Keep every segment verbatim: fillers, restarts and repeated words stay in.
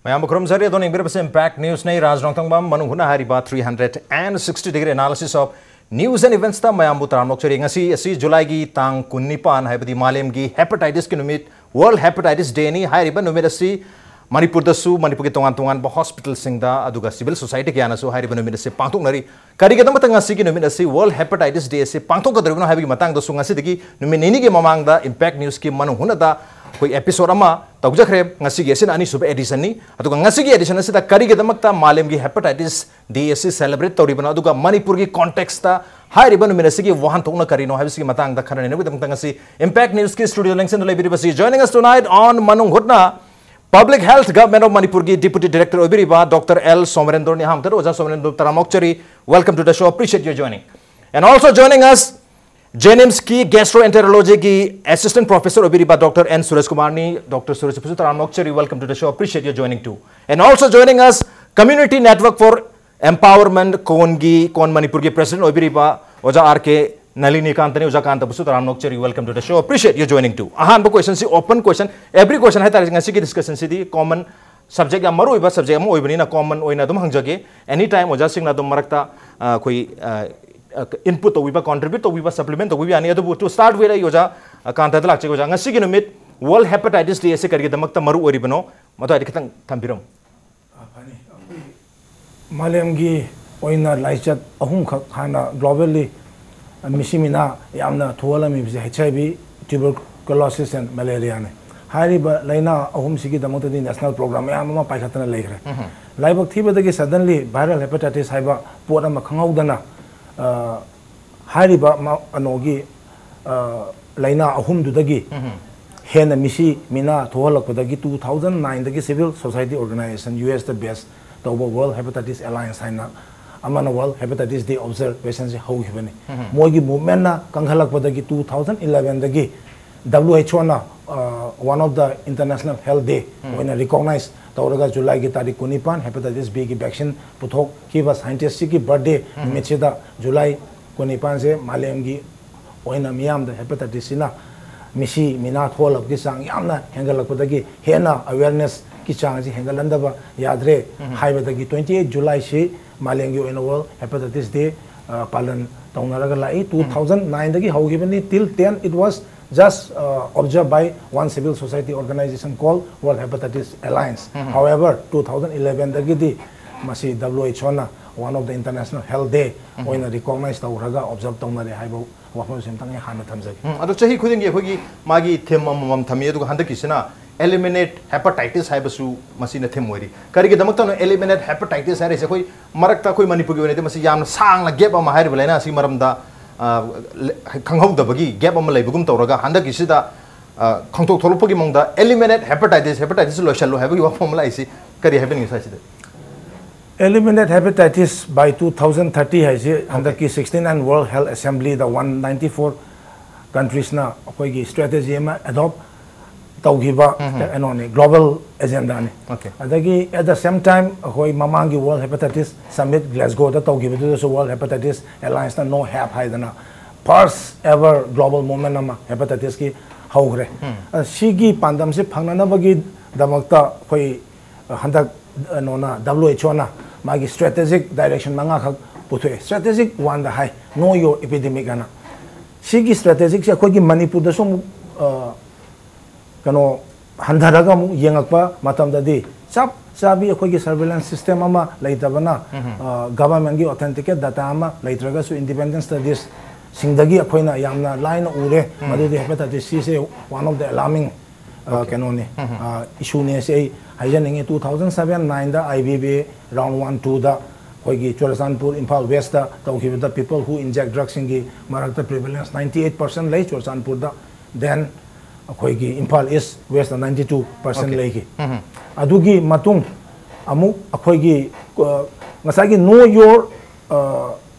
ꯃꯌꯥꯝꯕꯨ ꯈꯨꯔꯨꯝꯖꯔꯤ꯫ ꯑꯗꯣꯝꯅ ꯌꯦꯡꯕꯤꯔꯤꯕꯁꯤ Impact Newsꯅꯤ꯫ ꯔꯥꯖ ꯔꯣꯡꯊꯪꯕꯝ ꯃꯅꯨꯡ ꯍꯨꯠꯅ ꯍꯥꯏꯔꯤꯕ three hundred and sixty degree analysis of news and eventsꯇ ꯃꯌꯥꯝꯕꯨ ꯇꯔꯥꯝꯅ ꯑꯣꯛꯆꯔꯤ꯫ ꯉꯁꯤ ꯑꯁꯤ ꯖꯨꯂꯥꯏꯒꯤ ꯇꯥꯡ ꯀꯨꯟꯅꯤꯄꯥꯟ, ꯍꯥꯏꯕꯗꯤ ꯃꯥꯂꯦꯝꯒꯤ hepatitisꯀꯤ ꯅꯨꯃꯤꯠ, World Hepatitis Dayꯅꯤ꯫ ꯍꯥꯏꯔꯤꯕ ꯅꯨꯃꯤꯠ ꯑꯁꯤ ꯃꯅꯤꯄꯨꯔꯗꯁꯨ, ꯃꯅꯤꯄꯨꯔꯒꯤ ꯇꯣꯉꯥꯟ ꯇꯣꯉꯥꯟꯕ hospitalꯁꯤꯡꯗ, ꯑꯗꯨꯒ civil society ꯀꯌꯥꯅꯁꯨ ꯍꯥꯏꯔꯤꯕ ꯅꯨꯃꯤꯠ ꯑꯁꯤ ꯄꯥꯡꯊꯣꯛꯅꯔꯤ꯫ ꯀꯔꯤꯒꯤꯗꯃꯛꯇ ꯉꯁꯤꯒꯤ ꯅꯨꯃꯤꯠ ꯑꯁꯤ World Hepatitis Day ꯑꯁꯤ ꯄꯥꯡꯊꯣꯛꯀꯗꯧꯔꯤꯕꯅꯣ ꯍꯥꯏꯕꯒꯤ ꯃꯇꯥꯡꯗꯁꯨ ꯉꯁꯤꯗꯒꯤ ꯅꯨꯃꯤꯠ ꯅꯤꯅꯤꯒꯤ ꯃꯃꯥꯡꯗ Impact Newsꯀꯤ ꯃꯅꯨꯡ ꯍꯨꯠꯅꯗ ꯑꯩꯈꯣꯏ episode ꯑꯃ ꯇꯧꯖꯈ꯭ꯔꯦ꯫ ꯉꯁꯤꯒꯤ ꯑꯁꯤꯅ ꯑꯅꯤꯁꯨꯕ editionꯅꯤ꯫ ꯑꯗꯨꯒ ꯉꯁꯤꯒꯤ edition ꯑꯁꯤꯗ ꯀꯔꯤꯒꯤꯗꯃꯛꯇ ꯃꯥꯂꯦꯝꯒꯤ hepatitis Day ꯑꯁꯤ celebrate ꯇꯧꯔꯤꯕꯅꯣ, ꯑꯗꯨꯒ ꯃꯅꯤꯄꯨꯔꯒꯤ contextꯇ ꯍꯥꯏꯔꯤꯕ ꯅꯨꯃꯤꯠ ꯑꯁꯤꯒꯤ ꯋꯥꯍꯟꯊꯣꯛꯅ ꯀꯔꯤꯅꯣ ꯍꯥꯏꯕꯁꯤꯒꯤ ꯃꯇꯥꯡꯗ ꯈꯟꯅ ꯅꯩꯅꯕꯒꯤꯗꯃꯛꯇ ꯉꯁꯤ Impact Newsꯀꯤ studio ꯂꯦꯡꯁꯤꯟꯗꯨꯅ ꯂꯩꯕꯤꯔꯤꯕꯁꯤ, joining us tonight on ꯃꯅꯨꯡ ꯍꯨꯠꯅ, Public Health Government of ꯃꯅꯤꯄꯨꯔꯒꯤ Deputy Director ꯑꯣꯏꯕꯤꯔꯤꯕ Doctor L ꯁꯣꯃꯔꯦꯟꯗ꯭ꯔꯣꯅꯤ꯫ ꯑꯍꯥꯟꯕꯗ ꯑꯣꯖꯥ ꯁꯣꯃꯔꯦꯟꯗ꯭ꯔꯣ, ꯇꯔꯥꯝꯅ ꯑꯣꯛꯆꯔꯤ, welcome to the show, appreciate your joining. And also joining us, JNIMSꯀꯤ Gastroenterologyꯒꯤ Assistant Professor ꯑꯣꯏꯕꯤꯔꯤꯕ Doctor N Suraj ꯀꯨꯃꯥꯔꯅꯤ꯫ Doctor ꯁꯨꯔꯖꯄꯨꯁꯨ ꯇꯔꯥꯝꯅ ꯑꯣꯛꯆꯔꯤ, welcome to the show, appreciate your joining too. And also joining us, Community Network for Empowerment, ꯀꯣꯟꯒꯤ, ꯀꯣꯟ ꯃꯅꯤꯄꯨꯔꯒꯤ President ꯑꯣꯏꯕꯤꯔꯤꯕ ꯑꯣꯖꯥ R K ꯅꯂꯤꯅꯤꯀꯥꯟꯇꯅꯤ꯫ ꯑꯣꯖꯥ ꯀꯥꯟꯇꯕꯨꯁꯨ ꯇꯔꯥꯝꯅ ꯑꯣꯛꯆꯔꯤ, welcome to the show, appreciate your joining too. ꯑꯍꯥꯟꯕ questionꯁꯤ open question, every question ꯍꯥꯏꯇꯥꯔꯦ꯫ ꯉꯁꯤꯒꯤ discussionꯁꯤꯗꯤ common subject, ꯌꯥꯝ ꯃꯔꯨ ꯑꯣꯏꯕ subject ꯑꯃ ꯑꯣꯏꯕꯅꯤꯅ common ꯑꯣꯏꯅ ꯑꯗꯨꯝ ꯍꯪꯖꯒꯦ꯫ Any time ꯑꯣꯖꯥꯁꯤꯡꯅ ꯑꯗꯨꯝ ꯃꯔꯛꯇ, ꯑ, ꯑꯩꯈꯣꯏ, ꯑ, ꯑ, input ꯇꯧꯕꯤꯕ, contribute ꯇꯧꯕꯤꯕ, supplement ꯇꯧꯕꯤꯕ ꯌꯥꯅꯤ꯫ ꯑꯗꯨꯕꯨ to start with, ꯑꯩ ꯑꯣꯖꯥ, ꯑ, ꯀꯥꯟꯇꯗ ꯂꯥꯛꯆꯒꯦ꯫ ꯑꯣꯖꯥ, ꯉꯁꯤꯒꯤ ꯅꯨꯃꯤꯠ World Hepatitis Day ꯑꯁꯤ ꯀꯔꯤꯒꯤꯗꯃꯛꯇ ꯃꯔꯨ ꯑꯣꯏꯔꯤꯕꯅꯣ? ꯃꯗꯨ ꯍꯥꯏꯗꯤ ꯈꯤꯇꯪ ꯊꯝꯕꯤꯔꯝꯃꯨ꯫ ꯑ, ꯐꯅꯤ꯫ ꯑꯩꯈꯣꯏ ꯃꯥꯂꯦꯝꯒꯤ ꯑꯣꯏꯅ ꯂꯥꯏꯆꯠ ꯑꯍꯨꯝꯈꯛ ꯍꯥꯟꯅ globally ꯃꯤꯁꯤ ꯃꯤꯅꯥ ꯌꯥꯝꯅ ꯊꯣꯛꯍꯜꯂꯝꯃꯤꯕꯁꯦ H I V, tuberculosis and malariaꯅꯤ꯫ ꯍꯥꯏꯔꯤꯕ ꯂꯥꯏꯅꯥ ꯑꯍꯨꯝꯁꯤꯒꯤꯗꯃꯛꯇꯗꯤ national program ꯃꯌꯥꯝ ꯑꯃ ꯄꯥꯏꯈꯠꯇꯅ ꯂꯩꯈ꯭ꯔꯦ꯫ ꯂꯥꯏꯕꯛ ꯊꯤꯕꯗꯒꯤ suddenly viral hepatitis ꯍꯥꯏꯕ ꯄꯣꯠ ꯑꯃ ꯈꯪꯍꯧꯗꯅ, ꯑ, ꯍꯥꯏꯔꯤꯕ ꯃ-, ꯀꯩꯅꯣꯒꯤ, ꯑ, ꯂꯥꯏꯅꯥ ꯑꯍꯨꯝꯗꯨꯗꯒꯤ ꯍꯦꯟꯅ ꯃꯤꯁꯤ ꯃꯤꯅꯥ ꯊꯣꯛꯍꯜꯂꯛꯄꯗꯒꯤ two thousand nineꯗꯒꯤ civil society organization, U S ꯇ base ꯇꯧꯕ World Hepatitis Alliance ꯍꯥꯏꯅ ꯑꯃꯅ World Hepatitis Day observationꯁꯦ ꯍꯧꯈꯤꯕꯅꯤ꯫ ꯃꯣꯏꯒꯤ movementꯅ ꯀꯟꯈꯠꯂꯛꯄꯗꯒꯤ two thousand elevenꯗꯒꯤ W H Oꯅ, ꯑ, one of the international health day ꯑꯣꯏꯅ recognize ꯇꯧꯔꯒ ꯖꯨꯂꯥꯏꯒꯤ ꯇꯥꯔꯤꯛ ꯀꯨꯟꯅꯤꯄꯥꯟ hepatitis Bꯒꯤ vaccine ꯄꯨꯊꯣꯛꯈꯤꯕ scientistꯁꯤꯒꯤ birthday ꯅꯨꯃꯤꯠꯁꯤꯗ, ꯖꯨꯂꯥꯏ ꯀꯨꯟꯅꯤꯄꯥꯟꯁꯦ ꯃꯥꯂꯦꯝꯒꯤ ꯑꯣꯏꯅ ꯃꯤꯌꯥꯝꯗ hepatitisꯁꯤꯅ ꯃꯤꯁꯤ ꯃꯤꯅꯥ ꯊꯣꯛꯍꯜꯂꯛꯄꯒꯤ ꯆꯥꯡ ꯌꯥꯝꯅ ꯍꯦꯟꯒꯠꯂꯛꯄꯗꯒꯤ ꯍꯦꯟꯅ awareness ꯀꯤ ꯆꯥꯡ ꯑꯁꯤ ꯍꯦꯟꯒꯠꯍꯟꯗꯕ ꯌꯥꯗ꯭ꯔꯦ ꯍꯥꯏꯕꯗꯒꯤ twenty eight July ꯁꯤ ꯃꯥꯂꯦꯝꯒꯤ ꯑꯣꯏꯅ World Hepatitis Day, ꯑ, ꯄꯥꯂꯟ ꯇꯧꯅꯔꯒ ꯂꯥꯛꯏ꯫ Two thousand nine ꯗꯒꯤ ꯍꯧꯈꯤꯕꯅꯤ, till ten it was just, uh, observed by one civil society organization called World Hepatitis Alliance. However, two thousand eleven ꯗꯒꯤꯗꯤ ꯃꯁꯤ W H O ꯅ one of the International Health Day ꯑꯣꯏꯅ recognize ꯇꯧꯔꯒ observe ꯇꯧꯅꯔꯦ ꯍꯥꯏꯕ ꯋꯥꯐꯝꯁꯤ ꯑꯝꯇꯪ ꯑꯩ ꯍꯥꯟꯅ ꯊꯝꯖꯒꯦ꯫ ꯎꯝ, ꯑꯗꯣ ꯆꯍꯤ ꯈꯨꯗꯤꯡꯒꯤ ꯑꯩꯈꯣꯏꯒꯤ ꯃꯥꯒꯤ theme ꯑꯃꯃꯝ ꯊꯝꯃꯤ, ꯑꯗꯨꯒ ꯍꯟꯗꯛꯀꯤꯁꯤꯅ eliminate hepatitis ꯍꯥꯏꯕꯁꯨ ꯃꯁꯤꯅ theme ꯑꯣꯏꯔꯤ꯫ ꯀꯔꯤꯒꯤꯗꯃꯛꯇꯅꯣ eliminate hepatitis ꯍꯥꯏꯔꯤꯁꯦ? ꯑꯩꯈꯣꯏ ꯃꯔꯛꯇ ꯑꯩꯈꯣꯏ ꯃꯅꯤꯄꯨꯔꯒꯤ ꯑꯣꯏꯅꯗꯤ ꯃꯁꯤ ꯌꯥꯝꯅ ꯁꯥꯡꯅ gap ꯑꯃ ꯍꯥꯏꯔꯤꯕ ꯂꯥꯏꯅꯥ ꯑꯁꯤꯒꯤ ꯃꯔꯝꯗ, ꯑ, ꯂ-, ꯈꯪꯍꯧꯗꯕꯒꯤ gap ꯑꯃ ꯂꯩꯕꯒꯨꯝ ꯇꯧꯔꯒ ꯍꯟꯗꯛꯀꯤꯁꯤꯗ, ꯑ, ꯈꯪꯊꯣꯛ ꯊꯣꯛꯂꯛꯄꯒꯤ ꯃꯑꯣꯡꯗ eliminate hepatitis, hepatitis ꯂꯣꯏꯁꯜꯂꯨ ꯍꯥꯏꯕꯒꯤ ꯋꯥꯐꯝ ꯑꯃ ꯂꯥꯛꯏꯁꯤ ꯀꯔꯤ ꯍꯥꯏꯕꯤꯅꯤꯡꯉꯤ ꯁ꯭ꯋꯥꯏꯁꯤꯗ? Eliminate hepatitis by two thousand thirty ꯍꯥꯏꯁꯤ ꯍꯟꯗꯛꯀꯤ sixteen and World Health Assembly the one ninety four countries ꯅ ꯑꯩꯈꯣꯏꯒꯤ strategy ꯑꯃ adopt ꯇꯧꯈꯤꯕ ꯀꯩꯅꯣꯅꯤ, global agenda ꯅꯤ꯫ Okay. ꯑꯗꯒꯤ at the same time ꯑꯩꯈꯣꯏ ꯃꯃꯥꯡꯒꯤ World Hepatitis Summit Glasgow ꯗ ꯇꯧꯈꯤꯕꯗꯨꯗꯁꯨ World Hepatitis Alliance ꯅ No Hep ꯍꯥꯏꯗꯅ first ever global movement ꯑꯃ hepatitis ꯀꯤ ꯍꯧꯈ꯭ꯔꯦ꯫ ꯑ, ꯁꯤꯒꯤ ꯄꯥꯟꯗꯝꯁꯤ ꯐꯪꯅꯅꯕꯒꯤꯗꯃꯛꯇ ꯑꯩꯈꯣꯏ ꯍꯟꯗꯛ ꯀꯩꯅꯣꯅ, W H O ꯅ ꯃꯥꯒꯤ strategic direction ꯃꯉꯥꯈꯛ ꯄꯨꯊꯣꯛꯑꯦ꯫ Strategic one the high, Know Your Epidemic ꯍꯥꯏꯅ꯫ ꯁꯤꯒꯤ strategic ꯁꯦ ꯑꯩꯈꯣꯏꯒꯤ ꯃꯅꯤꯄꯨꯔꯗꯁꯨ ꯑꯃꯨꯛ, ꯑ, ꯀꯩꯅꯣ, ꯍꯟꯊꯔꯒ ꯑꯃꯨꯛ ꯌꯦꯡꯉꯛꯄ ꯃꯇꯝꯗꯗꯤ ꯆꯞ ꯆꯥꯕꯤ ꯑꯩꯈꯣꯏꯒꯤ surveillance system ꯑꯃ ꯂꯩꯇꯕꯅ, ꯑ, government ꯀꯤ authenticate data ꯑꯃ ꯂꯩꯇ꯭ꯔꯒꯁꯨ independent studies ꯁꯤꯡꯗꯒꯤ ꯑꯩꯈꯣꯏꯅ ꯌꯥꯝꯅ ꯂꯥꯏꯅ ꯎꯔꯦ꯫ ꯃꯗꯨꯗꯤ hepatitis C say one of the alarming, ꯑ, ꯀꯩꯅꯣꯅꯤ, ꯑ, issue ꯅꯦ ꯁꯤ ꯑꯩ ꯍꯥꯏꯖꯅꯤꯡꯉꯤ꯫ Two thousand seven nine the I B B A round one two ꯗ ꯑꯩꯈꯣꯏꯒꯤ ꯆꯨꯔꯆꯥꯟꯄꯨꯔ, ꯏꯝꯐꯥꯜ West ꯇ ꯇꯧꯈꯤꯕꯗ people who inject drug ꯁꯤꯡꯒꯤ ꯃꯔꯛꯇ prevalence ninety eight percent ꯂꯩ ꯆꯨꯔꯆꯥꯟꯄꯨꯔꯗ꯫ Then ꯑꯩꯈꯣꯏꯒꯤ ꯏꯝꯐꯥꯜ East West ꯇ ninety two percent Okay. ꯂꯩꯈꯤ꯫ ꯑꯗꯨꯒꯤ ꯃꯇꯨꯡ ꯑꯃꯨꯛ ꯑꯩꯈꯣꯏꯒꯤ, ꯑ, ꯉꯁꯥꯏꯒꯤ Know Your, ꯑ,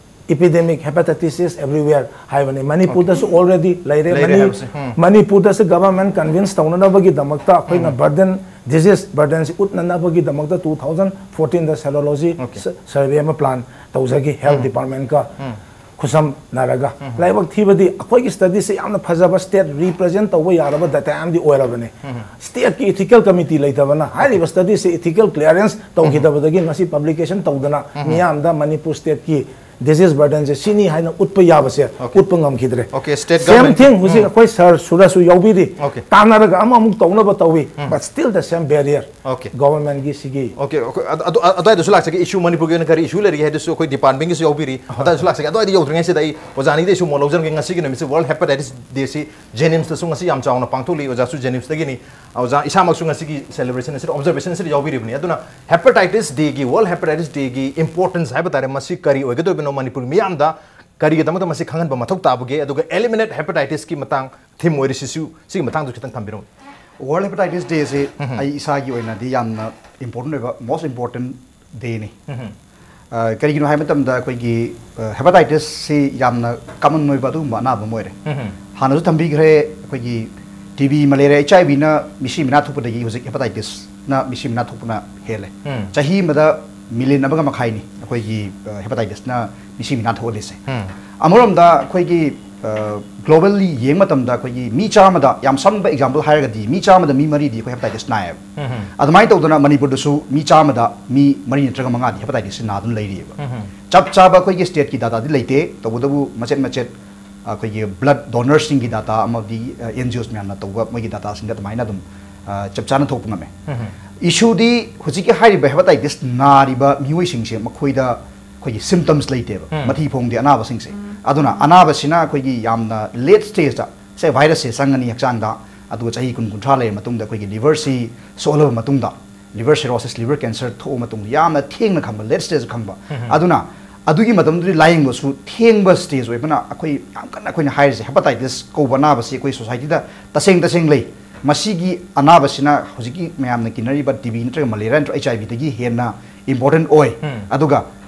Epidemic, Hepatitis Is Everywhere ꯍꯥꯏꯕꯅꯤ꯫ ꯃꯅꯤꯄꯨꯔꯗꯁꯨ already ꯂꯩꯔꯦ꯫ ꯂꯩꯔꯦ ꯃꯅꯤ-, ꯍꯥꯏꯕꯁꯦ꯫ ꯎꯝ꯫ ꯃꯅꯤꯄꯨꯔꯗꯁꯨ government convince ꯇꯧꯅꯅꯕꯒꯤꯗꯃꯛꯇ ꯑꯩꯈꯣꯏꯅ burden, disease burden ꯁꯤ ꯎꯠꯅꯅꯕꯒꯤꯗꯃꯛꯇ two thousand fourteen ꯗ serology Okay. ꯁ-, survey ꯑꯃ plan ꯇꯧꯖꯈꯤ health department ꯀ꯫ ꯎꯝ꯫ ꯈꯨꯠꯁꯝꯅꯔꯒ ꯂꯥꯏꯕꯛ ꯊꯤꯕꯗꯤ ꯑꯩꯈꯣꯏꯒꯤ ꯁ꯭ꯇꯗꯤꯁꯦ ꯌꯥꯝꯅ ꯐꯖꯕ ꯁ꯭ꯇꯦꯠ ꯔꯤꯄ꯭ꯔꯖꯦꯟ ꯇꯧꯕ ꯌꯥꯔꯕ ꯗꯥꯇꯥ ꯑꯃꯗꯤ ꯑꯣꯏꯔꯕꯅꯤ꯫ ꯁ꯭ꯇꯦꯠꯀꯤ ꯏꯊꯤꯀꯦꯜ ꯀꯃꯤꯇꯤ ꯂꯩꯇꯕꯅ ꯍꯥꯏꯔꯤꯕ ꯁ꯭ꯇꯗꯤꯁꯦ ꯏꯊꯤꯀꯦꯜ ꯀ꯭ꯂꯤꯌꯥꯔꯦꯟꯁ ꯇꯧꯈꯤꯗꯕꯗꯒꯤ ꯉꯁꯤ ꯄꯕ꯭ꯂꯤꯀꯦꯁꯟ ꯇꯧꯗꯅ ꯃꯤꯌꯥꯝꯗ ꯃꯅꯤꯄꯨꯔ ꯁ꯭ꯇꯦꯠꯀꯤ ꯗꯤꯖꯤꯁ ꯕꯔꯗꯟꯁꯦ ꯁꯤꯅꯤ ꯍꯥꯏꯅ ꯎꯠꯄ ꯌꯥꯕꯁꯦ ꯎꯠꯄ ꯉꯝꯈꯤꯗ꯭ꯔꯦ꯫ Okay, state ꯁꯦꯝ government. ꯊꯤꯡ ꯍꯧꯖꯤꯛ ꯑꯩꯈꯣꯏ ꯁꯥꯔ ꯁꯨꯔꯁꯨ ꯌꯥꯎꯕꯤꯔꯤ꯫ Okay. ꯇꯥꯟꯅꯔꯒ ꯑꯃꯃꯨꯛ ꯇꯧꯅꯕ ꯇꯧꯏ, but still the same barrier꯫ Okay. ꯒꯣꯕꯔꯃꯦꯟꯒꯤ ꯁꯤꯒꯤ Okay, okay. ꯑꯗꯨ- ꯑꯗꯨ- ꯑꯗꯨꯋꯥꯏꯗꯁꯨ ꯂꯥꯛꯆꯒꯦ, ꯏꯁꯨ ꯃꯅꯤꯄꯨꯔꯒꯤ ꯑꯣꯏꯅ ꯀꯔꯤ ꯏꯁꯨ ꯂꯩꯔꯤꯒꯦ ꯍꯥꯏꯗꯨꯁꯨ ꯑꯩꯈꯣꯏ ꯗꯤꯄꯥꯔꯠꯃꯦꯟꯒꯤꯁꯨ ꯌꯥꯎꯕꯤꯔꯤ꯫ ꯑꯗꯨꯋꯥꯏꯗꯁꯨ ꯂꯥꯛꯆꯒꯦ꯫ ꯑꯗꯨꯋꯥꯏꯗ ꯌꯧꯗ꯭ꯔꯤꯉꯩꯁꯤꯗ ꯑꯩ ꯑꯣꯖꯥꯅꯤꯗ ꯏꯁꯨ ꯑꯃꯨꯛ ꯂꯧꯖꯔꯝꯒꯦ꯫ ꯉꯁꯤꯒꯤ ꯅꯨꯃꯤꯠꯁꯤ ꯋꯥꯔꯜ ꯍꯦꯄꯥꯇꯥꯏꯇꯤꯁ ꯗꯦꯁꯤ ꯖꯦꯅꯤꯝꯁꯇꯁꯨ ꯉꯁꯤ ꯌꯥꯝ ꯆꯥꯎꯅ ꯄꯥꯡꯊꯣꯛꯂꯤ꯫ ꯑꯣꯖꯥꯁꯨ ꯖꯦꯅꯤꯝꯁꯇꯒꯤꯅꯤ꯫ ꯑꯣꯖꯥ ꯏꯁꯥꯃꯛꯁꯨ ꯉꯁꯤꯒꯤ ꯁꯦꯂꯦꯕ꯭ꯔꯦꯁꯟ ꯑꯁꯤꯗ, ꯑꯣꯕꯖꯔꯕꯦꯁꯟ ꯑꯁꯤꯗ ꯌꯥꯎꯕꯤꯔꯤꯕꯅꯤ꯫ ꯑꯗꯨꯅ ꯍꯦꯄꯥꯇꯥꯏꯇꯤꯁ ꯗꯦꯒꯤ, ꯋꯥꯔꯜ ꯍꯦꯄꯥꯇꯥꯏꯇꯤꯁ ꯗꯦꯒꯤ ꯏꯝꯄꯣꯔꯇꯦꯟꯁ ꯍꯥꯏꯕ ꯇꯥꯔꯦ, ꯃꯁꯤ ꯀꯔꯤ ꯑꯣꯏꯒꯗꯣꯏꯕꯅꯣ, ꯃꯅꯤꯄꯨꯔ ꯃꯤꯌꯥꯝꯗ ꯀꯔꯤꯒꯤꯗꯃꯛꯇ ꯃꯁꯤ ꯈꯪꯍꯟꯕ ꯃꯊꯧ ꯇꯥꯕꯒꯦ, ꯑꯗꯨꯒ ꯑꯦꯂꯤꯃꯤꯅꯦꯠ ꯍꯦꯄꯥꯇꯥꯏꯇꯤꯁꯀꯤ ꯃꯇꯥꯡ ꯊꯤꯝ ꯑꯣꯏꯔꯤꯁꯤꯁꯨ, ꯁꯤꯒꯤ ꯃꯇꯥꯡꯗꯁꯨ ꯈꯤꯇꯪ ꯊꯝꯕꯤꯔꯝꯃꯨ꯫ ꯋꯥꯔꯜ ꯍꯦꯄꯥꯇꯥꯏꯇꯤꯁ ꯗꯦꯁꯤ ꯑꯩ ꯏꯁꯥꯒꯤ ꯑꯣꯏꯅꯗꯤ ꯌꯥꯝꯅ ꯏꯝꯄꯣꯔꯇꯦꯟ ꯑꯣꯏꯕ, ꯃꯣꯁ ꯏꯝꯄꯣꯔꯇꯦꯟ ꯗꯦꯅꯤ꯫ ꯑ, ꯀꯔꯤꯒꯤꯅꯣ ꯍꯥꯏꯕ ꯃꯇꯝꯗ ꯑꯩꯈꯣꯏꯒꯤ, ꯑ, ꯍꯦꯄꯥꯇꯥꯏꯇꯤꯁꯁꯤ ꯌꯥꯝꯅ ꯀꯃꯟ ꯑꯣꯏꯕ ꯑꯗꯨꯒꯨꯝꯕ ꯑꯅꯥꯕ ꯑꯃ ꯑꯣꯏꯔꯦ꯫ ꯍꯥꯟꯅꯁꯨ ꯊꯝꯕꯤꯈ꯭ꯔꯦ, ꯑꯩꯈꯣꯏꯒꯤ ꯇꯤ ꯕꯤ, ꯃꯂꯦꯔꯤꯌꯥ, ꯑꯩꯆ ꯑꯥꯏ ꯚꯤꯅ ꯃꯤꯁꯤ ꯃꯤꯅꯥ ꯊꯣꯛꯄꯗꯒꯤ ꯍꯧꯖꯤꯛ ꯍꯦꯄꯥꯇꯥꯏꯇꯤꯁꯅ ꯃꯤꯁꯤ ꯃꯤꯅꯥ ꯊꯣꯛꯄꯅ ꯍꯦꯜꯂꯦ꯫ ꯆꯍꯤ ꯑꯃꯗ ꯃꯤꯂꯤꯌꯟ ꯑꯃꯒ ꯃꯈꯥꯏꯅꯤ ꯑꯩꯈꯣꯏꯒꯤ, ꯑ, ꯍꯦꯄꯥꯇꯥꯏꯇꯤꯁꯅ ꯃꯤꯁꯤ ꯃꯤꯅꯥ ꯊꯣꯛꯍꯜꯂꯤꯁꯦ꯫ ꯑꯃꯔꯣꯝꯗ ꯑꯩꯈꯣꯏꯒꯤ, ꯑ, ꯒ꯭ꯂꯣꯕꯦꯜꯂꯤ ꯌꯦꯡꯕ ꯃꯇꯝꯗ ꯑꯩꯈꯣꯏꯒꯤ ꯃꯤ ꯆꯥꯝꯃꯗ, ꯌꯥꯝ ꯁꯝꯕ ꯑꯦꯛꯖꯥꯝꯄꯜ ꯍꯥꯏꯔꯒꯗꯤ, ꯃꯤ ꯆꯥꯝꯃꯗ ꯃꯤ ꯃꯔꯤꯗꯤ ꯑꯩꯈꯣꯏ ꯍꯦꯄꯥꯇꯥꯏꯇꯤꯁ ꯅꯥꯏꯌꯦꯕ꯫ ꯑꯗꯨꯃꯥꯏꯅ ꯇꯧꯗꯅ ꯃꯅꯤꯄꯨꯔꯗꯁꯨ ꯃꯤ ꯆꯥꯝꯃꯗ ꯃꯤ ꯃꯔꯤ ꯅꯠꯇ꯭ꯔꯒ ꯃꯉꯥꯗꯤ ꯍꯦꯄꯥꯇꯥꯏꯇꯤꯁꯁꯤ ꯅꯥꯗꯨꯅ ꯂꯩꯔꯤꯑꯕ꯫ ꯆꯞ ꯆꯥꯕ ꯑꯩꯈꯣꯏꯒꯤ ꯁ꯭ꯇꯦꯠꯀꯤ ꯗꯥꯇꯥꯗꯤ ꯂꯩꯇꯦ, ꯇꯧꯕꯇꯕꯨ ꯃꯆꯦꯠ ꯃꯆꯦꯠ ꯑꯩꯈꯣꯏꯒꯤ ꯕ꯭ꯂꯗ ꯗꯣꯅꯔꯁꯤꯡꯒꯤ ꯗꯥꯇꯥ ꯑꯃꯗꯤ, ꯑ, ꯑꯦꯟ ꯖꯤ ꯑꯣꯁ ꯃꯌꯥꯝꯅ ꯇꯧꯕ ꯃꯣꯏꯒꯤ ꯗꯥꯇꯥꯁꯤꯡꯗ ꯑꯗꯨꯃꯥꯏꯅ ꯑꯗꯨꯝ, ꯑ, ꯆꯞ ꯆꯥꯅ ꯊꯣꯛꯄ ꯉꯝꯃꯦ꯫ ꯏꯁꯨꯗꯤ ꯍꯧꯖꯤꯛꯀꯤ ꯍꯥꯏꯔꯤꯕ ꯍꯦꯄꯥꯇꯥꯏꯇꯤꯁ ꯅꯥꯔꯤꯕ ꯃꯤꯑꯣꯏꯁꯤꯡꯁꯦ, ꯃꯈꯣꯏꯗ ꯑꯩꯈꯣꯏꯒꯤ ꯁꯤꯝꯇꯝꯁ ꯂꯩꯇꯦꯕ, ꯃꯊꯤ ꯐꯣꯡꯗꯦ ꯑꯅꯥꯕꯁꯤꯡꯁꯦ꯫ ꯑꯗꯨꯅ ꯑꯅꯥꯕꯁꯤꯅ ꯑꯩꯈꯣꯏꯒꯤ ꯌꯥꯝꯅ ꯂꯦꯠ ꯁ꯭ꯇꯦꯖꯇ ꯁꯦ ꯚꯥꯏꯔꯁꯁꯦ ꯆꯪꯒꯅꯤ ꯍꯛꯆꯥꯡꯗ, ꯑꯗꯨꯒ ꯆꯍꯤ ꯀꯨꯟ ꯀꯨꯟꯊ꯭ꯔꯥ ꯂꯩꯔ ꯃꯇꯨꯡꯗ ꯑꯩꯈꯣꯏꯒꯤ ꯂꯤꯚꯔꯁꯤ ꯁꯣꯛꯍꯜꯂꯕ ꯃꯇꯨꯡꯗ, ꯂꯤꯚꯔ ꯁꯤꯔꯣꯁꯤꯁ, ꯂꯤꯚꯔ ꯀꯦꯟꯁꯔ ꯊꯣꯛꯑ ꯃꯇꯨꯡꯗ ꯌꯥꯝꯅ ꯊꯦꯡꯅ ꯈꯪꯕ, ꯂꯦꯠ ꯁ꯭ꯇꯦꯖ ꯈꯪꯕ꯫ ꯑꯗꯨꯅ ꯑꯗꯨꯒꯤ ꯃꯇꯝꯗꯨꯗꯤ ꯂꯥꯏꯌꯦꯡꯕꯁꯨ ꯊꯦꯡꯕ ꯁ꯭ꯇꯦꯖ ꯑꯣꯏꯕꯅ, ꯑꯩꯈꯣꯏ ꯌꯥꯝ ꯀꯟꯅ ꯑꯩꯈꯣꯏꯅ ꯍꯥꯏꯔꯤꯁꯦ, ꯍꯦꯄꯥꯇꯥꯏꯇꯤꯁ ꯀꯧꯕ ꯑꯅꯥꯕꯁꯤ ꯑꯩꯈꯣꯏ ꯁꯣꯁꯥꯏꯇꯤꯗ ꯇꯁꯦꯡ ꯇꯁꯦꯡ ꯂꯩ꯫ ꯃꯁꯤꯒꯤ ꯑꯅꯥꯕꯁꯤꯅ ꯍꯧꯖꯤꯛꯀꯤ ꯃꯌꯥꯝꯅ ꯀꯤꯅꯔꯤꯕ ꯇꯤ ꯕꯤ ꯅꯠꯇ꯭ꯔꯒ ꯃꯂꯦꯔꯤꯌꯥ ꯅꯠꯇ꯭ꯔꯒ ꯑꯩꯆ ꯑꯥꯏ ꯚꯤꯗꯒꯤ ꯍꯦꯟꯅ ꯏꯝꯄꯣꯔꯇꯦꯟ ꯑꯣꯏ꯫ ꯑꯗꯨꯒ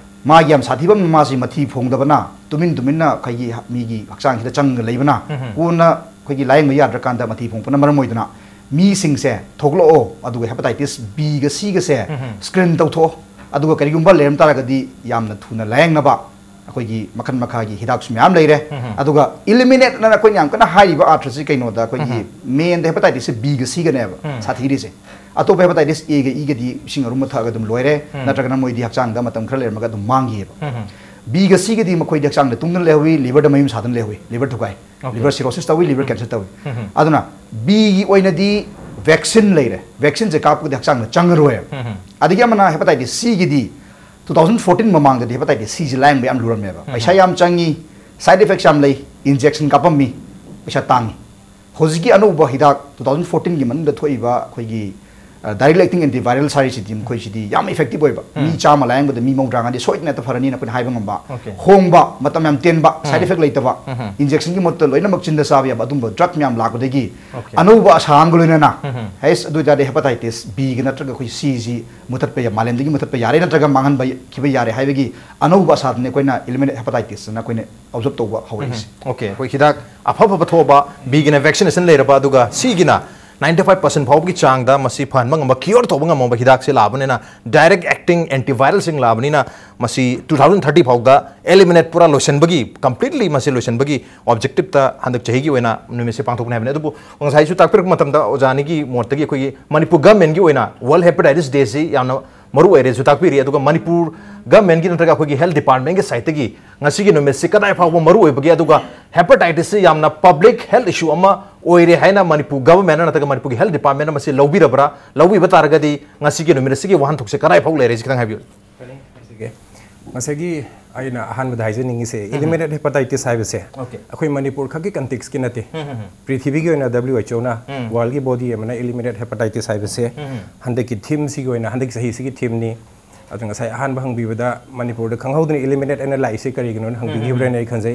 ꯃꯥꯒꯤ ꯌꯥꯝ ꯁꯥꯊꯤꯕ ꯑꯃꯅ, ꯃꯥꯁꯤ ꯃꯊꯤ ꯐꯣꯡꯗꯕꯅ, ꯇꯨꯃꯤꯟ ꯇꯨꯃꯤꯟꯅ ꯑꯩꯈꯣꯏꯒꯤ ꯃꯤꯒꯤ ꯍꯛꯆꯥꯡꯁꯤꯗ ꯆꯪꯉꯒ ꯂꯩꯕꯅ, ꯀꯣꯟꯅ ꯑꯩꯈꯣꯏꯒꯤ ꯂꯥꯌꯦꯡꯕ ꯌꯥꯗ꯭ꯔꯀꯥꯟꯗ ꯃꯊꯤ ꯐꯣꯡꯄꯅ ꯃꯔꯝ ꯑꯣꯏꯗꯅ ꯃꯤꯁꯤꯡꯁꯦ ꯊꯣꯛꯂꯛꯑꯣ, ꯑꯗꯨꯒ ꯍꯦꯄꯥꯇꯥꯏꯇꯤꯁ ꯕꯤꯒ ꯁꯤꯒꯁꯦ ꯁ꯭ꯀ꯭ꯔꯤꯟ ꯇꯧꯊꯣꯛꯑꯣ, ꯑꯗꯨꯒ ꯀꯔꯤꯒꯨꯝꯕ ꯂꯩꯔꯝ ꯇꯥꯔꯒꯗꯤ ꯌꯥꯝꯅ ꯊꯨꯅ ꯂꯥꯌꯦꯡꯅꯕ ꯑꯩꯈꯣꯏꯒꯤ ꯃꯈꯜ ꯃꯈꯥꯒꯤ ꯍꯤꯗꯥꯛꯁꯨ ꯃꯌꯥꯝ ꯂꯩꯔꯦ꯫ ꯑꯗꯨꯒ ꯏꯂꯤꯃꯤꯅꯦꯠꯅ ꯑꯩꯈꯣꯏꯅ ꯌꯥꯝ ꯀꯟꯅ ꯍꯥꯏꯔꯤꯕ ꯑꯥꯔꯊꯁꯤ ꯀꯩꯅꯣꯗ, ꯑꯩꯈꯣꯏꯒꯤ ꯃꯦꯟꯗ ꯍꯦꯄꯥꯇꯥꯏꯇꯤꯁꯁꯦ ꯕꯤꯒ ꯁꯤꯒꯅꯦꯕ ꯁꯥꯊꯤꯔꯤꯁꯦ꯫ ꯑꯇꯣꯞꯄ ꯍꯦꯄꯥꯇꯥꯏꯇꯤꯁ ꯑꯦꯒ ꯏꯒꯗꯤ ꯏꯁꯤꯡ ꯑꯔꯨꯝꯕ ꯊꯛꯑꯒ ꯑꯗꯨꯝ ꯂꯣꯏꯔꯦ, ꯅꯠꯇ꯭ꯔꯒꯅ ꯃꯣꯏꯗꯤ ꯍꯛꯆꯥꯡꯗ ꯃꯇꯝ ꯈꯔ ꯂꯩꯔꯝꯃꯒ ꯑꯗꯨꯝ ꯃꯥꯡꯈꯤꯑꯕ꯫ ꯕꯤꯒ ꯁꯤꯒꯗꯤ ꯃꯈꯣꯏꯗꯤ ꯍꯛꯆꯥꯡꯗ ꯇꯨꯡꯗꯨꯅ ꯂꯩꯍꯧꯋꯤ, ꯂꯤꯚꯔꯗ ꯃꯌꯨꯝ ꯁꯥꯗꯨꯅ ꯂꯩꯍꯧꯋꯤ, ꯂꯤꯚꯔ ꯊꯨꯒꯥꯏ, ꯂꯤꯚꯔ ꯁꯤꯔꯣꯁꯤꯁ ꯇꯧꯏ, ꯂꯤꯚꯔ ꯀꯦꯟꯁꯔ ꯇꯧꯏ꯫ ꯑꯗꯨꯅ ꯕꯤꯒꯤ ꯑꯣꯏꯅꯗꯤ ꯚꯦꯛꯁꯤꯟ ꯂꯩꯔꯦ, ꯚꯦꯛꯁꯤꯟꯁꯦ ꯀꯥꯞꯄꯒꯗꯤ ꯍꯛꯆꯥꯡꯗ ꯆꯪꯉꯔꯣꯏꯕ꯫ ꯑꯗꯒꯤ ꯑꯃꯅ ꯍꯦꯄꯥꯇꯥꯏꯇꯤꯁ ꯁꯤꯒꯤꯗꯤ ꯇꯨ ꯊꯥꯎꯖꯟ ꯐꯣꯔꯇꯤꯟ ꯃꯃꯥꯡꯗꯗꯤ ꯍꯦꯄꯥꯇꯥꯏꯇꯤꯁ ꯁꯤꯁꯤ ꯂꯥꯌꯦꯡꯕ ꯌꯥꯝ ꯂꯨꯔꯝꯃꯦꯕ꯫ ꯄꯩꯁꯥ ꯌꯥꯝ ꯆꯪꯉꯤ, ꯁꯥꯏꯠ ꯏꯐꯦꯛꯁ ꯌꯥꯝ ꯂꯩ, ꯏꯟꯖꯦꯛꯁꯟ ꯀꯥꯞꯄꯝꯃꯤ, ꯄꯩꯁꯥ ꯇꯥꯡꯉꯤ꯫ ꯍꯧꯖꯤꯛꯀꯤ ꯑꯅꯧꯕ ꯍꯤꯗꯥꯛ ꯇꯨ ꯊꯥꯎꯖꯟ ꯐꯣꯔꯇꯤꯟꯒꯤ ꯃꯅꯨꯡꯗ ꯊꯣꯛꯏꯕ ꯑꯩꯈꯣꯏꯒꯤ ꯗꯥꯏꯔꯦꯛ ꯑꯦꯛꯇꯤꯡ ꯑꯦꯟꯇꯤꯚꯥꯏꯔꯦꯜꯁ ꯍꯥꯏꯔꯤꯁꯤꯗꯤ ꯃꯈꯣꯏꯁꯤꯗꯤ ꯌꯥꯝ ꯏꯐꯦꯛꯇꯤꯚ ꯑꯣꯏꯕ꯫ ꯃꯤ ꯆꯥꯝꯃ ꯂꯥꯌꯦꯡꯕꯗ ꯃꯤ ꯃꯧꯗ꯭ꯔꯥꯉꯥꯗꯤ ꯁꯣꯏꯗꯅ ꯍꯦꯛꯇ ꯐꯔꯅꯤꯅ ꯑꯩꯈꯣꯏꯅ ꯍꯥꯏꯕ ꯉꯝꯕ, ꯍꯣꯡꯕ, ꯃꯇꯝ ꯌꯥꯝ ꯇꯦꯟꯕ, ꯁꯥꯏꯠ ꯏꯐꯦꯛ ꯂꯩꯇꯕ, ꯏꯟꯖꯦꯛꯁꯟꯒꯤ ꯃꯍꯨꯠꯇ ꯂꯣꯏꯅꯃꯛ ꯆꯤꯟꯗ ꯆꯥꯕ ꯌꯥꯕ ꯑꯗꯨꯝꯕ ꯗ꯭ꯔꯒ ꯃꯌꯥꯝ ꯂꯥꯛꯄꯗꯒꯤ ꯑꯅꯧꯕ ꯑꯁꯥ ꯑꯃꯒ ꯂꯣꯏꯅꯅ, ꯍꯩꯁ, ꯑꯗꯨ ꯑꯣꯏꯇꯥꯔꯗꯤ ꯍꯦꯄꯥꯇꯥꯏꯇꯤꯁ ꯕꯤꯒꯤ ꯅꯠꯇ꯭ꯔꯒ ꯑꯩꯈꯣꯏ ꯁꯤꯁꯤ ꯃꯨꯊꯠꯄ ꯌꯥ-, ꯃꯥꯂꯦꯝꯗꯒꯤ ꯃꯨꯊꯠꯄ ꯌꯥꯔꯦ ꯅꯠꯇ꯭ꯔꯒ ꯃꯥꯡꯍꯟꯕ ꯈꯤꯕ ꯌꯥꯔꯦ ꯍꯥꯏꯕꯒꯤ ꯑꯅꯧꯕ ꯑꯁꯥꯗꯅꯤ ꯑꯩꯈꯣꯏꯅ ꯏꯂꯤꯃꯤꯅꯦꯠ ꯍꯦꯄꯥꯇꯥꯏꯇꯤꯁ ꯑꯅ ꯑꯩꯈꯣꯏꯅ ꯑꯣꯕꯖꯔꯕ ꯇꯧꯕ ꯍꯧꯔꯛꯏꯁꯦ꯫ ꯑꯣꯀꯦ, ꯑꯩꯈꯣꯏ ꯍꯤꯗꯥꯛ ꯑꯐ ꯑꯐꯕ ꯊꯣꯛꯑꯕ, ꯕꯤꯒꯤꯅ ꯚꯦꯛꯁꯤꯅꯦꯁꯟ ꯂꯩꯔꯕ, ꯑꯗꯨꯒ ꯁꯤꯒꯤꯅ ꯅꯥꯏꯟꯇꯤ ꯐꯥꯏꯚ ꯄꯥꯔꯁꯦꯟ ꯐꯥꯎꯕꯒꯤ ꯆꯥꯡꯗ ꯃꯁꯤ ꯐꯍꯟꯕ ꯉꯝꯕ, ꯀ꯭ꯌꯣꯔ ꯇꯧꯕ ꯉꯝꯃꯕ ꯍꯤꯗꯥꯛꯁꯦ ꯂꯥꯛꯑꯕꯅꯤꯅ, ꯗꯥꯏꯔꯦꯛ ꯑꯦꯛꯇꯤꯡ ꯑꯦꯟꯇꯤꯚꯥꯏꯔꯦꯜꯁꯤꯡ ꯂꯥꯛꯑꯕꯅꯤꯅ, ꯃꯁꯤ ꯇꯨ ꯊꯥꯎꯖꯟ ꯊꯥꯔꯇꯤ ꯐꯥꯎꯗ ꯑꯦꯂꯤꯃꯤꯅꯦꯠ ꯄꯨꯔꯥ ꯂꯣꯏꯁꯤꯟꯕꯒꯤ, ꯀꯝꯄ꯭ꯂꯤꯠꯂꯤ ꯃꯁꯤ ꯂꯣꯏꯁꯤꯟꯕꯒꯤ ꯑꯣꯕꯖꯦꯛꯇꯤꯞꯇ ꯍꯟꯗꯛ ꯆꯍꯤꯒꯤ ꯑꯣꯏꯅ ꯅꯨꯃꯤꯠꯁꯦ ꯄꯥꯡꯊꯣꯛꯄꯅꯦ ꯍꯥꯏꯕꯅꯤ꯫ ꯑꯗꯨꯕꯨ ꯉꯁꯥꯏꯁꯨ ꯇꯥꯛꯄꯤꯔꯛꯄ ꯃꯇꯝꯗ ꯑꯣꯖꯥꯅꯤꯒꯤ ꯃꯣꯠꯇꯒꯤ ꯑꯩꯈꯣꯏꯒꯤ ꯃꯅꯤꯄꯨꯔ ꯒꯚꯔꯟꯃꯦꯟꯠꯀꯤ ꯑꯣꯏꯅ ꯋꯥꯔꯜꯗ ꯍꯦꯄꯥꯇꯥꯏꯇꯤꯁ ꯗꯦꯁꯤ ꯌꯥꯝꯅ ꯃꯔꯨ ꯑꯣꯏꯔꯦꯁꯨ ꯇꯥꯛꯄꯤꯔꯤ꯫ ꯑꯗꯨꯒ ꯃꯅꯤꯄꯨꯔ ꯒꯚꯔꯟꯃꯦꯟꯠꯀꯤ ꯅꯠꯇ꯭ꯔꯒ ꯑꯩꯈꯣꯏꯒꯤ ꯍꯦꯜꯊ ꯗꯤꯄꯥꯔꯠꯃꯦꯟꯠꯀꯤ ꯁꯥꯏꯠꯇꯒꯤ ꯉꯁꯤꯒꯤ ꯅꯨꯃꯤꯠꯁꯤ ꯀꯗꯥꯏ ꯐꯥꯎꯕ ꯃꯔꯨ ꯑꯣꯏꯕꯒꯦ, ꯑꯗꯨꯒ ꯍꯦꯄꯥꯇꯥꯏꯇꯤꯁꯁꯤ ꯌꯥꯝꯅ ꯄꯕ꯭ꯂꯤꯛ ꯍꯦꯜꯊ ꯏꯁꯨ ꯑꯃ ꯑꯣꯏꯔꯦ ꯍꯥꯏꯅ ꯃꯅꯤꯄꯨꯔ ꯒꯚꯔꯟꯃꯦꯟꯠꯅ ꯅꯠꯇ꯭ꯔꯒ ꯃꯅꯤꯄꯨꯔꯒꯤ ꯍꯦꯜꯊ ꯗꯤꯄꯥꯔꯠꯃꯦꯟꯠꯅ ꯃꯁꯤ ꯂꯧꯕꯤꯔꯕ꯭ꯔꯥ? ꯂꯧꯕꯤꯕ ꯇꯥꯔꯒꯗꯤ ꯉꯁꯤꯒꯤ ꯅꯨꯃꯤꯠ ꯑꯁꯤꯒꯤ ꯋꯥꯍꯟꯊꯣꯛꯁꯦ ꯀꯗꯥꯏ ꯐꯥꯎ ꯂꯩꯔꯦ? ꯁꯤ ꯈꯤꯇꯪ ꯍꯥꯏꯕꯤꯌꯨ꯫ ꯍꯥꯏꯖꯒꯦ꯫ ꯉꯁꯥꯏꯒꯤ ꯑꯩꯅ ꯑꯍꯥꯟꯕꯗ ꯍꯥꯏꯖꯅꯤꯡꯉꯤꯁꯦ, ꯏꯂꯤꯃꯤꯅꯦꯠ ꯍꯦꯄꯥꯇꯥꯏꯇꯤꯁ ꯍꯥꯏꯕꯁꯦ ꯑꯩꯈꯣꯏ ꯃꯅꯤꯄꯨꯔ ꯈꯛꯀꯤ ꯀꯟꯇꯦꯛꯁꯀꯤ ꯅꯠꯇꯦ꯫ ꯄ꯭ꯔꯤꯊꯤꯕꯤꯒꯤ ꯑꯣꯏꯅ ꯗꯕ꯭ꯂꯤꯎ ꯑꯩꯆ ꯑꯣꯅ, ꯋꯥꯔꯜꯒꯤ ꯕꯣꯗꯤ ꯑꯃꯅ ꯏꯂꯤꯃꯤꯅꯦꯠ ꯍꯦꯄꯥꯇꯥꯏꯇꯤꯁ ꯍꯥꯏꯕꯁꯦ ꯍꯟꯗꯛꯀꯤ ꯊꯤꯝꯁꯤꯒꯤ ꯑꯣꯏꯅ, ꯍꯟꯗꯛ ꯆꯍꯤꯁꯤꯒꯤ ꯊꯤꯝꯅꯤ꯫ ꯑꯗꯨ ꯉꯁꯥꯏ ꯑꯍꯥꯟꯕ ꯍꯪꯕꯤꯕꯗ ꯃꯅꯤꯄꯨꯔꯗ ꯈꯪꯍꯧꯗꯅ ꯏꯂꯤꯃꯤꯅꯦꯠ ꯑꯅ ꯂꯥꯛꯏꯁꯦ ꯀꯔꯤꯒꯤꯅꯣꯅ ꯍꯪꯕꯤꯈꯤꯕ꯭ꯔꯅ ꯑꯩ ꯈꯟꯖꯩ꯫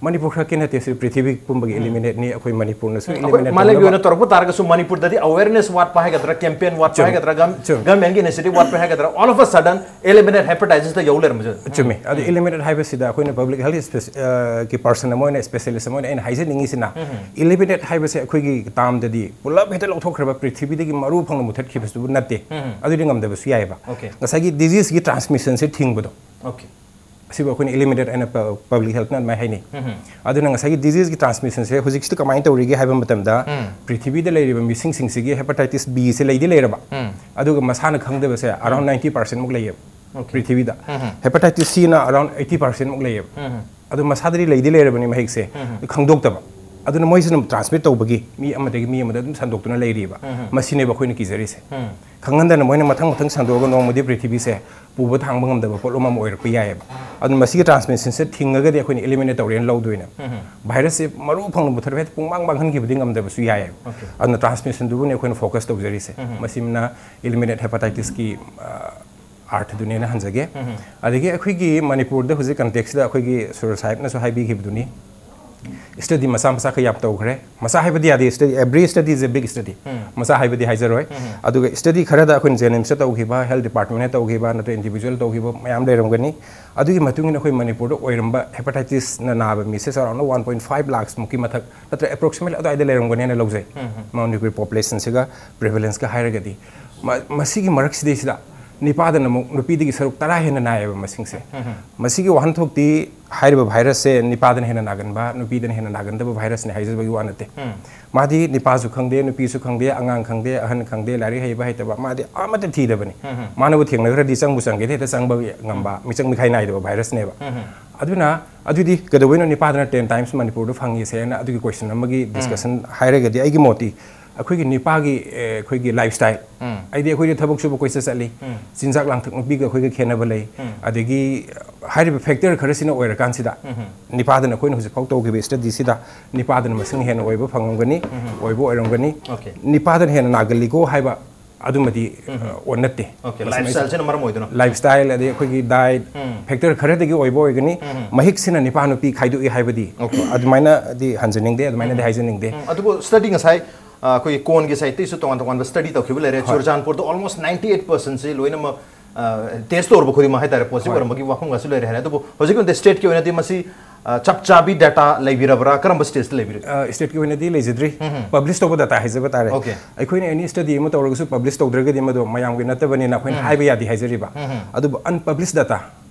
ꯃꯅꯤꯄꯨꯔ ꯈꯛꯀꯤ ꯅꯠꯇꯦ, ꯁꯤ ꯄ꯭ꯔꯤꯊꯤꯕꯤ ꯄꯨꯝꯕꯒꯤ ꯏꯂꯤꯃꯤꯅꯦꯠꯅꯤ꯫ ꯑꯩꯈꯣꯏ ꯃꯅꯤꯄꯨꯔꯅꯁꯨ ꯑꯩꯈꯣꯏ ꯏꯂꯤꯃꯤꯅꯦꯠ ꯃꯥꯂꯦꯝꯒꯤ ꯇꯧꯅꯕ ꯑꯣꯏꯅ ꯇꯧꯔꯛꯄ ꯇꯥꯔꯒꯁꯨ ꯃꯅꯤꯄꯨꯔꯗꯗꯤ ꯑꯋꯦꯔꯅꯦꯁ ꯋꯥꯠꯄ ꯍꯥꯏꯒꯗ꯭ꯔꯥ, ꯀꯦꯝꯄꯦꯟ ꯋꯥꯠꯄ ꯆꯨꯝꯃꯤ꯫ ꯍꯥꯏꯒꯗ꯭ꯔꯥ, ꯒꯝ- ꯆꯨꯝꯃꯤ꯫ ꯒꯃꯦꯟꯒꯤ ꯏꯅꯤꯁꯤꯌꯦꯇꯤꯚ ꯋꯥꯠꯄ ꯍꯥꯏꯒꯗ꯭ꯔꯥ, all of a sudden eliminate ꯍꯦꯄꯥꯇꯥꯏꯇꯤꯁꯇ ꯌꯧ ꯂꯩꯔꯝꯕꯁꯦ꯫ ꯆꯨꯝꯃꯤ꯫ ꯑꯗꯨ ꯏꯂꯤꯃꯤꯅꯦꯠ ꯍꯥꯏꯕꯁꯤꯗ ꯑꯩꯈꯣꯏꯅ ꯄꯕ꯭ꯂꯤꯛ ꯍꯦꯜꯊ ꯀꯤ ꯄꯥꯔꯁꯟ ꯑꯃ ꯑꯣꯏꯅ, ꯁ꯭ꯄꯦꯁꯤꯌꯦꯂꯤꯁ ꯑꯃ ꯑꯣꯏꯅ ꯑꯩꯅ ꯍꯥꯏꯖꯅꯤꯡꯉꯤꯁꯤꯅ, ꯏꯂꯤꯃꯤꯅꯦꯠ ꯍꯥꯏꯕꯁꯦ ꯑꯩꯈꯣꯏꯒꯤ ꯇꯥꯝꯗꯗꯤ ꯄꯨꯂꯞ ꯍꯦꯛꯇ ꯂꯧꯊꯣꯛꯈ꯭ꯔꯕ, ꯄ꯭ꯔꯤꯊꯤꯕꯤꯗꯒꯤ ꯃꯔꯨ ꯐꯪꯅ ꯃꯨꯊꯠꯈꯤꯕꯁꯤꯕꯨ ꯅꯠꯇꯦ꯫ ꯑꯗꯨꯗꯤ ꯉꯝꯗꯕꯁꯨ ꯌꯥꯏꯑꯕ꯫ ꯑꯣꯀꯦ꯫ ꯉꯁꯥꯏꯒꯤ ꯗꯤꯖꯤꯁꯀꯤ ꯇ꯭ꯔꯥꯟꯁꯃꯤꯁꯟꯁꯦ ꯊꯤꯡꯕꯗꯣ, ꯑꯣꯀꯦ꯫ ꯑꯁꯤꯕꯨ ꯑꯩꯈꯣꯏꯅ ꯏꯂꯤꯃꯤꯅꯦꯠ ꯑꯩꯅ ꯄꯕ꯭ꯂꯤꯛ ꯍꯦꯜꯠꯅ ꯑꯗꯨꯃꯥꯏꯅ ꯍꯥꯏꯅꯩ꯫ ꯑꯗꯨꯅ ꯉꯁꯥꯏꯒꯤ ꯗꯤꯖꯤꯁꯀꯤ ꯇ꯭ꯔꯥꯟꯁꯃꯤꯁꯟꯁꯦ ꯍꯧꯖꯤꯛꯁꯤꯗ ꯀꯃꯥꯏꯅ ꯇꯧꯔꯤꯒꯦ ꯍꯥꯏꯕ ꯃꯇꯝꯗ, ꯄ꯭ꯔꯤꯊꯤꯕꯤꯗ ꯂꯩꯔꯤꯕ ꯃꯤꯁꯤꯡꯁꯤꯡꯁꯤꯒꯤ ꯍꯦꯄꯥꯇꯥꯏꯇꯤꯁ ꯕꯤꯁꯦ ꯂꯩꯗꯤ ꯂꯩꯔꯕ, ꯑꯗꯨꯒ ꯃꯁꯥꯅ ꯈꯪꯗꯕꯁꯦ ꯑꯔꯥꯎꯟ ꯅꯥꯏꯟꯇꯤ ꯄꯥꯔꯁꯦꯟꯃꯨꯛ ꯂꯩꯌꯦꯕ꯫ ꯄ꯭ꯔꯤꯊꯤꯕꯤꯗ ꯍꯦꯄꯥꯇꯥꯏꯇꯤꯁ ꯁꯤꯅ ꯑꯔꯥꯎꯟ ꯑꯩꯠꯇꯤ ꯄꯥꯔꯁꯦꯟꯃꯨꯛ ꯂꯩꯌꯦꯕ꯫ ꯑꯗꯨ ꯃꯁꯥꯗꯗꯤ ꯂꯩꯗꯤ ꯂꯩꯔꯕꯅꯤ ꯃꯍꯤꯛꯁꯦ, ꯈꯪꯗꯣꯛꯇꯕ꯫ ꯑꯗꯨꯅ ꯃꯣꯏꯁꯤꯅ ꯇ꯭ꯔꯥꯟꯁꯃꯤꯠ ꯇꯧꯕꯒꯤ ꯃꯤ ꯑꯃꯗꯒꯤ ꯃꯤ ꯑꯃꯗ ꯑꯗꯨꯝ ꯁꯟꯗꯣꯛꯇꯨꯅ ꯂꯩꯔꯤꯕ꯫ ꯃꯁꯤꯅꯦꯕ ꯑꯩꯈꯣꯏꯅ ꯀꯤꯖꯔꯤꯁꯦ꯫ ꯈꯪꯍꯟꯗꯅ ꯃꯣꯏꯅ ꯃꯊꯪ ꯃꯊꯪ ꯁꯟꯗꯣꯛꯑꯒ ꯅꯣꯡꯃꯗꯤ ꯄ꯭ꯔꯤꯊꯤꯕꯤꯁꯦ ꯄꯨꯕ ꯊꯥꯡꯕ ꯉꯝꯗꯕ ꯄꯣꯠꯂꯨꯝ ꯑꯃ ꯑꯣꯏꯔꯛꯄ ꯌꯥꯏꯑꯕ꯫ ꯑꯗꯨꯅ ꯃꯁꯤꯒꯤ ꯇ꯭ꯔꯥꯟꯁꯃꯤꯁꯟꯁꯦ ꯊꯤꯡꯉꯒꯗꯤ ꯑꯩꯈꯣꯏꯅ ꯏꯂꯤꯃꯤꯅꯦꯠ ꯇꯧꯔꯦꯅ ꯂꯧꯗꯣꯏꯅꯦ꯫ ꯚꯥꯏꯔꯁꯁꯦ ꯃꯔꯨ ꯐꯪꯅ ꯄꯨꯊꯔꯒ ꯍꯦꯛꯇ ꯄꯨꯡꯃꯥꯡ ꯃꯥꯡꯍꯟꯈꯤꯕꯗꯤ ꯉꯝꯗꯕꯁꯨ ꯌꯥꯏꯑꯕ꯫ ꯑꯗꯨꯅ ꯇ꯭ꯔꯥꯟꯁꯃꯤꯁꯟꯗꯨꯕꯨꯅꯦ ꯑꯩꯈꯣꯏꯅ ꯐꯣꯀꯁ ꯇꯧꯖꯔꯤꯁꯦ꯫ ꯃꯁꯤꯃꯅ ꯏꯂꯤꯃꯤꯅꯦꯠ ꯍꯦꯄꯥꯇꯥꯏꯇꯤꯁꯀꯤ ꯑꯥꯔꯊꯗꯨꯅꯦꯅ ꯍꯟꯖꯒꯦ꯫ ꯑꯗꯒꯤ ꯑꯩꯈꯣꯏꯒꯤ ꯃꯅꯤꯄꯨꯔꯗ ꯍꯧꯖꯤꯛ ꯀꯟꯇꯦꯛꯁꯤꯗ ꯑꯩꯈꯣꯏꯒꯤ ꯁꯨꯔ ꯁꯥꯍꯦꯕꯅꯁꯨ ꯍꯥꯏꯕꯤꯈꯤꯕꯗꯨꯅꯤ, ꯁ꯭ꯇꯗꯤ ꯃꯆꯥ ꯃꯆꯥ ꯈꯔ ꯌꯥꯝ ꯇꯧꯈ꯭ꯔꯦ꯫ ꯃꯆꯥ ꯍꯥꯏꯕꯗꯤ ꯌꯥꯗꯦ, study, every study is a big study꯫ ꯃꯆꯥ ꯍꯥꯏꯕꯗꯤ ꯍꯥꯏꯖꯔꯣꯏ꯫ ꯑꯗꯨꯒ ꯁ꯭ꯇꯗꯤ ꯈꯔꯗ ꯑꯩꯈꯣꯏꯅ ꯖꯦꯅꯤꯝꯁꯇ ꯇꯧꯈꯤꯕ, ꯍꯦꯜꯠ ꯗꯤꯄꯥꯔꯠꯃꯦꯟꯅ ꯇꯧꯈꯤꯕ, ꯅꯠꯇ꯭ꯔꯒ ꯏꯟꯗꯤꯕꯤꯖꯨꯋꯦꯜ ꯇꯧꯈꯤꯕ ꯃꯌꯥꯝ ꯂꯩꯔꯝꯒꯅꯤ꯫ ꯑꯗꯨꯒꯤ ꯃꯇꯨꯡ ꯏꯟꯅ ꯑꯩꯈꯣꯏ ꯃꯅꯤꯄꯨꯔꯗ ꯑꯣꯏꯔꯝꯕ ꯍꯦꯄꯥꯇꯥꯏꯇꯤꯁꯅ ꯅꯥꯕ ꯃꯤꯁꯦ ꯆꯥꯎꯔꯥꯛꯅ ꯋꯥꯟ ꯄꯣꯏꯟ ꯐꯥꯏꯚ ꯂꯥꯛꯁꯃꯨꯛꯀꯤ ꯃꯊꯛ ꯅꯠꯇ꯭ꯔꯒ ꯑꯦꯄ꯭ꯔꯣꯛꯁꯤꯃꯦꯠꯂꯤ ꯑꯗꯨꯋꯥꯏꯗ ꯂꯩꯔꯝꯒꯅꯦꯅ ꯂꯧꯖꯩ꯫ ꯃꯅꯤꯄꯨꯔꯤ ꯄꯣꯄꯨꯂꯦꯁꯟꯁꯤꯒ ꯄ꯭ꯔꯤꯚꯦꯂꯦꯟꯁꯀ ꯍꯥꯏꯔꯒꯗꯤ꯫ ꯃ-, ꯃꯁꯤꯒꯤ ꯃꯔꯛꯁꯤꯗꯩꯁꯤꯗ ꯅꯤꯄꯥꯗꯅ ꯑꯃꯨꯛ ꯅꯨꯄꯤꯗꯒꯤ ꯁꯔꯨꯛ ꯇꯔꯥ ꯍꯦꯟꯅ ꯅꯥꯏꯌꯦꯕ ꯃꯁꯤꯡꯁꯦ꯫ ꯃꯁꯤꯒꯤ ꯋꯥꯍꯟꯊꯣꯛꯇꯤ ꯍꯥꯏꯔꯤꯕ ꯚꯥꯏꯔꯁꯁꯦ ꯅꯤꯄꯥꯗꯅ ꯍꯦꯟꯅ ꯅꯥꯒꯟꯕ, ꯅꯨꯄꯤꯗꯅ ꯍꯦꯟꯅ ꯅꯥꯒꯟꯗꯕ ꯚꯥꯏꯔꯁꯅꯤ ꯍꯥꯏꯖꯕꯒꯤ ꯋꯥ ꯅꯠꯇꯦ꯫ ꯃꯥꯗꯤ ꯅꯤꯄꯥꯁꯨ ꯈꯪꯗꯦ, ꯅꯨꯄꯤꯁꯨ ꯈꯪꯗꯦ, ꯑꯉꯥꯡ ꯈꯪꯗꯦ, ꯑꯍꯟ ꯈꯪꯗꯦ, ꯂꯥꯏꯔꯤꯛ ꯍꯩꯕ ꯍꯩꯇꯕ, ꯃꯥꯗꯤ ꯑꯃꯠꯇ ꯊꯤꯗꯕꯅꯤ꯫ ꯃꯥꯅꯕꯨ ꯊꯦꯡꯅꯈ꯭ꯔꯗꯤ ꯆꯪꯕꯨ ꯆꯪꯒꯦꯗꯤ ꯍꯦꯛꯇ ꯆꯪꯕ ꯉꯝꯕ, ꯃꯤꯆꯪ ꯃꯤꯈꯥꯏ ꯅꯥꯏꯗꯕ ꯚꯥꯏꯔꯁꯅꯦꯕ꯫ ꯑꯗꯨꯅ ꯑꯗꯨꯗꯤ ꯀꯩꯗꯧꯕꯩꯅꯣ ꯅꯤꯄꯥꯗꯅ ꯇꯦꯟ ꯇꯥꯏꯝꯁ ꯃꯅꯤꯄꯨꯔꯗ ꯐꯪꯉꯤꯁꯦꯅ ꯑꯗꯨꯒꯤ ꯀꯣꯏꯁꯟ ꯑꯃꯒꯤ ꯗꯤꯁꯀꯁꯟ ꯍꯥꯏꯔꯒꯗꯤ, ꯑꯩꯒꯤ ꯃꯣꯠꯇꯤ ꯑꯩꯈꯣꯏꯒꯤ ꯅꯤꯄꯥꯒꯤ, ꯑꯦ, ꯑꯩꯈꯣꯏꯒꯤ ꯂꯥꯏꯐ ꯁ꯭ꯇꯥꯏꯜ, ꯍꯥꯏꯗꯤ ꯑꯩꯈꯣꯏꯗꯤ ꯊꯕꯛ ꯁꯨꯕ ꯀꯣꯏꯆꯠ ꯆꯠꯂꯤ, ꯆꯤꯟꯖꯥꯛ ꯂꯥꯡꯊꯛ ꯅꯨꯄꯤꯒ ꯑꯩꯈꯣꯏꯒ ꯈꯦꯠꯅꯕ ꯂꯩ, ꯑꯗꯒꯤ ꯍꯥꯏꯔꯤꯕ ꯐꯦꯛꯇꯔ ꯈꯔꯁꯤꯅ ꯑꯣꯏꯔꯀꯥꯟꯁꯤꯗ ꯅꯤꯄꯥꯗꯅ ꯑꯩꯈꯣꯏꯅ ꯍꯧꯖꯤꯛꯐꯥꯎ ꯇꯧꯈꯤꯕ ꯁ꯭ꯇꯗꯤꯁꯤꯗ ꯅꯤꯄꯥꯗꯅ ꯃꯁꯤꯡ ꯍꯦꯟꯅ ꯑꯣꯏꯕ ꯐꯪꯉꯝꯒꯅꯤ, ꯑꯣꯏꯕ ꯑꯣꯏꯔꯝꯒꯅꯤ꯫ Okay. ꯅꯤꯄꯥꯗꯅ ꯍꯦꯟꯅ ꯅꯥꯒꯜꯂꯤꯀꯣ ꯍꯥꯏꯕ ꯑꯗꯨꯃꯗꯤ, ꯑ, ꯑꯣ, ꯅꯠꯇꯦ꯫ Okay, ꯃꯁꯤ ꯂꯥꯏꯐ ꯁ꯭ꯇꯥꯏꯜꯁꯤꯅ ꯃꯔꯝ ꯑꯣꯏꯗꯣꯏꯅꯣ? ꯂꯥꯏꯐ ꯁ꯭ꯇꯥꯏꯜ, ꯑꯗꯩ ꯑꯩꯈꯣꯏꯒꯤ ꯗꯥꯏꯠ, ꯐꯦꯛꯇꯔ ꯈꯔꯗꯒꯤ ꯑꯣꯏꯕ ꯑꯣꯏꯒꯅꯤ꯫ ꯃꯍꯤꯛꯁꯤꯅ ꯅꯤꯄꯥ ꯅꯨꯄꯤ ꯈꯥꯏꯗꯣꯛꯏ ꯍꯥꯏꯕꯗꯤ ꯑꯗꯨꯃꯥꯏꯅꯗꯤ ꯍꯟꯖꯅꯤꯡꯗꯦ, ꯑꯗꯨꯃꯥꯏꯅꯗꯤ ꯍꯥꯏꯖꯅꯤꯡꯗꯦ꯫ ꯎꯝ, ꯑꯗꯨꯕꯨ ꯁ꯭ꯇꯗꯤ ꯉꯁꯥꯏ, ꯑ, ꯑꯩꯈꯣꯏꯒꯤ ꯀꯣꯟꯒꯤ ꯁꯥꯏꯠꯇꯒꯤꯁꯨ ꯇꯣꯉꯥꯟ ꯇꯣꯉꯥꯟꯕ ꯁ꯭ꯇꯗꯤ ꯇꯧꯈꯤꯕ ꯂꯩꯔꯦ꯫ ꯍꯣꯏ꯫ ꯆꯨꯔꯆꯥꯟꯄꯨꯔꯗ almost ninety eight percentꯁꯤ ꯂꯣꯏꯅꯃꯛ, ꯑ, ꯇꯦꯁ ꯇꯧꯔꯕ ꯈꯨꯗꯤꯡꯃꯛ ꯍꯥꯏꯇꯥꯔꯦ, ꯄꯣꯖꯤꯇꯤꯚ ꯍꯣꯏ꯫ ꯑꯣꯏꯔꯝꯕꯒꯤ ꯋꯥꯐꯝꯒꯁꯨ ꯂꯩꯔꯦ ꯍꯥꯏꯔꯦ꯫ ꯑꯗꯨꯕꯨ ꯍꯧꯖꯤꯛꯀꯤ ꯑꯣꯏꯅꯗꯤ ꯁ꯭ꯇꯦꯠꯀꯤ ꯑꯣꯏꯅꯗꯤ ꯃꯁꯤ, ꯑ, ꯆꯞ ꯆꯥꯕꯤ ꯗꯦꯇꯥ ꯂꯩꯕꯤꯔꯕ꯭ꯔꯥ? ꯀꯔꯝꯕ ꯁ꯭ꯇꯦꯖꯇ ꯂꯩꯕꯤꯔꯤ? ꯑ, ꯁ꯭ꯇꯦꯠꯀꯤ ꯑꯣꯏꯅꯗꯤ ꯂꯩꯖꯗ꯭ꯔꯤ꯫ ꯄꯕ꯭ꯂꯤꯁ ꯇꯧꯕ ꯗꯦꯇꯥ ꯍꯥꯏꯖꯕ ꯇꯥꯔꯦ꯫ Okay꯫ ꯑꯩꯈꯣꯏꯅ ꯑꯦꯅꯤ ꯁ꯭ꯇꯗꯤ ꯑꯃ ꯇꯧꯔꯒꯁꯨ ꯄꯕ꯭ꯂꯤꯁ ꯇꯧꯗ꯭ꯔꯒꯗꯤ ꯃꯗꯨ ꯃꯌꯥꯝꯒꯤ ꯅꯠꯇꯕꯅꯤꯅ ꯑꯩꯈꯣꯏꯅ ꯍꯥꯏꯕ ꯌꯥꯗꯦ ꯍꯥꯏꯖꯔꯤꯕ꯫ ꯑꯗꯨꯕꯨ ꯑꯟꯄꯕ꯭ꯂꯤꯁ ꯗꯦꯇꯥ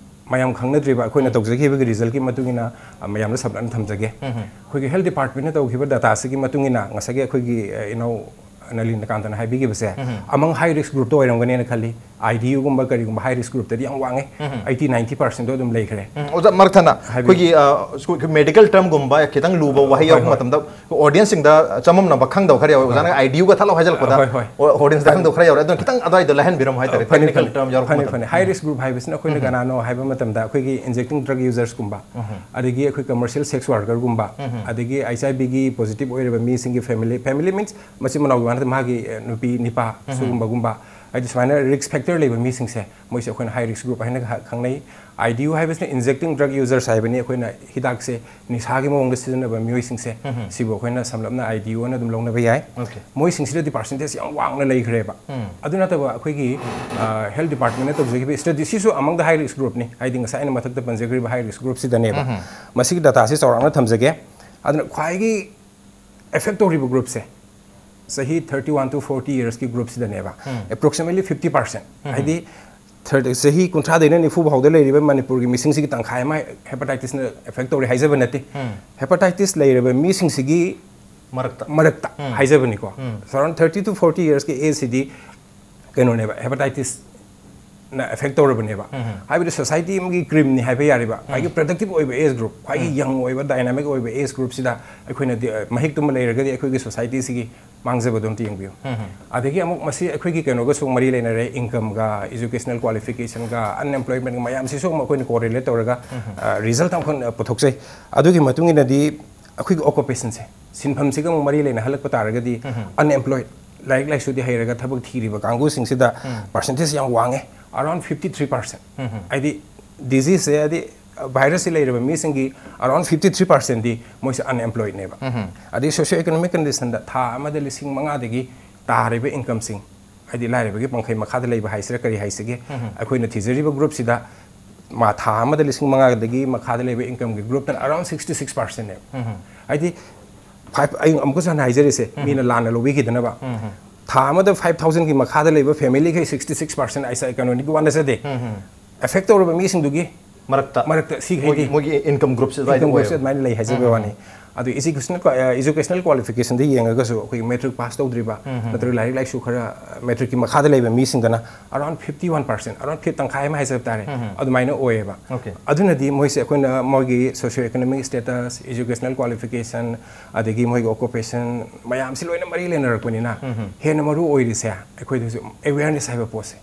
ꯃꯌꯥꯝ ꯈꯪꯅꯗ꯭ꯔꯤꯕ ꯑꯩꯈꯣꯏꯅ ꯇꯧꯖꯈꯤꯕꯒꯤ ꯔꯤꯖꯜꯀꯤ ꯃꯇꯨꯡ ꯏꯟꯅ, ꯑ, ꯃꯌꯥꯝꯗ ꯁꯝꯂꯞꯅ ꯊꯝꯖꯒꯦ꯫ ꯑꯩꯈꯣꯏꯒꯤ ꯍꯦꯜꯊ ꯗꯤꯄꯥꯔꯠꯃꯦꯟꯅ ꯇꯧꯈꯤꯕ ꯗꯥꯇꯥꯁꯤꯒꯤ ꯃꯇꯨꯡ ꯏꯟꯅ ꯉꯁꯥꯏꯒꯤ ꯑꯩꯈꯣꯏꯒꯤ, ꯑ, ꯏꯅꯥꯎ ꯅꯂꯤꯟꯀꯥꯟꯇꯅ ꯍꯥꯏꯕꯤꯈꯤꯕꯁꯦ ꯑꯃꯪ ꯍꯥꯏ ꯔꯤꯁꯛ ꯒ꯭ꯔꯨꯞꯇ ꯑꯣꯏꯔꯝꯒꯅꯦꯅ ꯈꯜꯂꯤ꯫ ꯑꯥꯏ ꯗꯤ ꯌꯨꯒꯨꯝꯕ ꯀꯔꯤꯒꯨꯝꯕ ꯍꯥꯏ ꯔꯤꯁꯛ ꯒ꯭ꯔꯨꯞꯇꯗꯤ ꯌꯥꯝ ꯋꯥꯡꯉꯦ꯫ ꯑꯩꯠꯇꯤ ꯅꯥꯏꯟꯇꯤ ꯄꯥꯔꯁꯦꯟꯗꯣ ꯑꯗꯨꯝ ꯂꯩꯈ꯭ꯔꯦ꯫ ꯎꯝ, ꯑꯣꯖꯥ, ꯃꯔꯛ ꯊꯠꯅ ꯍꯥꯏꯕꯤꯌꯨ꯫ ꯑꯩꯈꯣꯏꯒꯤ, ꯑ, ꯁ꯭ꯀꯨꯜ, ꯃꯦꯗꯤꯀꯦꯜ ꯇꯔꯝꯒꯨꯝꯕ ꯈꯤꯇꯪ ꯂꯨꯕ ꯋꯥꯍꯩ ꯍꯣꯏ, ꯌꯥꯎꯔꯛꯄ ꯍꯣꯏ꯫ ꯃꯇꯝꯗ ꯑꯣꯗꯤꯌꯟꯁꯁꯤꯡꯗ ꯆꯃꯝꯅꯕ ꯈꯪꯗꯕ ꯈꯔ ꯌꯥꯎꯋꯦ꯫ ꯑꯣꯖꯥꯅ ꯑꯥꯏ ꯗꯤ ꯌꯨꯒ ꯊꯠꯂꯣ ꯍꯥꯏꯖꯤꯜꯂꯛꯄꯗ ꯍꯣꯏ, ꯍꯣꯏ꯫ ꯑꯣꯗꯤꯌꯟꯁꯇ ꯈꯪꯗꯕ ꯈꯔ ꯌꯥꯎꯔꯦ꯫ ꯑꯗꯨꯅ ꯈꯤꯇꯪ ꯑꯗꯨꯋꯥꯏꯗꯣ ꯂꯥꯏꯍꯟꯕꯤꯔꯝꯃꯣ ꯍꯥꯏꯇꯥꯔꯦ, ꯐꯅꯤ, ꯇꯦꯛꯅꯤꯀꯦꯜ ꯐꯅꯤ, ꯇꯔꯝ ꯌꯥꯎꯔꯛꯄ ꯐꯅꯤ, ꯃꯇꯝꯗ꯫ ꯐꯅꯤ꯫ ꯍꯥꯏ ꯔꯤꯁꯛ ꯒ꯭ꯔꯨꯞ ꯍꯥꯏꯕꯁꯤꯅ ꯑꯩꯈꯣꯏꯅ ꯀꯅꯥꯅꯣ ꯍꯥꯏꯕ ꯃꯇꯝꯗ ꯑꯩꯈꯣꯏꯒꯤ ꯏꯟꯖꯦꯛꯇꯤꯡ ꯗ꯭ꯔꯒ ꯌꯨꯖꯔꯁꯀꯨꯝꯕ, ꯑꯗꯒꯤ ꯑꯩꯈꯣꯏ ꯀꯃꯔꯁꯤꯌꯦꯜ ꯁꯦꯛꯁ ꯋꯥꯔꯀꯔꯒꯨꯝꯕ, ꯑꯗꯒꯤ ꯑꯩꯆ ꯑꯥꯏ ꯚꯤꯒꯤ ꯄꯣꯖꯤꯇꯤꯚ ꯑꯣꯏꯔꯕ ꯃꯤꯁꯤꯡꯒꯤ ꯐꯦꯃꯤꯂꯤ, ꯐꯦꯃꯤꯂꯤ ꯃꯤꯟꯁ ꯃꯆꯤꯟ ꯃꯅꯥꯎꯒꯤ ꯋꯥ ꯅꯠꯇꯦ, ꯃꯥꯒꯤ, ꯑꯦ, ꯅꯨꯄꯤ ꯅꯤꯄꯥ ꯁꯤꯒꯨꯝꯕꯒꯨꯝꯕ, ꯍꯥꯏꯗꯤ ꯁꯨꯃꯥꯏꯅ ꯔꯤꯁꯛ ꯐꯦꯛꯇꯔ ꯂꯩꯕ ꯃꯤꯁꯤꯡꯁꯦ, ꯃꯣꯏꯁꯦ ꯑꯩꯈꯣꯏꯅ ꯍꯥꯏ ꯔꯤꯁꯛ ꯒ꯭ꯔꯨꯞ ꯍꯥꯏꯅ ꯈ-, ꯈꯪꯅꯩ꯫ ꯑꯥꯏ ꯗꯤ ꯌꯨ ꯍꯥꯏꯕꯁꯤꯅ ꯏꯟꯖꯦꯛꯇꯤꯡ ꯗ꯭ꯔꯒ ꯌꯨꯖꯔꯁ ꯍꯥꯏꯕꯅꯤ꯫ ꯑꯩꯈꯣꯏꯅ ꯍꯤꯗꯥꯛꯁꯦ ꯅꯤꯁꯥꯒꯤ ꯃꯑꯣꯡꯗ ꯁꯤꯖꯤꯟꯅꯕ ꯃꯤꯑꯣꯏꯁꯤꯡꯁꯦ, ꯁꯤꯕꯨ ꯑꯩꯈꯣꯏꯅ ꯁꯝꯂꯞꯅ ꯑꯥꯏ ꯗꯤ ꯌꯨ ꯑꯅ ꯑꯗꯨꯝ ꯂꯧꯅꯕ ꯌꯥꯏ꯫ Okay. ꯃꯣꯏꯁꯤꯡꯁꯤꯗꯗꯤ ꯄꯥꯔꯁꯦꯟꯇꯦꯖ ꯌꯥꯝ ꯋꯥꯡꯅ ꯂꯩꯈ꯭ꯔꯦꯕ꯫ ꯑꯗꯨ ꯅꯠꯇꯕ ꯑꯩꯈꯣꯏꯒꯤ, ꯑ, ꯍꯦꯜꯊ ꯗꯤꯄꯥꯔꯠꯃꯦꯟꯅ ꯇꯧꯖꯈꯤꯕ ꯁ꯭ꯇꯗꯤ, ꯁꯤꯁꯨ ꯑꯃꯪ ꯗ ꯍꯥꯏ ꯔꯤꯁꯛ ꯒ꯭ꯔꯨꯞꯅꯤ, ꯍꯥꯏꯗꯤ ꯉꯁꯥꯏ ꯑꯩꯅ ꯃꯊꯛꯇ ꯄꯟꯖꯈ꯭ꯔꯤꯕ ꯍꯥꯏ ꯔꯤꯁꯛ ꯒ꯭ꯔꯨꯞꯁꯤꯗꯅꯦꯕ꯫ ꯃꯁꯤꯒꯤ ꯗꯥꯇꯥꯁꯤ ꯆꯥꯎꯔꯥꯛꯅ ꯊꯝꯖꯒꯦ꯫ ꯑꯗꯨꯅ ꯈ꯭ꯋꯥꯏꯒꯤ ꯑꯦꯐꯦꯛ ꯇꯧꯔꯤꯕ ꯒ꯭ꯔꯨꯞꯁꯦ ꯆꯍꯤ ꯊꯥꯔꯇꯤ ꯋꯥꯟ ꯇꯨ ꯐꯣꯔꯇꯤ ꯌꯔꯁꯀꯤ ꯒ꯭ꯔꯨꯞꯁꯤꯗꯅꯦꯕ꯫ ꯑꯦꯄ꯭ꯔꯣꯛꯁꯤꯃꯦꯠꯂꯤ ꯐꯤꯐꯇꯤ ꯄꯥꯔꯁꯦꯟ, ꯍꯥꯏꯗꯤ ꯊꯥꯔꯇꯤ, ꯆꯍꯤ ꯀꯨꯟꯊ꯭ꯔꯥꯗꯩꯅ ꯅꯤꯐꯨ ꯐꯥꯎꯗ ꯂꯩꯔꯤꯕ ꯃꯅꯤꯄꯨꯔꯒꯤ ꯃꯤꯁꯤꯡꯁꯤꯒꯤ ꯇꯪꯈꯥꯏ ꯑꯃ ꯍꯦꯄꯥꯇꯥꯏꯇꯤꯁꯅ ꯑꯦꯐꯦꯛ ꯇꯧꯔꯦ ꯍꯥꯏꯖꯕ ꯅꯠꯇꯦ꯫ ꯍꯦꯄꯥꯇꯥꯏꯇꯤꯁ ꯂꯩꯔꯕ ꯃꯤꯁꯤꯡꯁꯤꯒꯤ ꯃꯔꯛꯇ ꯃꯔꯛꯇ ꯍꯥꯏꯖꯕꯅꯤꯀꯣ, ꯑꯔꯥꯎꯟ ꯊꯥꯔꯇꯤ ꯇꯨ ꯐꯣꯔꯇꯤ ꯌꯔꯁꯀꯤ ꯑꯦꯖꯁꯤꯗꯤ ꯀꯩꯅꯣꯅꯦꯕ, ꯍꯦꯄꯥꯇꯥꯏꯇꯤꯁꯅ ꯑꯦꯐꯦꯛ ꯇꯧꯔꯕꯅꯦꯕ꯫ ꯍꯥꯏꯕꯗꯤ ꯁꯣꯁꯥꯏꯇꯤ ꯑꯃꯒꯤ ꯀ꯭ꯔꯤꯝꯅꯤ ꯍꯥꯏꯕ ꯌꯥꯔꯤꯕ, ꯈ꯭ꯋꯥꯏꯒꯤ ꯄ꯭ꯔꯗꯛꯇꯤꯚ ꯑꯣꯏꯕ ꯑꯦꯖ ꯒ꯭ꯔꯨꯞ, ꯈ꯭ꯋꯥꯏꯒꯤ ꯌꯪ ꯑꯣꯏꯕ, ꯗꯥꯏꯅꯥꯃꯤꯛ ꯑꯣꯏꯕ ꯑꯦꯖ ꯒ꯭ꯔꯨꯞꯁꯤꯗ ꯑꯩꯈꯣꯏꯅ ꯗꯤ-, ꯃꯍꯤꯛꯇꯨꯃ ꯂꯩꯔꯒꯗꯤ ꯑꯩꯈꯣꯏꯒꯤ ꯁꯣꯁꯥꯏꯇꯤꯁꯤꯒꯤ ꯃꯥꯡꯖꯕꯗꯣ ꯑꯝꯇ ꯌꯦꯡꯕꯤꯌꯨ꯫ ꯑꯗꯒꯤ ꯑꯃꯨꯛ ꯃꯁꯤ ꯑꯩꯈꯣꯏꯒꯤ ꯀꯩꯅꯣꯒꯁꯨ ꯃꯔꯤ ꯂꯩꯅꯔꯦ, ꯏꯟꯀꯝꯒ, ꯏꯖꯨꯀꯦꯁꯅꯦꯜ ꯀ꯭ꯋꯥꯂꯤꯐꯤꯀꯦꯁꯟꯒ, ꯑꯟꯑꯦꯝꯄ꯭ꯂꯣꯏꯃꯦꯟꯒ ꯃꯌꯥꯝꯁꯤꯁꯨ ꯑꯃꯨꯛ ꯑꯩꯈꯣꯏꯅ ꯀꯣꯔꯤꯂꯦꯠ ꯇꯧꯔꯒ, ꯑ, ꯔꯤꯖꯜꯠ ꯑꯃꯈꯛ ꯄꯨꯊꯣꯛꯆꯩ꯫ ꯑꯗꯨꯒꯤ ꯃꯇꯨꯡ ꯏꯟꯅꯗꯤ ꯑꯩꯈꯣꯏꯒꯤ ꯑꯣꯀꯨꯄꯦꯁꯟꯁꯦ, ꯁꯤꯟꯐꯝꯁꯤꯒ ꯑꯃꯨꯛ ꯃꯔꯤ ꯂꯩꯅꯍꯜꯂꯛꯄ ꯇꯥꯔꯒꯗꯤ, ꯑꯟꯑꯦꯝꯄ꯭ꯂꯣꯏꯗ, ꯂꯥꯏꯔꯤꯛ ꯂꯥꯏꯁꯨꯗꯤ ꯍꯩꯔꯒ ꯊꯕꯛ ꯊꯤꯔꯤꯕ ꯀꯥꯡꯕꯨꯁꯤꯡꯁꯤꯗ ꯄꯥꯔꯁꯦꯟꯇꯦꯖ ꯌꯥꯝ ꯋꯥꯡꯉꯦ, ꯑꯔꯥꯎꯟ ꯐꯤꯐꯇꯤ ꯊ꯭ꯔꯤ ꯄꯥꯔꯁꯦꯟ꯫ ꯍꯥꯏꯗꯤ ꯗꯤꯖꯤꯖꯁꯦ, ꯍꯥꯏꯗꯤ ꯚꯥꯏꯔꯁꯁꯤ ꯂꯩꯔꯕ ꯃꯤꯁꯤꯡꯒꯤ ꯑꯔꯥꯎꯟ ꯐꯤꯐꯇꯤ ꯊ꯭ꯔꯤ ꯄꯥꯔꯁꯦꯟꯗꯤ ꯃꯣꯏꯁꯦ ꯑꯟꯑꯦꯝꯄ꯭ꯂꯣꯏꯗꯅꯦꯕ꯫ ꯑꯗꯩ ꯁꯣꯁꯤꯌꯣ ꯏꯀꯣꯅꯣꯃꯤꯛ ꯀꯟꯗꯤꯁꯟꯗ ꯊꯥ ꯑꯃꯗ ꯂꯤꯁꯤꯡ ꯃꯉꯥꯗꯒꯤ ꯇꯥꯔꯤꯕ ꯏꯟꯀꯝꯁꯤꯡ, ꯍꯥꯏꯗꯤ ꯂꯥꯏꯔꯕꯒꯤ ꯄꯪꯈꯩ ꯃꯈꯥꯗ ꯂꯩꯕ ꯍꯥꯏꯁꯤꯔꯥ ꯀꯔꯤ ꯍꯥꯏꯁꯤꯒꯦ, ꯑꯩꯈꯣꯏꯅ ꯊꯤꯖꯔꯤꯕ ꯒ꯭ꯔꯨꯞꯁꯤꯗ ꯃꯥ ꯊꯥ ꯑꯃꯗ ꯂꯤꯁꯤꯡ ꯃꯉꯥꯗꯒꯤ ꯃꯈꯥꯗ ꯂꯩꯕ ꯏꯟꯀꯝꯒꯤ ꯒ꯭ꯔꯨꯞꯇꯅ ꯑꯔꯥꯎꯟ ꯁꯤꯛꯁꯇꯤ ꯁꯤꯛꯁ ꯄꯥꯔꯁꯦꯟꯅꯦꯕ꯫ ꯍꯥꯏꯗꯤ ꯐꯥꯏꯚ, ꯑꯩ ꯑꯃꯨꯛꯀꯁꯨ ꯍꯟꯅ ꯍꯥꯏꯖꯔꯤꯁꯦ, ꯃꯤꯅ ꯂꯥꯟꯅ ꯂꯧꯕꯤꯈꯤꯗꯅꯕ꯫ ꯊꯥ ꯑꯃꯗ ꯐꯥꯏꯚ ꯊꯥꯎꯖꯟꯒꯤ ꯃꯈꯥꯗ ꯂꯩꯕ ꯐꯦꯃꯤꯂꯤꯈꯩ ꯁꯤꯛꯁꯇꯤ ꯁꯤꯛꯁ ꯄꯥꯔꯁꯦꯟ ꯑꯩꯁꯥ ꯀꯩꯅꯣꯅꯤꯒꯤ ꯋꯥ ꯅꯠꯆꯗꯦ꯫ ꯑꯦꯐꯦꯛ ꯇꯧꯔꯕ ꯃꯤꯁꯤꯡꯗꯨꯒꯤ ꯃꯔꯛꯇ ꯃꯔꯛꯇ ꯁꯤꯈꯩꯗꯤ ꯃꯣꯏꯒꯤ ꯏꯟꯀꯝ ꯒ꯭ꯔꯨꯞꯁꯦ ꯑꯗꯨꯃꯥꯏꯅ ꯏꯟꯀꯝ ꯒ꯭ꯔꯨꯞꯁꯦ ꯑꯗꯨꯃꯥꯏꯅ ꯂꯩ ꯍꯥꯏꯖꯕꯩ ꯋꯥꯅꯤ꯫ ꯑꯗꯨ ꯏꯖꯨꯀꯦꯁꯅꯦꯜ ꯏꯖꯨꯀꯦꯁꯅꯦꯜ ꯀ꯭ꯋꯥꯂꯤꯐꯤꯀꯦꯁꯟꯗ ꯌꯦꯡꯉꯒꯁꯨ ꯑꯩꯈꯣꯏꯒꯤ ꯃꯦꯇ꯭ꯔꯤꯛ ꯄꯥꯁ ꯇꯧꯗ꯭ꯔꯤꯕ ꯅꯠꯇ꯭ꯔꯒ ꯂꯥꯏꯔꯤꯛ ꯂꯥꯏꯁꯨ ꯈꯔ ꯃꯦꯇ꯭ꯔꯤꯛꯀꯤ ꯃꯈꯥꯗ ꯂꯩꯕ ꯃꯤꯁꯤꯡꯗꯅ around fifty one percent, around ꯐꯤꯐ ꯇꯪꯈꯥꯏ ꯑꯃ ꯍꯥꯏꯖꯕ ꯇꯥꯔꯦ, ꯑꯗꯨꯃꯥꯏꯅ ꯑꯣꯏꯌꯦꯕ꯫ Okay. ꯑꯗꯨꯅꯗꯤ ꯃꯣꯏꯁꯦ ꯑꯩꯈꯣꯏꯅ ꯃꯣꯏꯒꯤ socio economic status, educational qualification, ꯑꯗꯒꯤ ꯃꯣꯏꯒꯤ ꯑꯣꯀꯨꯄꯦꯁꯟ ꯃꯌꯥꯝꯁꯤ ꯂꯣꯏꯅ ꯃꯔꯤ ꯂꯩꯅꯔꯛꯄꯅꯤꯅ ꯍꯦꯟꯅ ꯃꯔꯨ ꯑꯣꯏꯔꯤꯁꯦ ꯑꯩꯈꯣꯏꯗꯁꯨ ꯑꯦꯋꯦꯔꯅꯦꯁ ꯍꯥꯏꯕ ꯄꯣꯠꯁꯦ꯫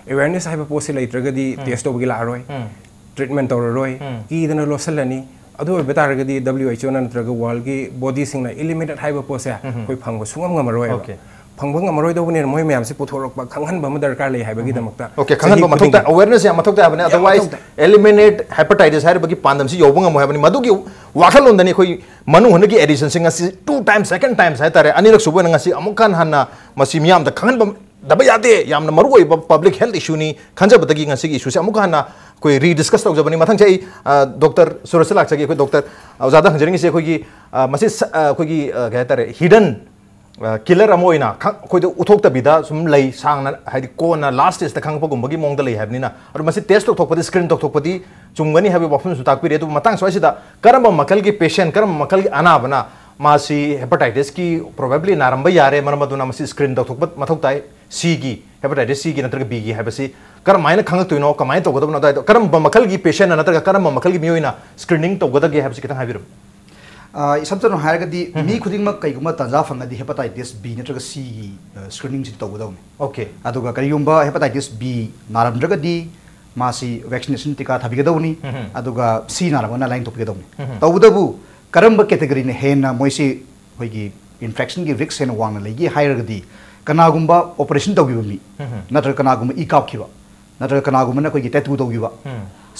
ꯑꯦꯋꯦꯔꯅꯦꯁ ꯍꯥꯏꯕ ꯄꯣꯠꯁꯦ ꯂꯩꯇ꯭ꯔꯒꯗꯤ ꯇꯦꯁ ꯇꯧꯕꯒꯤ ꯂꯥꯛꯑꯔꯣꯏ, ꯇ꯭ꯔꯤꯠꯃꯦꯟ ꯇꯧꯔꯔꯣꯏ, ꯀꯤꯗꯅ ꯂꯣꯠꯁꯤꯜꯂꯅꯤ꯫ ꯑꯗꯨ ꯑꯣꯏꯕ ꯇꯥꯔꯒꯗꯤ W H O ꯅ ꯅꯠꯇ꯭ꯔꯒ ꯋꯥꯔꯜꯒꯤ ꯕꯣꯗꯤꯁꯤꯡꯅ ꯏꯂꯤꯃꯤꯅꯦꯠ ꯍꯥꯏꯕ ꯄꯣꯠꯁꯦ ꯑꯩꯈꯣꯏ ꯐꯪꯕ ꯁꯨꯡꯉꯝ ꯉꯝꯃꯔꯣꯏꯕ꯫ Okay. ꯐꯪꯕ ꯉꯝꯃꯔꯣꯏꯗꯧꯕꯅꯤꯅ ꯃꯣꯏ ꯃꯌꯥꯝꯁꯦ ꯄꯨꯊꯣꯔꯛꯄ, ꯈꯪꯍꯟꯕ ꯑꯃ ꯗꯔꯀꯥꯔ ꯂꯩ ꯍꯥꯏꯕꯒꯤꯗꯃꯛꯇ Okay, ꯈꯪꯍꯟꯕ ꯆꯍꯤ ꯃꯊꯧ ꯇꯥꯏ, ꯈꯨꯗꯤꯡꯒꯤ ꯑꯋꯦꯔꯅꯦꯁ ꯌꯥꯝ ꯃꯊꯧ ꯇꯥꯏ ꯍꯥꯏꯕꯅꯤ꯫ ꯌꯥꯝ Otherwise, ꯃꯊꯧ ꯇꯥꯏ꯫ Eliminate hepatitis ꯍꯥꯏꯔꯤꯕꯒꯤ ꯄꯥꯟꯗꯝꯁꯤ ꯌꯧꯕ ꯉꯝꯃꯣꯏ ꯍꯥꯏꯕꯅꯤ꯫ ꯃꯗꯨꯒꯤ ꯋꯥꯈꯜꯂꯣꯟꯗꯅꯤ ꯑꯩꯈꯣꯏ ꯃꯅꯨꯡ ꯍꯨꯠꯅꯒꯤ ꯑꯦꯗꯤꯁꯟꯁꯤ ꯉꯁꯤ two times, second times ꯍꯥꯏꯇꯥꯔꯦ, ꯑꯅꯤꯔꯛ ꯁꯨꯕ ꯑꯣꯏꯅ ꯉꯁꯤ ꯑꯃꯨꯛ ꯍꯟꯅ ꯍꯟꯅ ꯃꯁꯤ ꯃꯤꯌꯥꯝꯗ ꯈꯪꯍꯟꯕ ꯗꯕ ꯌꯥꯗꯦ, ꯌꯥꯝꯅ ꯃꯔꯨ ꯑꯣꯏꯕ ꯄꯕ꯭ꯂꯤꯛ ꯍꯦꯜꯊ ꯏꯁꯨꯅꯤ ꯈꯟꯖꯕꯗꯒꯤ ꯉꯁꯤꯒꯤ ꯏꯁꯨꯁꯦ ꯑꯃꯨꯛ ꯍꯟꯅ ꯑꯩꯈꯣꯏ ꯔꯤꯗꯤꯁꯀꯁ ꯇꯧꯖꯕꯅꯤ꯫ ꯃꯊꯪꯁꯦ ꯑꯩ ꯗꯣꯛꯇꯔ ꯁꯨꯔꯖꯇ ꯂꯥꯛꯆꯒꯦ꯫ ꯑꯩꯈꯣꯏ ꯗꯣꯛꯇꯔ ꯑꯣꯖꯥꯗ ꯍꯪꯖꯅꯤꯡꯉꯤꯁꯦ ꯑꯩꯈꯣꯏꯒꯤ, ꯑ, ꯃꯁꯤ ꯁ-, ꯑ, ꯑꯩꯈꯣꯏꯒꯤ, ꯑ, ꯀꯩ ꯍꯥꯏꯇꯥꯔꯦ, ꯍꯤꯗꯟ ꯀꯤꯂꯔ ꯑꯃ ꯑꯣꯏꯅ ꯈ-, ꯑꯩꯈꯣꯏꯗ ꯎꯠꯊꯣꯛꯇꯕꯤꯗ ꯁꯨꯝ ꯂꯩ, ꯁꯥꯡꯅ, ꯍꯥꯏꯗꯤ ꯀꯣꯟꯅ ꯂꯥꯁ ꯁ꯭ꯇꯦꯖꯇ ꯈꯪꯉꯛꯄꯒꯨꯝꯕꯒꯤ ꯃꯑꯣꯡꯗ ꯂꯩ ꯍꯥꯏꯕꯅꯤꯅ, ꯑꯗꯣ ꯃꯁꯤ ꯇꯦꯁ ꯇꯧꯊꯣꯛꯄꯗꯤ, ꯁ꯭ꯀ꯭ꯔꯤꯟ ꯇꯧꯊꯣꯛꯄꯗꯤ ꯆꯨꯝꯒꯅꯤ ꯍꯥꯏꯕꯒꯤ ꯋꯥꯐꯝꯁꯨ ꯇꯥꯛꯄꯤꯔꯦ꯫ ꯑꯗꯨꯕꯨ ꯃꯇꯥꯡ ꯁ꯭ꯋꯥꯏꯁꯤꯗ ꯀꯔꯝꯕ ꯃꯈꯜꯒꯤ ꯄꯦꯁꯦꯟ, ꯀꯔꯝꯕ ꯃꯈꯜꯒꯤ ꯑꯅꯥꯕꯅ ꯃꯥꯁꯤ ꯍꯦꯄꯥꯇꯥꯏꯇꯤꯁꯀꯤ ꯄ꯭ꯔꯣꯕꯦꯕ꯭ꯂꯤ ꯅꯥꯔꯝꯕ ꯌꯥꯔꯦ, ꯃꯔꯝ ꯑꯗꯨꯅ ꯃꯁꯤ ꯁ꯭ꯀ꯭ꯔꯤꯟ ꯇꯧꯊꯣꯛꯄ ꯃꯊꯧ ꯇꯥꯏ, ꯁꯤꯒꯤ, ꯍꯦꯄꯥꯇꯥꯏꯇꯤꯁ ꯁꯤꯒꯤ ꯅꯠꯇ꯭ꯔꯒ ꯕꯤꯒꯤ ꯍꯥꯏꯕꯁꯤ ꯀꯔꯝꯍꯥꯏꯅ ꯈꯪꯉꯛꯇꯣꯏꯅꯣ, ꯀꯃꯥꯏꯅ ꯇꯧꯒꯗꯕꯅꯣ, ꯑꯗꯨꯋꯥꯏꯗꯣ ꯀꯔꯝꯕ ꯃꯈꯜꯒꯤ ꯄꯦꯁꯦꯟꯅ ꯅꯠꯇ꯭ꯔꯒ ꯀꯔꯝꯕ ꯃꯈꯜꯒꯤ ꯃꯤꯑꯣꯏꯅ ꯁ꯭ꯀ꯭ꯔꯤꯅꯤꯡ ꯇꯧꯒꯗꯒꯦ ꯍꯥꯏꯕꯁꯤ ꯈꯤꯇꯪ ꯍꯥꯏꯕꯤꯔꯝꯃꯨ꯫ ꯑ, ꯏꯁꯝ ꯁꯝꯅ ꯍꯥꯏꯔꯒꯗꯤ ꯃꯤ ꯈꯨꯗꯤꯡꯃꯛ ꯀꯩꯒꯨꯝꯕ ꯇꯥꯟꯖꯥ ꯐꯪꯉꯗꯤ ꯍꯦꯄꯥꯇꯥꯏꯇꯤꯁ ꯕꯤ ꯅꯠꯇ꯭ꯔꯒ ꯁꯤꯒꯤ ꯁ꯭ꯀ꯭ꯔꯤꯅꯤꯡꯁꯤ ꯇꯧꯒꯗꯧꯅꯤ꯫ Okay. ꯑꯗꯨꯒ ꯀꯔꯤꯒꯨꯝꯕ ꯍꯦꯄꯥꯇꯥꯏꯇꯤꯁ ꯕꯤ ꯅꯥꯔꯝꯗ꯭ꯔꯒꯗꯤ ꯃꯥꯁꯤ ꯚꯦꯛꯁꯤꯅꯦꯁꯟ ꯇꯤꯀꯥ ꯊꯥꯕꯤꯒꯗꯧꯅꯤ꯫ ꯑꯗꯨꯒ ꯁꯤ ꯅꯥꯔꯝꯃꯒꯅ ꯂꯥꯏꯟꯊꯣꯛꯄꯤꯒꯗꯧꯅꯤ꯫ ꯇꯧꯕꯇꯕꯨ ꯀꯔꯝꯕ ꯀꯦꯇꯦꯒꯣꯔꯤꯅ ꯍꯦꯟꯅ ꯃꯣꯏꯁꯤ ꯑꯩꯈꯣꯏꯒꯤ ꯏꯟꯐꯦꯛꯁꯟꯒꯤ ꯔꯤꯛꯁ ꯍꯦꯟꯅ ꯋꯥꯡꯅ ꯂꯩꯒꯦ ꯍꯥꯏꯔꯒꯗꯤ ꯀꯅꯥꯒꯨꯝꯕ ꯑꯣꯄꯔꯦꯁꯟ ꯇꯧꯈꯤꯕ ꯃꯤ ꯅꯠꯇ꯭ꯔꯒ ꯀꯅꯥꯒꯨꯝꯕ ꯏ ꯀꯥꯞꯈꯤꯕ ꯅꯠꯇ꯭ꯔꯒ ꯀꯅꯥꯒꯨꯝꯕꯅ ꯑꯩꯈꯣꯏꯒꯤ ꯇꯦꯇꯨ ꯇꯧꯈꯤꯕ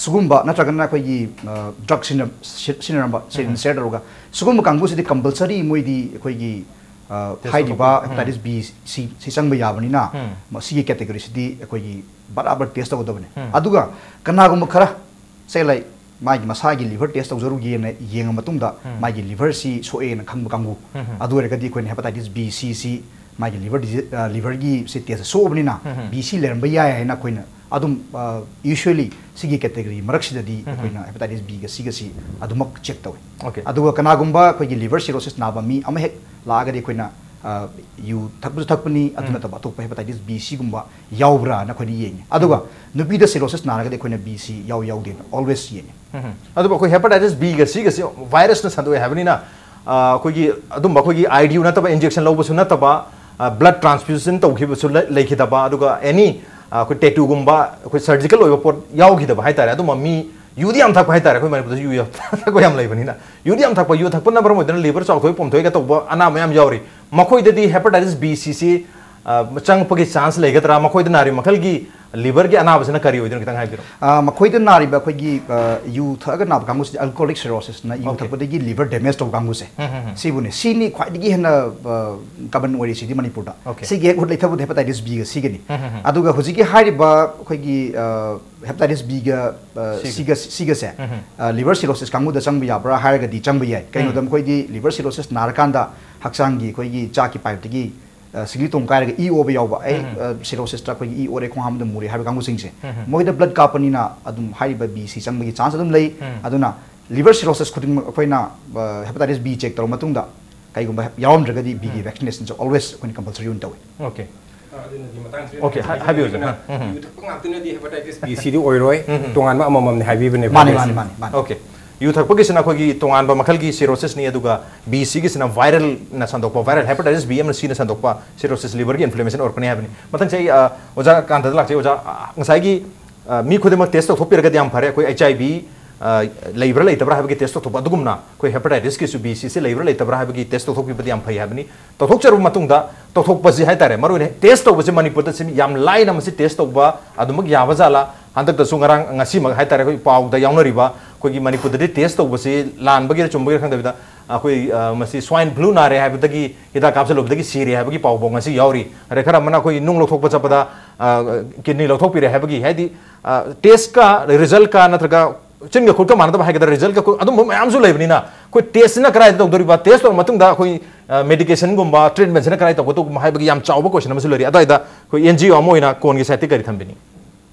ꯁꯤꯒꯨꯝꯕ ꯅꯠꯇ꯭ꯔꯒꯅ ꯑꯩꯈꯣꯏꯒꯤ ꯗ꯭ꯔꯒ ꯁꯤꯖꯤꯟꯅꯔꯝꯕ ꯁꯦꯟ ꯁꯤꯌꯔ ꯇꯧꯔꯒ ꯁꯤꯒꯨꯝꯕ ꯀꯥꯡꯕꯨꯁꯤꯗꯤ ꯀꯝꯄꯜꯁꯔꯤ ꯃꯣꯏꯗꯤ ꯑꯩꯈꯣꯏꯒꯤ ꯑ, Test ꯍꯥꯏꯔꯤꯕ ꯇꯧꯊꯣꯛꯄ꯫ ꯍꯦꯄꯥꯇꯥꯏꯇꯤꯁ ꯕꯤ ꯁꯤ ꯁꯤ ꯆꯪꯕ ꯌꯥꯕꯅꯤꯅ ꯃꯁꯤꯒꯤ ꯀꯦꯇꯦꯒꯣꯔꯤꯁꯤꯗꯤ ꯑꯩꯈꯣꯏꯒꯤ ꯕꯔꯥꯕꯔ ꯇꯦꯁ ꯇꯧꯒꯗꯕꯅꯤ꯫ ꯑꯗꯨꯒ ꯀꯅꯥꯒꯨꯝꯕ ꯈꯔ ꯁꯦ ꯂꯥꯏꯛ ꯃꯥꯒꯤ ꯃꯁꯥꯒꯤ ꯂꯤꯚꯔ ꯇꯦꯁ ꯇꯧꯖꯔꯨꯒꯦꯅ ꯌꯦꯡꯉ ꯃꯇꯨꯡꯗ ꯃꯥꯒꯤ ꯂꯤꯚꯔꯁꯤ ꯁꯣꯛꯑꯦꯅ ꯈꯪꯕ ꯀꯥꯡꯕꯨ ꯑꯗꯨ ꯑꯣꯏꯔꯒꯗꯤ ꯑꯩꯈꯣꯏꯅ ꯍꯦꯄꯥꯇꯥꯏꯇꯤꯁ ꯕꯤ ꯁꯤ ꯁꯤ ꯃꯥꯒꯤ ꯂꯤꯚꯔ ꯗꯤꯖꯤ ꯂꯤꯚꯔꯒꯤ ꯁꯤ ꯇꯦꯁ ꯁꯣꯛꯑꯕꯅꯤꯅ ꯕꯤ ꯁꯤ ꯂꯩꯔꯝꯕ ꯌꯥꯏ ꯍꯥꯏꯅ ꯑꯩꯈꯣꯏꯅ ꯑꯗꯨꯝ ꯌꯨꯖ꯭ꯋꯦꯂꯤ ꯁꯤꯒꯤ ꯀꯦꯇꯦꯒꯣꯔꯤ ꯃꯔꯛꯁꯤꯗꯗꯤ ꯑꯩꯈꯣꯏꯅ ꯍꯦꯄꯥꯇꯥꯏꯇꯤꯁ ꯕꯤꯒ ꯁꯤꯒꯁꯤ ꯑꯗꯨꯃꯛ ꯆꯦꯛ ꯇꯧꯏ꯫ Okay. ꯑꯗꯨꯒ ꯀꯅꯥꯒꯨꯝꯕ ꯑꯩꯈꯣꯏꯒꯤ ꯂꯤꯚꯔ ꯁꯤꯔꯣꯁꯤꯁ ꯅꯥꯕ ꯃꯤ ꯑꯃ ꯍꯦꯛ ꯂꯥꯛꯑꯒꯗꯤ ꯑꯩꯈꯣꯏꯅ ꯑ, ꯌꯨ ꯊꯛꯄꯁꯨ ꯊꯛꯄꯅꯤ, ꯑꯗꯨ ꯅꯠꯇꯕ ꯑꯇꯣꯞꯄ ꯍꯦꯄꯥꯇꯥꯏꯇꯤꯁ ꯕꯤ ꯁꯤꯒꯨꯝꯕ ꯌꯥꯎꯕ꯭ꯔꯥꯅ ꯑꯩꯈꯣꯏꯅ ꯌꯦꯡꯉꯤ꯫ ꯑꯗꯨꯒ ꯅꯨꯄꯤꯗ ꯁꯤꯔꯣꯁꯤꯁ ꯅꯥꯔꯒꯗꯤ ꯑꯩꯈꯣꯏꯅ ꯕꯤ ꯁꯤ ꯌꯥꯎ ꯌꯥꯎꯗꯦꯅ ꯑꯣꯜꯋꯦꯁ ꯌꯦꯡꯉꯤ꯫ ꯑꯗꯨꯕꯨ ꯑꯩꯈꯣꯏ ꯍꯦꯄꯥꯇꯥꯏꯇꯤꯁ ꯕꯤꯒ ꯁꯤꯒꯁꯤ ꯚꯥꯏꯔꯁꯅ ꯁꯟꯗꯣꯛꯑꯦ ꯍꯥꯏꯕꯅꯤꯅ, ꯑ, ꯑꯩꯈꯣꯏꯒꯤ ꯑꯗꯨꯝꯕ ꯑꯩꯈꯣꯏꯒꯤ ꯑꯥꯏ ꯗꯤ ꯌꯨ ꯅꯠꯇꯕ, ꯏꯟꯖꯦꯛꯁꯟ ꯂꯧꯕꯁꯨ ꯅꯠꯇꯕ, ꯕ꯭ꯂꯗ ꯇ꯭ꯔꯥꯟꯁꯐ꯭ꯌꯨꯖꯟ ꯇꯧꯈꯤꯕꯁꯨ ꯂꯩ- ꯂꯩꯈꯤꯗꯕ, ꯑꯗꯨꯒ ꯑꯦꯅꯤ ꯑꯩꯈꯣꯏ ꯇꯦꯇꯨꯒꯨꯝꯕ, ꯑꯩꯈꯣꯏ ꯁꯔꯖꯤꯀꯦꯜ ꯑꯣꯏꯕ ꯄꯣꯠ ꯌꯥꯎꯈꯤꯗꯕ ꯍꯥꯏꯇꯥꯔꯦ꯫ ꯑꯗꯨꯝꯕ ꯃꯤ, ꯌꯨꯗꯤ ꯌꯥꯝ ꯊꯛꯄ ꯍꯥꯏꯇꯥꯔꯦ, ꯑꯩꯈꯣꯏ ꯃꯅꯤꯄꯨꯔꯗꯁꯨ ꯌꯨ ꯌꯥꯝ ꯊꯛꯄ ꯌꯥꯝ ꯂꯩꯕꯅꯤꯅ, ꯌꯨꯗꯤ ꯌꯥꯝ ꯊꯛꯄ, ꯌꯨ ꯊꯛꯄꯅ ꯃꯔꯝ ꯑꯣꯏꯗꯨꯅ ꯂꯤꯚꯔ ꯆꯥꯎꯊꯣꯛꯏ ꯄꯣꯝꯊꯣꯛꯏꯒ ꯇꯧꯕ ꯑꯅꯥꯕ ꯃꯌꯥꯝ ꯌꯥꯎꯔꯤ꯫ ꯃꯈꯣꯏꯗꯗꯤ ꯍꯦꯄꯥꯇꯥꯏꯇꯤꯁ ꯕꯤ ꯁꯤꯁꯤ, ꯑ, ꯆꯪꯉꯛꯄꯒꯤ ꯆꯥꯟꯁ ꯂꯩꯒꯗ꯭ꯔꯥ? ꯃꯈꯣꯏꯗ ꯅꯥꯔꯤꯕ ꯃꯈꯜꯒꯤ ꯂꯤꯚꯔꯒꯤ ꯑꯅꯥꯕꯁꯤꯅ ꯀꯔꯤ ꯑꯣꯏꯗꯣꯏꯅꯣ, ꯈꯤꯇꯪ ꯍꯥꯏꯕꯤꯔꯣ꯫ ꯑ, ꯃꯈꯣꯏꯗ ꯅꯥꯔꯤꯕ ꯑꯩꯈꯣꯏꯒꯤ, ꯑ, ꯌꯨ ꯊꯛꯑꯒ ꯅꯥꯕ ꯀꯥꯡꯕꯨꯁꯤꯗꯤ ꯑꯜꯀꯣꯍꯣꯂꯤꯛ ꯁꯤꯔꯣꯁꯤꯁꯅ, ꯌꯨ Okay. ꯊꯛꯄꯗꯒꯤ ꯂꯤꯚꯔ ꯗꯦꯃꯦꯖ ꯇꯧꯕ ꯀꯥꯡꯕꯨꯁꯦ꯫ ꯁꯤꯕꯨꯅꯦ, ꯁꯤꯅꯤ ꯈ꯭ꯋꯥꯏꯗꯒꯤ ꯍꯦꯟꯅ, ꯑ, ꯀꯃꯟ ꯑꯣꯏꯔꯤꯁꯤꯗꯤ ꯃꯅꯤꯄꯨꯔꯗ꯫ Okay. ꯁꯤꯒꯤ ꯍꯦꯛ ꯍꯨꯠ ꯂꯩꯊꯕꯗ ꯍꯦꯄꯥꯇꯥꯏꯇꯤꯁ ꯕꯤꯒ ꯁꯤꯒꯅꯤ꯫ ꯑꯗꯨꯒ ꯍꯧꯖꯤꯛꯀꯤ ꯍꯥꯏꯔꯤꯕ ꯑꯩꯈꯣꯏꯒꯤ, ꯑ, ꯍꯦꯄꯥꯇꯥꯏꯇꯤꯁ ꯕꯤꯒ, ꯑ, ꯁꯤꯒ꯫ ꯁꯤꯒ, ꯁꯤꯒꯁꯦ, ꯑ, ꯂꯤꯚꯔ ꯁꯤꯔꯣꯁꯤꯁ ꯀꯥꯡꯕꯨꯗ ꯆꯪꯕ ꯌꯥꯕ꯭ꯔꯥ ꯍꯥꯏꯔꯒꯗꯤ ꯆꯪꯕ ꯌꯥꯏ꯫ ꯀꯩꯒꯤꯅꯣꯗ ꯃꯈꯣꯏꯗꯤ ꯂꯤꯚꯔ ꯁꯤꯔꯣꯁꯤꯁ ꯅꯥꯔꯀꯥꯟꯗ ꯍꯛꯆꯥꯡꯒꯤ ꯑꯩꯈꯣꯏꯒꯤ ꯆꯥꯛꯀꯤ ꯄꯥꯏꯞꯇꯒꯤ, ꯑ, ꯁꯤꯡꯂꯤ ꯇꯣꯡ ꯀꯥꯏꯔꯒ ꯏ ꯑꯣꯕ ꯌꯥꯎꯕ, ꯑꯩ, ꯑ, ꯁꯤꯔꯣꯁꯤꯁꯇ ꯑꯩꯈꯣꯏꯒꯤ ꯏ ꯑꯣꯔꯦ, ꯈꯣꯡ ꯍꯥꯝꯕꯗ ꯃꯨꯔꯦ ꯍꯥꯏꯕ ꯀꯥꯡꯕꯨꯁꯤꯡꯁꯦ, ꯃꯣꯏꯗ ꯕ꯭ꯂꯗ ꯀꯥꯞꯄꯅꯤꯅ ꯑꯗꯨꯝ ꯍꯥꯏꯔꯤꯕ ꯕꯤ ꯁꯤ ꯆꯪꯕꯒꯤ ꯆꯥꯟꯁ ꯑꯗꯨꯝ ꯂꯩ꯫ ꯑꯗꯨꯅ ꯂꯤꯚꯔ ꯁꯤꯔꯣꯁꯤꯁ ꯈꯨꯗꯤꯡꯃꯛ ꯑꯩꯈꯣꯏꯅ, ꯑ, ꯍꯦꯄꯥꯇꯥꯏꯇꯤꯁ ꯕꯤ ꯆꯦꯛ ꯇꯧꯔ ꯃꯇꯨꯡꯗ ꯀꯩꯒꯨꯝꯕ ꯍꯦ-, ꯌꯥꯎꯔꯝꯗ꯭ꯔꯒꯗꯤ ꯕꯤꯒꯤ ꯚꯦꯛꯁꯤꯅꯦꯁꯟꯁꯦ ꯑꯣꯜꯋꯦꯁ ꯑꯩꯈꯣꯏꯅ ꯀꯝꯄꯜꯁꯔꯤ ꯑꯣꯏꯅ ꯇꯧꯏ꯫ Okay. ꯑꯗꯨꯅꯗꯤ ꯃꯇꯥꯡꯁꯤꯗ Okay, ꯍꯥꯏ- ꯍꯥꯏꯕꯤꯌꯨ, ꯁꯥꯔ꯫ ꯌꯨ ꯊꯛꯄ ꯉꯥꯛꯇꯅꯗꯤ ꯍꯦꯄꯥꯇꯥꯏꯇꯤꯁ ꯕꯤ ꯁꯤꯗꯤ ꯑꯣꯏꯔꯣꯏ, ꯇꯣꯉꯥꯟꯕ ꯑꯃꯃꯝꯅꯤ ꯍꯥꯏꯕꯤꯕꯅꯦꯕ꯫ ꯃꯥꯅꯤ, ꯃꯥꯅꯤ, ꯃꯥꯅꯤ, ꯃꯥꯅꯤ꯫ Okay. ꯌꯨ ꯊꯛꯄꯒꯤꯁꯤꯅ ꯑꯩꯈꯣꯏꯒꯤ ꯇꯣꯉꯥꯟꯕ ꯃꯈꯜꯒꯤ ꯁꯤꯔꯣꯁꯤꯁꯅꯤ, ꯑꯗꯨꯒ ꯕꯤ ꯁꯤꯒꯤꯁꯤꯅ ꯚꯥꯏꯔꯦꯜꯅ ꯁꯟꯗꯣꯛꯄ, ꯚꯥꯏꯔꯦꯜ ꯍꯦꯄꯥꯇꯥꯏꯇꯤꯁ ꯕꯤ ꯑꯃꯅ ꯁꯤꯅ ꯁꯟꯗꯣꯛꯄ ꯁꯤꯔꯣꯁꯤꯁ, ꯂꯤꯚꯔꯒꯤ ꯏꯟꯐ꯭ꯂꯦꯃꯦꯁꯟ ꯑꯣꯏꯔꯛꯀꯅꯤ ꯍꯥꯏꯕꯅꯤ꯫ ꯃꯊꯪꯁꯦ ꯑꯩ, ꯑ, ꯑꯣꯖꯥ ꯀꯥꯟꯇꯗ ꯂꯥꯛꯆꯩ꯫ ꯑꯣꯖꯥ, ꯑ, ꯉꯁꯥꯏꯒꯤ, ꯑ, ꯃꯤ ꯈꯨꯗꯤꯡꯃꯛ ꯇꯦꯁ ꯇꯧꯊꯣꯛꯄꯤꯔꯒꯗꯤ ꯌꯥꯝ ꯐꯔꯦ꯫ ꯑꯩꯈꯣꯏ ꯑꯩꯆ ꯑꯥꯏ ꯚꯤ, ꯑ, ꯂꯩꯕ꯭ꯔꯥ ꯂꯩꯇꯕ꯭ꯔꯥ ꯍꯥꯏꯕꯒꯤ ꯇꯦꯁ ꯇꯧꯊꯣꯛꯄ ꯑꯗꯨꯒꯨꯝꯅ ꯑꯩꯈꯣꯏ ꯍꯦꯄꯥꯇꯥꯏꯇꯤꯁꯀꯤꯁꯨ ꯕꯤ ꯁꯤꯁꯤ ꯂꯩꯕ꯭ꯔꯥ ꯂꯩꯇꯕ꯭ꯔꯥ ꯍꯥꯏꯕꯒꯤ ꯇꯦꯁ ꯇꯧꯊꯣꯛꯄꯤꯕꯗꯤ ꯌꯥꯝ ꯐꯩ ꯍꯥꯏꯕꯅꯤ꯫ ꯇꯧꯊꯣꯛꯆꯔꯕ ꯃꯇꯨꯡꯗ, ꯇꯧꯊꯣꯛꯄꯁꯤ ꯍꯥꯏꯇꯥꯔꯦ, ꯃꯔꯨ ꯑꯣꯏꯅ ꯇꯦꯁ ꯇꯧꯕꯁꯤ ꯃꯅꯤꯄꯨꯔꯗ ꯁꯤ ꯌꯥꯝ ꯂꯥꯏꯅ ꯃꯁꯤ ꯇꯦꯁ ꯇꯧꯕ ꯑꯗꯨꯃꯛ ꯌꯥꯕ ꯖꯥꯠꯂꯥ? ꯍꯟꯗꯛꯇꯁꯨ ꯉꯔꯥꯡ, ꯉꯁꯤꯃꯛ ꯍꯥꯏꯇꯥꯔꯦ, ꯑꯩꯈꯣꯏ ꯄꯥꯎꯗ ꯌꯥꯎꯅꯔꯤꯕ ꯑꯩꯈꯣꯏꯒꯤ ꯃꯅꯤꯄꯨꯔꯗꯗꯤ ꯇꯦꯁ ꯇꯧꯕꯁꯤ ꯂꯥꯟꯕꯒꯤꯔ ꯆꯨꯝꯕꯒꯤꯔ ꯈꯪꯗꯕꯤꯗ, ꯑꯩꯈꯣꯏ, ꯑ, ꯃꯁꯤ ꯁ꯭ꯋꯥꯏꯟ ꯐ꯭ꯂꯨ ꯅꯥꯔꯦ ꯍꯥꯏꯕꯗꯒꯤ ꯍꯤꯗꯥꯛ ꯀꯥꯞꯁꯤꯜꯂꯨꯕꯗꯒꯤ ꯁꯤꯔꯦ ꯍꯥꯏꯕꯒꯤ ꯄꯥꯎꯐꯥꯎ ꯉꯁꯤ ꯌꯥꯎꯔꯤ꯫ ꯑꯗꯩ ꯈꯔ ꯑꯃꯅ ꯑꯩꯈꯣꯏ ꯅꯨꯡ ꯂꯧꯊꯣꯛꯄ ꯆꯠꯄꯗ, ꯑ, ꯀꯤꯗꯅꯤ ꯂꯧꯊꯣꯛꯄꯤꯔꯦ ꯍꯥꯏꯕꯒꯤ, ꯍꯥꯏꯗꯤ, ꯑ, ꯇꯦꯁꯀ ꯔꯤꯖꯜꯀ ꯅꯠꯇ꯭ꯔꯒ ꯆꯤꯟꯒ ꯈꯨꯠꯀ ꯃꯥꯟꯅꯗꯕ ꯍꯥꯏꯒꯗ꯭ꯔꯥ, ꯔꯤꯖꯜꯀ ꯈꯨꯠ, ꯑꯗꯨꯝꯕ ꯃꯌꯥꯝꯁꯨ ꯂꯩꯕꯅꯤꯅ, ꯑꯩꯈꯣꯏ ꯇꯦꯁꯁꯤꯅ ꯀꯗꯥꯏꯗ ꯇꯧꯗꯣꯔꯤꯕ? ꯇꯦꯁ ꯇꯧꯔ ꯃꯇꯨꯡꯗ ꯑꯩꯈꯣꯏ ꯃꯦꯗꯤꯀꯦꯁꯟꯒꯨꯝꯕ ꯇ꯭ꯔꯤꯠꯃꯦꯟꯁꯤꯅ ꯀꯗꯥꯏ ꯇꯧꯒꯗꯧꯕ ꯍꯥꯏꯕꯒꯤ ꯌꯥꯝ ꯆꯥꯎꯕ ꯀꯣꯏꯁꯟ ꯑꯃꯁꯨ ꯂꯩꯔꯤ꯫ ꯑꯗꯨꯋꯥꯏꯗ ꯑꯩꯈꯣꯏ ꯑꯦꯟ ꯖꯤ ꯑꯣ ꯑꯃ ꯑꯣꯏꯅ ꯀꯣꯟꯒꯤ ꯁꯥꯏꯠꯇꯤ ꯀꯔꯤ ꯊꯝꯕꯤꯅꯤ?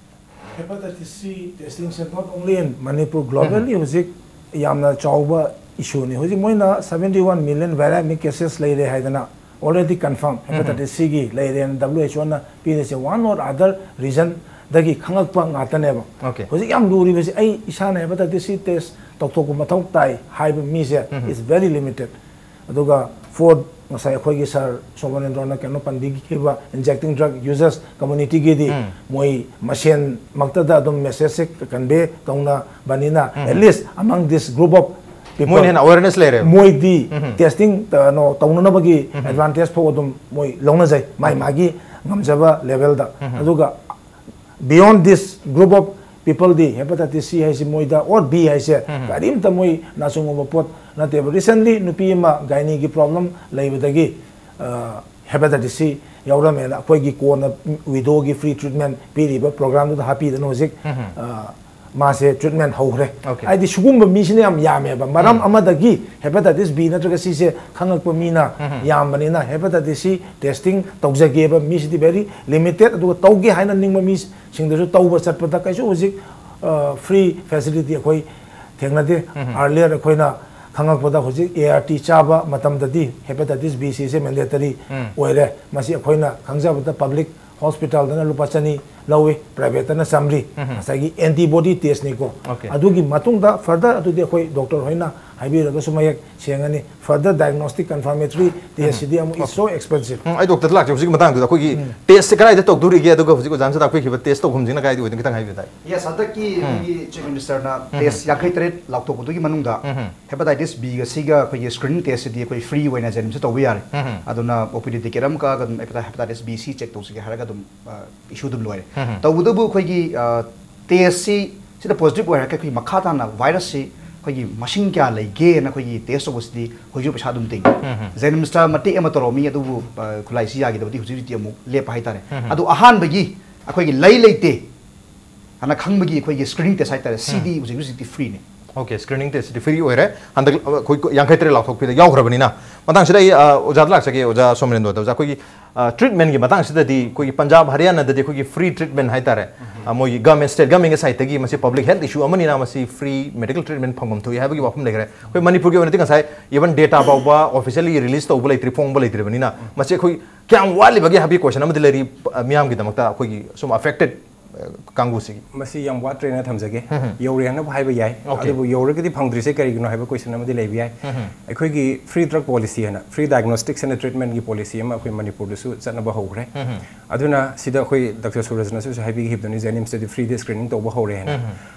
Hepatitis C testing say not only in Manipur, globally ꯍꯧꯖꯤꯛ ꯌꯥꯝꯅ ꯆꯥꯎꯕ ꯏꯁꯨꯅꯤ꯫ ꯍꯧꯖꯤꯛ ꯃꯣꯏꯅ seventy one million viremic cases ꯂꯩꯔꯦ ꯍꯥꯏꯗꯅ already confirm hepatitis C ꯒꯤ ꯂꯩꯔꯦꯅ W H O ꯅ ꯄꯤꯔꯤꯁꯦ, one or other region ꯗꯒꯤ ꯈꯪꯉꯛꯄ ꯉꯥꯛꯇꯅꯦꯕ꯫ Okay. ꯍꯧꯖꯤꯛ ꯌꯥꯝ ꯂꯨꯔꯤꯕꯁꯤ ꯑꯩ ꯏꯁꯥꯅ hepatitis C test ꯇꯧꯊꯣꯛꯄ ꯃꯊꯧ ꯇꯥꯏ ꯍꯥꯏꯕ ꯃꯤꯁꯦ is very limited꯫ ꯑꯗꯨꯒ fourth, ꯉꯁꯥꯏ ꯑꯩꯈꯣꯏꯒꯤ ꯁꯥꯔ ꯁꯣꯃꯣꯅꯦꯟꯗ꯭ꯔꯣꯅ ꯀꯩꯅꯣ ꯄꯟꯕꯤꯈꯤꯕ injecting drug users community ꯒꯤꯗꯤ ꯃꯣꯏ ꯃꯁꯦꯟꯃꯛꯇꯗ ꯑꯗꯨꯝ message say convey ꯇꯧꯅꯕꯅꯤꯅ at least among this group of people ꯃꯣꯏꯅ ꯍꯦꯟꯅ awareness ꯂꯩꯔꯦꯕ꯫ ꯃꯣꯏꯗꯤ testing ꯀꯩꯅꯣ ꯇꯧꯅꯅꯕꯒꯤ advantage ꯐꯥꯎ ꯑꯗꯨꯝ ꯃꯣꯏ ꯂꯧꯅꯖꯩ ꯃꯥꯏ ꯃꯥꯒꯤ ꯉꯝꯖꯕ level ꯗ꯫ ꯑꯗꯨꯒ beyond this group of people D hepatitis C ꯍꯥꯏꯁꯤ ꯃꯣꯏꯗ or B ꯍꯥꯏꯁꯦ ꯀꯔꯤꯝꯇ ꯃꯣꯏ ꯅꯥꯆꯨꯡꯕ ꯄꯣꯠ ꯅꯠꯇꯦꯕ꯫ Recently ꯅꯨꯄꯤ ꯑꯃ gynae ꯒꯤ problem ꯂꯩꯕꯗꯒꯤ hepatitis C ꯌꯥꯎꯔꯝꯃꯦꯅ ꯑꯩꯈꯣꯏꯒꯤ ꯀꯣꯟꯅ widow ꯒꯤ free treatment ꯄꯤꯔꯤꯕ program ꯗꯨꯗ ꯍꯥꯞꯄꯤꯗꯅ ꯍꯧꯖꯤꯛ ꯃꯥꯁꯦ treatment ꯍꯧꯈ꯭ꯔꯦ꯫ Okay. ꯍꯥꯏꯗꯤ ꯁꯤꯒꯨꯝꯕ ꯃꯤꯁꯤꯅ ꯌꯥꯝ ꯌꯥꯝꯃꯦꯕ꯫ ꯃꯔꯝ ꯑꯃꯗꯒꯤ hepatitis B ꯅꯠꯇ꯭ꯔꯒ Cꯁꯦ ꯈꯪꯉꯛꯄ ꯃꯤꯅ ꯌꯥꯝꯕꯅꯤꯅ hepatitis C testing ꯇꯧꯖꯒꯦꯕ ꯃꯤꯁꯤꯗꯤ very limited꯫ ꯑꯗꯨꯒ ꯇꯧꯒꯦ ꯍꯥꯏꯅ ꯅꯤꯡꯕ ꯃꯤꯁꯤꯡꯗꯁꯨ ꯇꯧꯕ ꯆꯠꯄꯗ ꯀꯩꯁꯨ ꯍꯧꯖꯤꯛ free facility ꯑꯩꯈꯣꯏ ꯊꯦꯡꯅꯗꯦ꯫ Earlier ꯑꯩꯈꯣꯏꯅ ꯈꯪꯉꯛꯄꯗ ꯍꯧꯖꯤꯛ A R T ꯆꯥꯕ ꯃꯇꯝꯗꯗꯤ hepatitis B Cꯁꯦ mandatory ꯑꯣꯏꯔꯦ꯫ ꯃꯁꯤ ꯑꯩꯈꯣꯏꯅ ꯈꯪꯖꯕꯗ public hospital ꯗꯅ ꯂꯨꯄꯥ ꯆꯅꯤ ꯂꯧꯏ, private ꯇꯅ ꯆꯥꯝꯃꯔꯤ꯫ ꯉꯁꯥꯏꯒꯤ antibody test ꯅꯤꯀꯣ꯫ Okay. ꯑꯗꯨꯒꯤ ꯃꯇꯨꯡꯗ further ꯑꯗꯨꯗꯤ ꯑꯩꯈꯣꯏ doctor ꯍꯣꯏꯅ ꯍꯥꯏꯕꯤꯔꯒꯁꯨ ꯃꯌꯦꯛ ꯁꯦꯡꯉꯅꯤ꯫ Further diagnostic confirmatory test ꯁꯤꯗꯤ ꯑꯃꯨꯛ is so expensive꯫ ꯎꯝ, ꯑꯩ doctor ꯗ ꯂꯥꯛꯆꯩ꯫ ꯍꯧꯖꯤꯛꯀꯤ ꯃꯇꯥꯡꯗꯨꯗ ꯑꯩꯈꯣꯏꯒꯤ test ꯁꯦ ꯀꯗꯥꯏꯗ ꯇꯧꯗꯣꯔꯤꯒꯦ, ꯑꯗꯨꯒ ꯍꯧꯖꯤꯛ ꯑꯣꯖꯥꯅꯁꯨ ꯇꯥꯛꯄꯤꯈꯤꯕ test ꯇꯧꯐꯝꯁꯤꯅ ꯀꯗꯥꯏꯗ ꯑꯣꯏꯗꯣꯏꯅꯣ ꯈꯤꯇꯪ ꯍꯥꯏꯕꯤꯌꯨ ꯇꯥꯏ꯫ Yes, ꯍꯟꯗꯛꯀꯤ ꯑꯩꯈꯣꯏꯒꯤ Chief Minister ꯅ test ꯌꯥꯡꯈꯩ ꯇꯔꯦꯠ ꯂꯥꯎꯊꯣꯛꯄꯗꯨꯒꯤ ꯃꯅꯨꯡꯗ hepatitis B ꯒ C ꯒ ꯑꯩꯈꯣꯏꯒꯤ screening test ꯁꯤꯗꯤ ꯑꯩꯈꯣꯏ free ꯑꯣꯏꯅ JNIMS ꯇ ꯇꯧꯕ ꯌꯥꯔꯦ꯫ ꯑꯗꯨꯅ O P D ticket ꯑꯃ ꯀꯛꯑꯒ ꯑꯗꯨꯝ hepatitis B C check ꯇꯧꯁꯤꯒꯦ ꯍꯥꯏꯔꯒ ꯑꯗꯨꯝ ꯑ, issue ꯑꯗꯨꯝ ꯂꯣꯏꯔꯦ꯫ ꯇꯧꯕꯇꯕꯨ ꯑꯩꯈꯣꯏꯒꯤ test ꯁꯤ ꯁꯤꯗ positive ꯑꯣꯏꯔꯒ ꯑꯩꯈꯣꯏ ꯃꯈꯥ ꯇꯥꯅ virus ꯁꯤ ꯑꯩꯈꯣꯏꯒꯤ ꯃꯁꯤꯡ ꯀꯌꯥ ꯂꯩꯒꯦꯅ ꯑꯩꯈꯣꯏꯒꯤ test ꯇꯧꯕꯁꯤꯗꯤ ꯍꯧꯖꯤꯛ ꯄꯩꯁꯥ ꯑꯗꯨꯝ ꯇꯤꯡꯉꯤ꯫ JNIMS ꯇ ꯃꯇꯦꯛ ꯑꯃ ꯇꯧꯔꯝꯃꯤ, ꯑꯗꯨꯕꯨ ꯑ, ꯈꯨꯠꯂꯥꯏꯁꯤ ꯌꯥꯈꯤꯗꯕꯗꯤ ꯍꯧꯖꯤꯛ ꯍꯧꯖꯤꯛꯇꯤ ꯑꯃꯨꯛ ꯂꯦꯞꯄ ꯍꯥꯏꯇꯥꯔꯦ꯫ ꯑꯗꯨ ꯑꯍꯥꯟꯕꯒꯤ ꯑꯩꯈꯣꯏꯒꯤ ꯂꯩ ꯂꯩꯇꯦ ꯑꯅ ꯈꯪꯕꯒꯤ ꯑꯩꯈꯣꯏꯒꯤ screening test ꯍꯥꯏꯇꯥꯔꯦ, ꯁꯤꯗꯤ ꯍꯧꯖꯤꯛ ꯍꯧꯖꯤꯛꯇꯤ free ꯅꯤ꯫ Okay, screening test ꯁꯤꯗꯤ free ꯑꯣꯏꯔꯦ꯫ ꯍꯟꯗꯛ ꯑꯩꯈꯣꯏ ꯌꯥꯡꯈꯩ ꯇꯔꯦꯠ ꯂꯥꯎꯊꯣꯛꯄꯤꯗ ꯌꯥꯎꯈ꯭ꯔꯕꯅꯤꯅ, ꯃꯇꯥꯡꯁꯤꯗ ꯑꯩ ꯑ, ꯑꯣꯖꯥꯗ ꯂꯥꯛꯆꯒꯦ, ꯑꯣꯖꯥ ꯁꯣꯃꯦꯟꯗꯣꯗ꯫ ꯑꯣꯖꯥ, ꯑꯩꯈꯣꯏꯒꯤ treatment ꯀꯤ ꯃꯇꯥꯡꯁꯤꯗꯗꯤ ꯑꯩꯈꯣꯏꯒꯤ ꯄꯟꯖꯥꯕ ꯍꯔꯤꯌꯥꯅꯥꯗꯗꯤ ꯑꯩꯈꯣꯏꯒꯤ free treatment ꯍꯥꯏꯇꯥꯔꯦ, ꯑ, ꯃꯣꯏꯒꯤ government, state government ꯀꯤ side ꯇꯒꯤ ꯃꯁꯤ public health issue ꯑꯃꯅꯤꯅ ꯃꯁꯤ free medical treatment ꯐꯪꯐꯝ ꯊꯣꯛꯏ ꯍꯥꯏꯕꯒꯤ ꯋꯥꯐꯝ ꯂꯩꯈ꯭ꯔꯦ꯫ ꯑꯩꯈꯣꯏ ꯃꯅꯤꯄꯨꯔꯒꯤ ꯑꯣꯏꯅꯗꯤ ꯉꯁꯥꯏ even data ꯐꯥꯎꯕ officially release ꯇꯧꯕ ꯂꯩꯇ꯭ꯔꯤ, ꯐꯣꯡꯕ ꯂꯩꯇ꯭ꯔꯤꯕꯅꯤꯅ, ꯃꯁꯤ ꯑꯩꯈꯣꯏ ꯀꯌꯥꯝ ꯋꯥꯠꯂꯤꯕꯒꯤ ꯍꯥꯏꯕꯒꯤ question ꯑꯃꯗꯤ ꯂꯩꯔꯤ, ꯑ, ꯃꯤꯌꯥꯝꯒꯤꯗꯃꯛꯇ, ꯑꯩꯈꯣꯏꯒꯤ ꯁꯨꯝ affected ꯀꯥꯡꯕꯨꯁꯤꯒꯤ? ꯃꯁꯤ ꯌꯥꯝ ꯋꯥꯠꯇ꯭ꯔꯦꯅ ꯊꯝꯖꯒꯦ꯫ ꯌꯧꯔꯦꯅꯕꯨ ꯍꯥꯏꯕ ꯌꯥꯏ꯫ Okay. ꯑꯗꯨꯕꯨ ꯌꯧꯔꯒꯗꯤ ꯐꯪꯗ꯭ꯔꯤꯁꯦ ꯀꯔꯤꯒꯤꯅꯣ ꯍꯥꯏꯕ question ꯑꯃꯗꯤ ꯂꯩꯕ ꯌꯥꯏ꯫ ꯑꯩꯈꯣꯏꯒꯤ free drug policy ꯍꯥꯏꯅ, free diagnostics and treatment ꯀꯤ policy ꯑꯃ ꯑꯩꯈꯣꯏ ꯃꯅꯤꯄꯨꯔꯗꯁꯨ ꯆꯠꯅꯕ ꯍꯧꯈ꯭ꯔꯦ꯫ ꯑꯗꯨꯅ ꯁꯤꯗ ꯑꯩꯈꯣꯏ ꯗꯥꯛꯇꯔ ꯁꯨꯔꯖꯅꯁꯨ ꯍꯥꯏꯕꯤꯈꯤꯕꯗꯨꯅꯤ, JNIMS ꯇꯗꯤ free ꯗ screening ꯇꯧꯕ ꯍꯧꯔꯦ ꯍꯥꯏꯅ꯫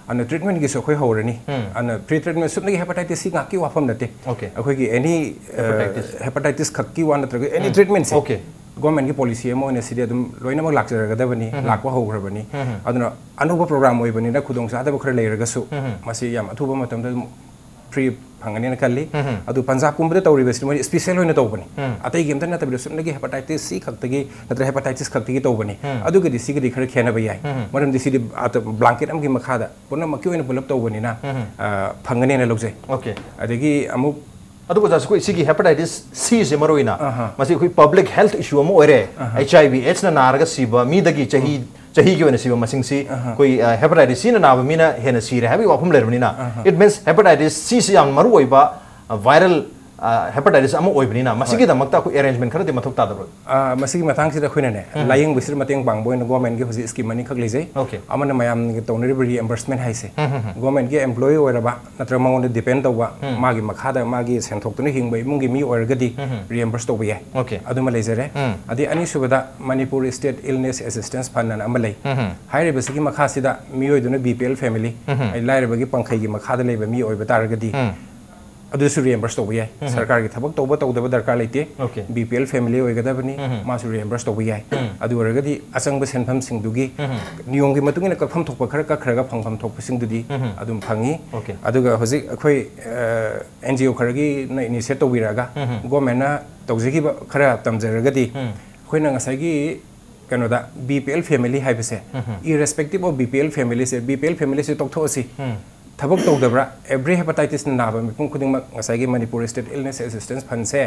ꯑꯗꯨꯅ treatment ꯀꯤꯁꯨ ꯑꯩꯈꯣꯏ ꯍꯧꯔꯅꯤ꯫ ꯑꯗꯨꯅ free treatment ꯁꯨꯞꯅꯒꯤ hepatitis C ꯉꯥꯛꯀꯤ ꯋꯥꯐꯝ ꯅꯠꯇꯦ꯫ Okay. ꯑꯩꯈꯣꯏꯒꯤ any, ꯑ, Hepatitis. Hepatitis ꯈꯛꯀꯤ ꯋꯥ ꯅꯠꯇ꯭ꯔꯒ any treatment ꯁꯦ Okay. Government ꯀꯤ policy ꯑꯃ ꯑꯣꯏꯅ ꯁꯤꯗꯤ ꯑꯗꯨꯝ ꯂꯣꯏꯅꯃꯛ ꯂꯥꯛꯆꯔꯒꯗꯕꯅꯤ, ꯂꯥꯛꯄ ꯍꯧꯈ꯭ꯔꯕꯅꯤ꯫ ꯑꯗꯨꯅ ꯑꯅꯧꯕ program ꯑꯣꯏꯕꯅꯤꯅ ꯈꯨꯗꯣꯡꯆꯥꯗꯕ ꯈꯔ ꯂꯩꯔꯒꯁꯨ ꯃꯁꯤ ꯌꯥꯝ ꯑꯊꯨꯕ ꯃꯇꯝꯗ ꯑꯗꯨꯝ free ꯐꯪꯒꯅꯦꯅ ꯈꯜꯂꯤ꯫ ꯑꯗꯨ ꯄꯟꯖꯥꯕꯀꯨꯝꯕꯗ ꯇꯧꯔꯤꯕꯁꯤ ꯃꯣꯏ special ꯑꯣꯏꯅ ꯇꯧꯕꯅꯤ꯫ ꯑꯇꯩꯒꯤ ꯑꯝꯇ ꯅꯠꯇꯕꯤꯗ ꯆꯨꯝꯅꯒꯤ hepatitis C ꯈꯛꯇꯒꯤ ꯅꯠꯇ꯭ꯔꯒ hepatitis ꯈꯛꯇꯒꯤ ꯇꯧꯕꯅꯤ꯫ ꯑꯗꯨꯒꯗꯤ ꯁꯤꯒꯗꯤ ꯈꯔ ꯈꯦꯠꯅꯕ ꯌꯥꯏ꯫ ꯃꯔꯝꯗꯤ ꯁꯤꯗꯤ ꯑꯇ-, blanket ꯑꯃꯒꯤ ꯃꯈꯥꯗ ꯄꯨꯝꯅꯃꯛꯀꯤ ꯑꯣꯏꯅ ꯄꯨꯂꯞ ꯇꯧꯕꯅꯤꯅ, ꯑ, ꯐꯪꯒꯅꯦꯅ ꯂꯧꯖꯩ꯫ Okay. ꯑꯗꯒꯤ ꯑꯃꯨꯛ ꯑꯗꯨꯒ ꯑꯣꯖꯥ, ꯑꯩꯈꯣꯏ ꯁꯤꯒꯤ hepatitis C ꯁꯦ ꯃꯔꯨ ꯑꯣꯏꯅ ꯑꯍꯥ꯫ ꯃꯁꯤ ꯑꯩꯈꯣꯏ public health issue ꯑꯃ ꯑꯣꯏꯔꯦ꯫ ꯑꯍꯥ꯫ HIV AIDS ꯅ ꯅꯥꯔꯒ ꯁꯤꯕ ꯃꯤꯗꯒꯤ ꯆꯍꯤ, ꯆꯍꯤꯒꯤ ꯑꯣꯏꯅ ꯁꯤꯕ ꯃꯁꯤꯡꯁꯤ ꯑꯍꯥ꯫ ꯑꯩꯈꯣꯏ, ꯑ, hepatitis C ꯅ ꯅꯥꯕ ꯃꯤꯅ ꯍꯦꯟꯅ ꯁꯤꯔꯦ ꯍꯥꯏꯕꯒꯤ ꯋꯥꯐꯝ ꯂꯩꯔꯕꯅꯤꯅ, ꯑꯍꯥ꯫ It means hepatitis C ꯁꯤ ꯌꯥꯝ ꯃꯔꯨ ꯑꯣꯏꯕ, ꯑ, viral, ꯑ, hepatitis ꯑꯃ ꯑꯣꯏꯕꯅꯤꯅ ꯃꯁꯤꯒꯤꯗꯃꯛꯇ ꯑꯩꯈꯣꯏ arrangement ꯈꯔꯗꯤ ꯃꯊꯧ ꯇꯥꯗꯕ꯭ꯔꯣ? ꯑ, ꯃꯁꯤꯒꯤ ꯃꯇꯥꯡꯁꯤꯗ ꯑꯩꯈꯣꯏꯅꯅꯦ, ꯂꯥꯌꯦꯡꯕꯁꯤꯗ ꯃꯇꯦꯡ ꯄꯥꯡꯕ ꯑꯣꯏꯅ government ꯀꯤ ꯍꯧꯖꯤꯛ scheme ꯑꯅꯤꯈꯛ ꯂꯩꯖꯩ꯫ Okay. ꯑꯃꯅ ꯃꯌꯥꯝꯅ ꯇꯧꯅꯔꯤꯕ reimbursement ꯍꯥꯏꯁꯦ꯫ Government ꯀꯤ employee ꯑꯣꯏꯔꯕ ꯅꯠꯇ꯭ꯔꯒ ꯃꯉꯣꯟꯗ depend ꯇꯧꯕ, ꯃꯥꯒꯤ ꯃꯈꯥꯗ ꯃꯥꯒꯤ ꯁꯦꯟꯊꯣꯛꯇꯨꯅ ꯍꯤꯡꯕ ꯏꯃꯨꯡꯒꯤ ꯃꯤ ꯑꯣꯏꯔꯒꯗꯤ reimburse ꯇꯧꯕ ꯌꯥꯏ꯫ Okay. ꯑꯗꯨꯃ ꯂꯩꯖꯔꯦ꯫ ꯑꯗꯩ ꯑꯅꯤꯁꯨꯕꯗ Manipur State Illness Assistance Fund ꯑꯅ ꯑꯃ ꯂꯩ꯫ ꯍꯥꯏꯔꯤꯕꯁꯤꯒꯤ ꯃꯈꯥꯁꯤꯗ ꯃꯤꯑꯣꯏꯗꯨꯅ BPL family, ꯑꯩ ꯂꯥꯏꯔꯕꯒꯤ ꯄꯪꯈꯩꯒꯤ ꯃꯈꯥꯗ ꯂꯩꯕ ꯃꯤ ꯑꯣꯏꯕ ꯇꯥꯔꯒꯗꯤ ꯑꯗꯨꯁꯨ reimburse ꯇꯧꯕ ꯌꯥꯏ꯫ ꯁꯔꯀꯥꯔꯒꯤ ꯊꯕꯛ ꯇꯧꯕ ꯇꯧꯗꯕ ꯗꯔꯀꯥꯔ ꯂꯩꯇꯦ꯫ Okay. BPL family ꯑꯣꯏꯒꯗꯕꯅꯤ, ꯃꯥꯁꯨ reimburse ꯇꯧꯕ ꯌꯥꯏ꯫ ꯑꯗꯨ ꯑꯣꯏꯔꯒꯗꯤ ꯑꯆꯪꯕ ꯁꯦꯟꯐꯝꯁꯤꯡꯗꯨꯒꯤ ꯅꯤꯌꯣꯝꯒꯤ ꯃꯇꯨꯡ ꯏꯟꯅ ꯀꯛꯐꯝ ꯊꯣꯛꯄ ꯈꯔ ꯀꯛꯈ꯭ꯔꯒ ꯐꯪꯐꯝ ꯊꯣꯛꯄꯁꯤꯡꯗꯨꯗꯤ ꯑꯗꯨꯝ ꯐꯪꯉꯤ꯫ Okay. ꯑꯗꯨꯒ ꯍꯧꯖꯤꯛ ꯑꯩꯈꯣꯏ, ꯑ, NGO ꯈꯔꯒꯤꯅ initiate ꯇꯧꯕꯤꯔꯛꯑꯒ government ꯅ ꯇꯧꯖꯈꯤꯕ ꯈꯔ ꯇꯝꯖꯔꯒꯗꯤ ꯑꯩꯈꯣꯏꯅ ꯉꯁꯥꯏꯒꯤ ꯀꯩꯅꯣꯗ BPL family ꯍꯥꯏꯕꯁꯦ, irrespective of BPL family say, BPL family ꯁꯦ ꯇꯣꯛꯊꯣꯛꯑꯁꯤ꯫ ꯊꯕꯛ ꯇꯧꯗꯕ꯭ꯔꯥ? ꯑꯦꯚ꯭ꯔꯤ ꯍꯦꯄꯥꯇꯥꯏꯇꯤꯁꯅ ꯅꯥꯕ ꯃꯤꯄꯨꯝ ꯈꯨꯗꯤꯡꯃꯛ ꯉꯁꯥꯏꯒꯤ ꯃꯅꯤꯄꯨꯔ ꯁ꯭ꯇꯦꯠ ꯏꯜꯅꯦꯁ ꯑꯦꯁꯤꯁꯇꯦꯟꯁ ꯐꯟꯁꯦ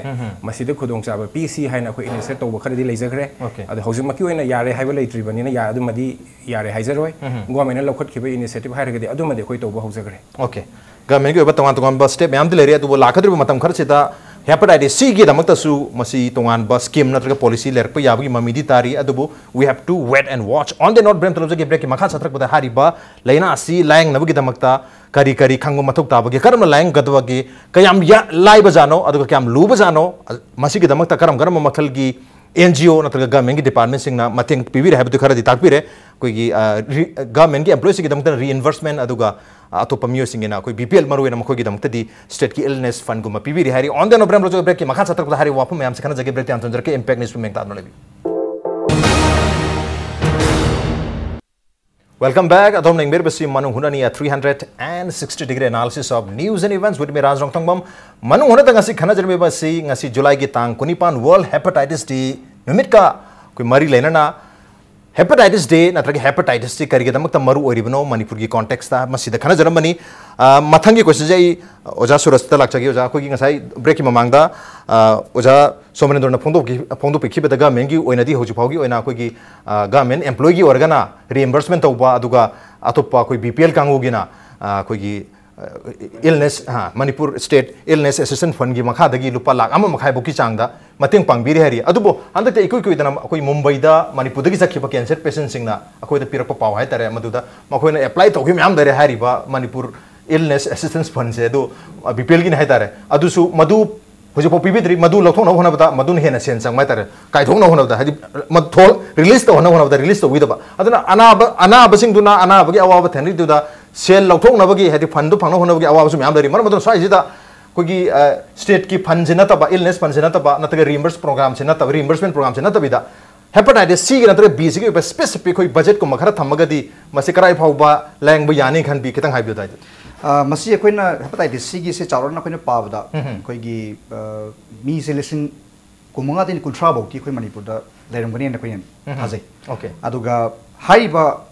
ꯃꯁꯤꯗ ꯈꯨꯗꯣꯡꯆꯥꯕ ꯄꯤꯁꯤ ꯍꯥꯏꯅ ꯑꯩꯈꯣꯏ ꯏꯅꯤꯁꯤꯌꯦꯠ ꯇꯧꯕ ꯈꯔꯗꯤ ꯂꯩꯖꯈ꯭ꯔꯦ꯫ ꯑꯗꯣ ꯍꯧꯖꯤꯛꯃꯛꯀꯤ ꯑꯣꯏꯅ ꯌꯥꯔꯦ ꯍꯥꯏꯕ ꯂꯩꯇ꯭ꯔꯤꯕꯅꯤꯅ ꯌꯥ-, ꯑꯗꯨꯃꯗꯤ ꯌꯥꯔꯦ ꯍꯥꯏꯖꯔꯣꯏ꯫ ꯒꯣꯔꯃꯦꯟꯅ ꯂꯧꯈꯠꯈꯤꯕ ꯏꯅꯤꯁꯤꯌꯦꯇꯤꯚ ꯍꯥꯏꯔꯒꯗꯤ ꯑꯗꯨꯃꯗꯤ ꯑꯩꯈꯣꯏ ꯇꯧꯕ ꯍꯧꯖꯈ꯭ꯔꯦ꯫ ꯑꯣꯀꯦ꯫ ꯒꯚꯔꯟꯃꯦꯟꯠꯀꯤ ꯑꯣꯏꯕ ꯇꯣꯉꯥꯟ ꯇꯣꯉꯥꯟꯕ ꯁ꯭ꯇꯦꯞ ꯃꯌꯥꯝꯗꯤ ꯂꯩꯔꯦ, ꯑꯗꯨꯕꯨ ꯂꯥꯛꯀꯗꯧꯔꯤꯕ ꯃꯇꯝ ꯈꯔꯁꯤꯗ ꯍꯦꯄꯥꯇꯥꯏꯇꯤꯁ ꯁꯤꯒꯤꯗꯃꯛꯇꯁꯨ ꯃꯁꯤ ꯇꯣꯉꯥꯟꯕ ꯁ꯭ꯀꯤꯝ ꯅꯠꯇ꯭ꯔꯒ ꯄꯣꯂꯤꯁꯤ ꯂꯩꯔꯛꯄ ꯌꯥꯕꯒꯤ ꯃꯃꯤꯗꯤ ꯇꯥꯔꯤ, ꯑꯗꯨꯕꯨ we have to wait and watch on the note꯫ Break ꯇꯧꯖꯒꯦ꯫ ꯕ꯭ꯔꯦꯛꯀꯤ ꯃꯈꯥ ꯆꯠꯊꯔꯛꯄꯗ ꯍꯥꯏꯔꯤꯕ ꯂꯥꯏꯅꯥ ꯑꯁꯤ ꯂꯥꯏꯌꯦꯡꯅꯕꯒꯤꯗꯃꯛꯇ ꯀꯔꯤ ꯀꯔꯤ ꯈꯪꯕ ꯃꯊꯧ ꯇꯥꯕꯒꯦ, ꯀꯔꯝꯅ ꯂꯥꯏꯌꯦꯡꯒꯗꯕꯒꯦ, ꯀꯌꯥꯝ ꯌꯥ-, ꯂꯥꯏꯕꯖꯥꯠꯅꯣ, ꯑꯗꯨꯒ ꯀꯌꯥꯝ ꯂꯨꯕꯖꯥꯠꯅꯣ, ꯑ, ꯃꯁꯤꯒꯤꯗꯃꯛꯇ ꯀꯔꯝ ꯀꯔꯝꯕ ꯃꯈꯜꯒꯤ ꯑꯦꯟ ꯖꯤ ꯑꯣ ꯅꯠꯇ꯭ꯔꯒ ꯒꯚꯔꯟꯃꯦꯟꯠꯀꯤ ꯗꯤꯄꯥꯔꯠꯃꯦꯟꯠꯁꯤꯡꯅ ꯃꯇꯦꯡ ꯄꯤꯕꯤꯔꯦ ꯍꯥꯏꯕꯗꯨ ꯈꯔꯗꯤ ꯇꯥꯛꯄꯤꯔꯦ꯫ ꯑꯩꯈꯣꯏꯒꯤ, ꯑ, ꯔꯤ-, ꯒꯚꯔꯟꯃꯦꯟꯠꯀꯤ ꯑꯦꯝꯄ꯭ꯂꯣꯌꯤꯁꯤꯡꯒꯤꯗꯃꯛꯇ ꯔꯤꯏꯟꯕꯔꯁꯃꯦꯟꯠ, ꯑꯗꯨꯒ, ꯑ, ꯑꯇꯣꯞꯄ ꯃꯤꯑꯣꯏꯁꯤꯡꯒꯤꯅ ꯑꯩꯈꯣꯏ ꯕꯤ ꯄꯤ ꯑꯦꯜ, ꯃꯔꯨꯑꯣꯏꯅ ꯃꯈꯣꯏꯒꯤꯗꯃꯛꯇꯗꯤ ꯁ꯭ꯇꯦꯠꯀꯤ ꯏꯜꯅꯦꯁ ꯐꯟꯒꯨꯝꯕ ꯄꯤꯕꯤꯔꯤ ꯍꯥꯏꯔꯤ꯫ On the note, ꯕ꯭ꯔꯦꯛ ꯂꯧꯖꯒꯦ꯫ ꯕ꯭ꯔꯦꯛꯀꯤ ꯃꯈꯥ ꯆꯠꯊꯔꯛꯄꯗ ꯍꯥꯏꯔꯤꯕ ꯋꯥꯐꯝ ꯃꯌꯥꯝꯁꯤ ꯈꯟꯅꯖꯒꯦ꯫ ꯕ꯭ꯔꯦꯛꯇ ꯍꯥꯟꯅ ꯊꯝꯖꯔꯛꯀꯦ꯫ ꯏꯝꯄꯦꯛ ꯅ꯭ꯌꯨꯁꯄꯨ ꯃꯦꯟ ꯇꯥꯗꯨꯅ ꯂꯩꯕꯤꯌꯨ꯫ Welcome back꯫ ꯑꯗꯣꯝꯅ ꯌꯦꯡꯕꯤꯔꯤꯕꯁꯤ ꯃꯅꯨꯡ ꯍꯨꯠꯅꯅꯤ at three hundred and sixty degree analysis of news and events with me, ꯔꯥꯖ ꯔꯣꯡꯊꯣꯡꯕꯝ꯫ ꯃꯅꯨꯡ ꯍꯨꯠꯅꯗ ꯉꯁꯤ ꯈꯟꯅꯖꯔꯝꯃꯤꯕ ꯑꯁꯤ ꯉꯁꯤ ꯖꯨꯂꯥꯏꯒꯤ ꯇꯥꯡ ꯀꯨꯟꯅꯤꯄꯥꯟ World Hepatitis Day ꯅꯨꯃꯤꯠꯀ ꯑꯩꯈꯣꯏ ꯃꯔꯤ ꯂꯩꯅꯅ ꯍꯦꯄꯥꯇꯥꯏꯇꯤꯁ ꯗꯦ ꯅꯠꯇ꯭ꯔꯒ ꯍꯦꯄꯥꯇꯥꯏꯇꯤꯁ ꯁꯤ ꯀꯔꯤꯒꯤꯗꯃꯛꯇ ꯃꯔꯨ ꯑꯣꯏꯔꯤꯕꯅꯣ ꯃꯅꯤꯄꯨꯔꯒꯤ ꯀꯣꯟꯇꯦꯛꯁꯇ, ꯃꯁꯤꯗ ꯈꯟꯅꯖꯔꯝꯕꯅꯤ꯫ ꯑ, ꯃꯊꯪꯒꯤ ꯀꯣꯏꯁꯟꯁꯦ ꯑꯩ ꯑꯣꯖꯥ ꯁꯨꯔꯖꯇ ꯂꯥꯛꯆꯒꯦ꯫ ꯑꯣꯖꯥ, ꯑꯩꯈꯣꯏꯒꯤ ꯉꯁꯥꯏ ꯕ꯭ꯔꯦꯛꯀꯤ ꯃꯃꯥꯡꯗ, ꯑ, ꯑꯣꯖꯥ ꯁꯣꯃꯦꯟꯗ꯭ꯔꯣꯅ ꯐꯣꯡꯗꯣꯛꯈꯤ-, ꯐꯣꯡꯗꯣꯛꯄꯤꯈꯤꯕꯗ ꯒꯚꯔꯟꯃꯦꯟꯠꯀꯤ ꯑꯣꯏꯅꯗꯤ ꯍꯧꯖꯤꯛ ꯐꯥꯎꯒꯤ ꯑꯣꯏꯅ ꯑꯩꯈꯣꯏꯒꯤ, ꯑ, ꯒꯚꯔꯟꯃꯦꯟꯠ ꯑꯦꯝꯄ꯭ꯂꯣꯌꯤꯒꯤ ꯑꯣꯏꯔꯒꯅ ꯔꯤꯏꯝꯕꯔꯁꯃꯦꯟꯠ ꯇꯧꯕ, ꯑꯗꯨꯒ ꯑꯇꯣꯞꯄ ꯑꯩꯈꯣꯏ ꯕꯤ ꯄꯤ ꯑꯦꯜ ꯀꯥꯡꯕꯨꯒꯤꯅ, ꯑ, ꯑꯩꯈꯣꯏꯒꯤ, ꯑ, ꯏꯜꯅꯦꯁ, ꯑ, ꯃꯅꯤꯄꯨꯔ ꯁ꯭ꯇꯦꯠ ꯏꯜꯅꯦꯁ ꯑꯦꯁꯤꯁꯇꯦꯟꯁ ꯐꯟꯒꯤ ꯃꯈꯥꯗꯒꯤ ꯂꯨꯄꯥ ꯂꯥꯈ ꯑꯃ ꯃꯈꯥꯏ ꯐꯥꯎꯒꯤ ꯆꯥꯡꯗ ꯃꯇꯦꯡ ꯄꯥꯡꯕꯤꯔꯤ ꯍꯥꯏꯔꯤ꯫ ꯑꯗꯨꯕꯨ ꯍꯟꯗꯛꯇꯤ ꯏꯀꯨꯏ ꯀꯨꯏꯗꯅ ꯑꯩꯈꯣꯏ ꯃꯨꯝꯕꯩꯗ ꯃꯅꯤꯄꯨꯔꯗꯒꯤ ꯆꯠꯈꯤꯕ ꯀꯦꯟꯁꯔ ꯄꯦꯁꯦꯟꯠꯁꯤꯡꯅ ꯑꯩꯈꯣꯏꯗ ꯄꯤꯔꯛꯄ ꯄꯥꯎ ꯍꯥꯏꯇꯥꯔꯦ, ꯃꯗꯨꯗ ꯃꯈꯣꯏꯅ ꯑꯦꯄ꯭ꯂꯥꯏ ꯇꯧꯈꯤꯕ ꯃꯌꯥꯝ ꯂꯩꯔꯦ ꯍꯥꯏꯔꯤꯕ ꯃꯅꯤꯄꯨꯔ ꯏꯜꯅꯦꯁ ꯑꯦꯁꯤꯁꯇꯦꯟꯁ ꯐꯟꯁꯦ꯫ ꯑꯗꯨ, ꯑ, ꯕꯤ ꯄꯤ ꯑꯦꯜꯒꯤꯅꯤ ꯍꯥꯏꯇꯥꯔꯦ꯫ ꯑꯗꯨꯁꯨ ꯃꯗꯨ ꯍꯧꯖꯤꯛꯐꯥꯎ ꯄꯤꯕꯤꯗ꯭ꯔꯤ꯫ ꯃꯗꯨ ꯂꯧꯊꯣꯛꯅꯕ ꯍꯣꯠꯅꯕꯗ ꯃꯗꯨꯅ ꯍꯦꯟꯅ ꯁꯦꯟ ꯆꯪꯕ ꯍꯥꯏꯇꯥꯔꯦ꯫ ꯀꯥꯏꯊꯣꯛꯅꯕ ꯍꯣꯠꯅꯕꯗ, ꯍꯥꯏꯗꯤ, ꯃ-, ꯊꯣ-, ꯔꯤꯂꯤꯁ ꯇꯧꯍꯟꯅꯕ ꯍꯣꯠꯅꯕꯗ ꯔꯤꯂꯤꯁ ꯇꯧꯕꯤꯗꯕ꯫ ꯑꯗꯨꯅ ꯑꯅꯥꯕ, ꯑꯅꯥꯕꯁꯤꯡꯗꯨꯅ ꯑꯅꯥꯕꯒꯤ ꯑꯋꯥꯕ ꯊꯦꯡꯅꯔꯤꯗꯨꯗ ꯁꯦꯜ ꯂꯧꯊꯣꯛꯅꯕꯒꯤ, ꯍꯥꯏꯗꯤ, ꯐꯟꯗꯨ ꯐꯪꯅꯕ ꯍꯣꯠꯅꯕꯒꯤ ꯑꯋꯥꯕꯁꯨ ꯃꯌꯥꯝ ꯂꯩꯔꯤ꯫ ꯃꯔꯝ ꯑꯗꯨꯅ ꯁ꯭ꯋꯥꯏꯁꯤꯗ ꯑꯩꯈꯣꯏꯒꯤ, ꯑ, ꯁ꯭ꯇꯦꯠꯀꯤ ꯐꯟꯁꯦ ꯅꯠꯇꯕ, ꯏꯜꯅꯦꯁ ꯐꯟꯁꯦ ꯅꯠꯇꯕ, ꯅꯠꯇ꯭ꯔꯒ ꯔꯤꯏꯝꯕꯔꯁ ꯄ꯭ꯔꯣꯒ꯭ꯔꯥꯝꯁꯦ ꯅꯠꯇꯕ, ꯔꯤꯏꯝꯕꯔꯁꯃꯦꯟꯠ ꯄ꯭ꯔꯣꯒ꯭ꯔꯥꯝꯁꯦ ꯅꯠꯇꯕꯤꯗ, ꯍꯦꯄꯥꯇꯥꯏꯇꯤꯁ ꯁꯤꯒꯤ ꯅꯠꯇ꯭ꯔꯒ ꯕꯤꯁꯤꯒꯤ ꯑꯣꯏꯕ ꯁ꯭ꯄꯦꯁꯤꯐꯤꯛ ꯑꯩꯈꯣꯏ ꯕꯖꯦꯠꯀꯨꯝꯕ ꯈꯔ ꯊꯝꯃꯒꯗꯤ ꯃꯁꯤ ꯀꯗꯥꯏ ꯐꯥꯎꯕ ꯂꯥꯌꯦꯡꯕ ꯌꯥꯅꯤ ꯈꯟꯕꯤ? ꯈꯤꯇꯪ ꯍꯥꯏꯕꯤꯌꯨ, ꯗꯥꯏꯗꯤ꯫ ꯑ, ꯃꯁꯤ ꯑꯩꯈꯣꯏꯅ ꯍꯦꯄꯥꯇꯥꯏꯇꯤꯁ ꯁꯤꯒꯤꯁꯦ ꯆꯥꯎꯔꯥꯛꯅ ꯑꯩꯈꯣꯏꯅ ꯄꯥꯕꯗ, ꯎꯝ꯫ ꯑꯩꯈꯣꯏꯒꯤ, ꯑ, ꯃꯤꯁꯦ ꯂꯤꯁꯤꯡ ꯀꯨꯟꯃꯉꯥꯗꯒꯤ ꯀꯨꯟꯊ꯭ꯔꯥ ꯐꯥꯎꯗꯤ ꯑꯩꯈꯣꯏ ꯃꯅꯤꯄꯨꯔꯗ ꯂꯩꯔꯝꯒꯅꯤꯅ ꯑꯩꯈꯣꯏꯅ ꯎꯝ꯫ ꯊꯥꯖꯩ꯫ ꯑꯣꯀꯦ꯫ ꯑꯗꯨꯒ ꯍꯥꯏꯔꯤꯕ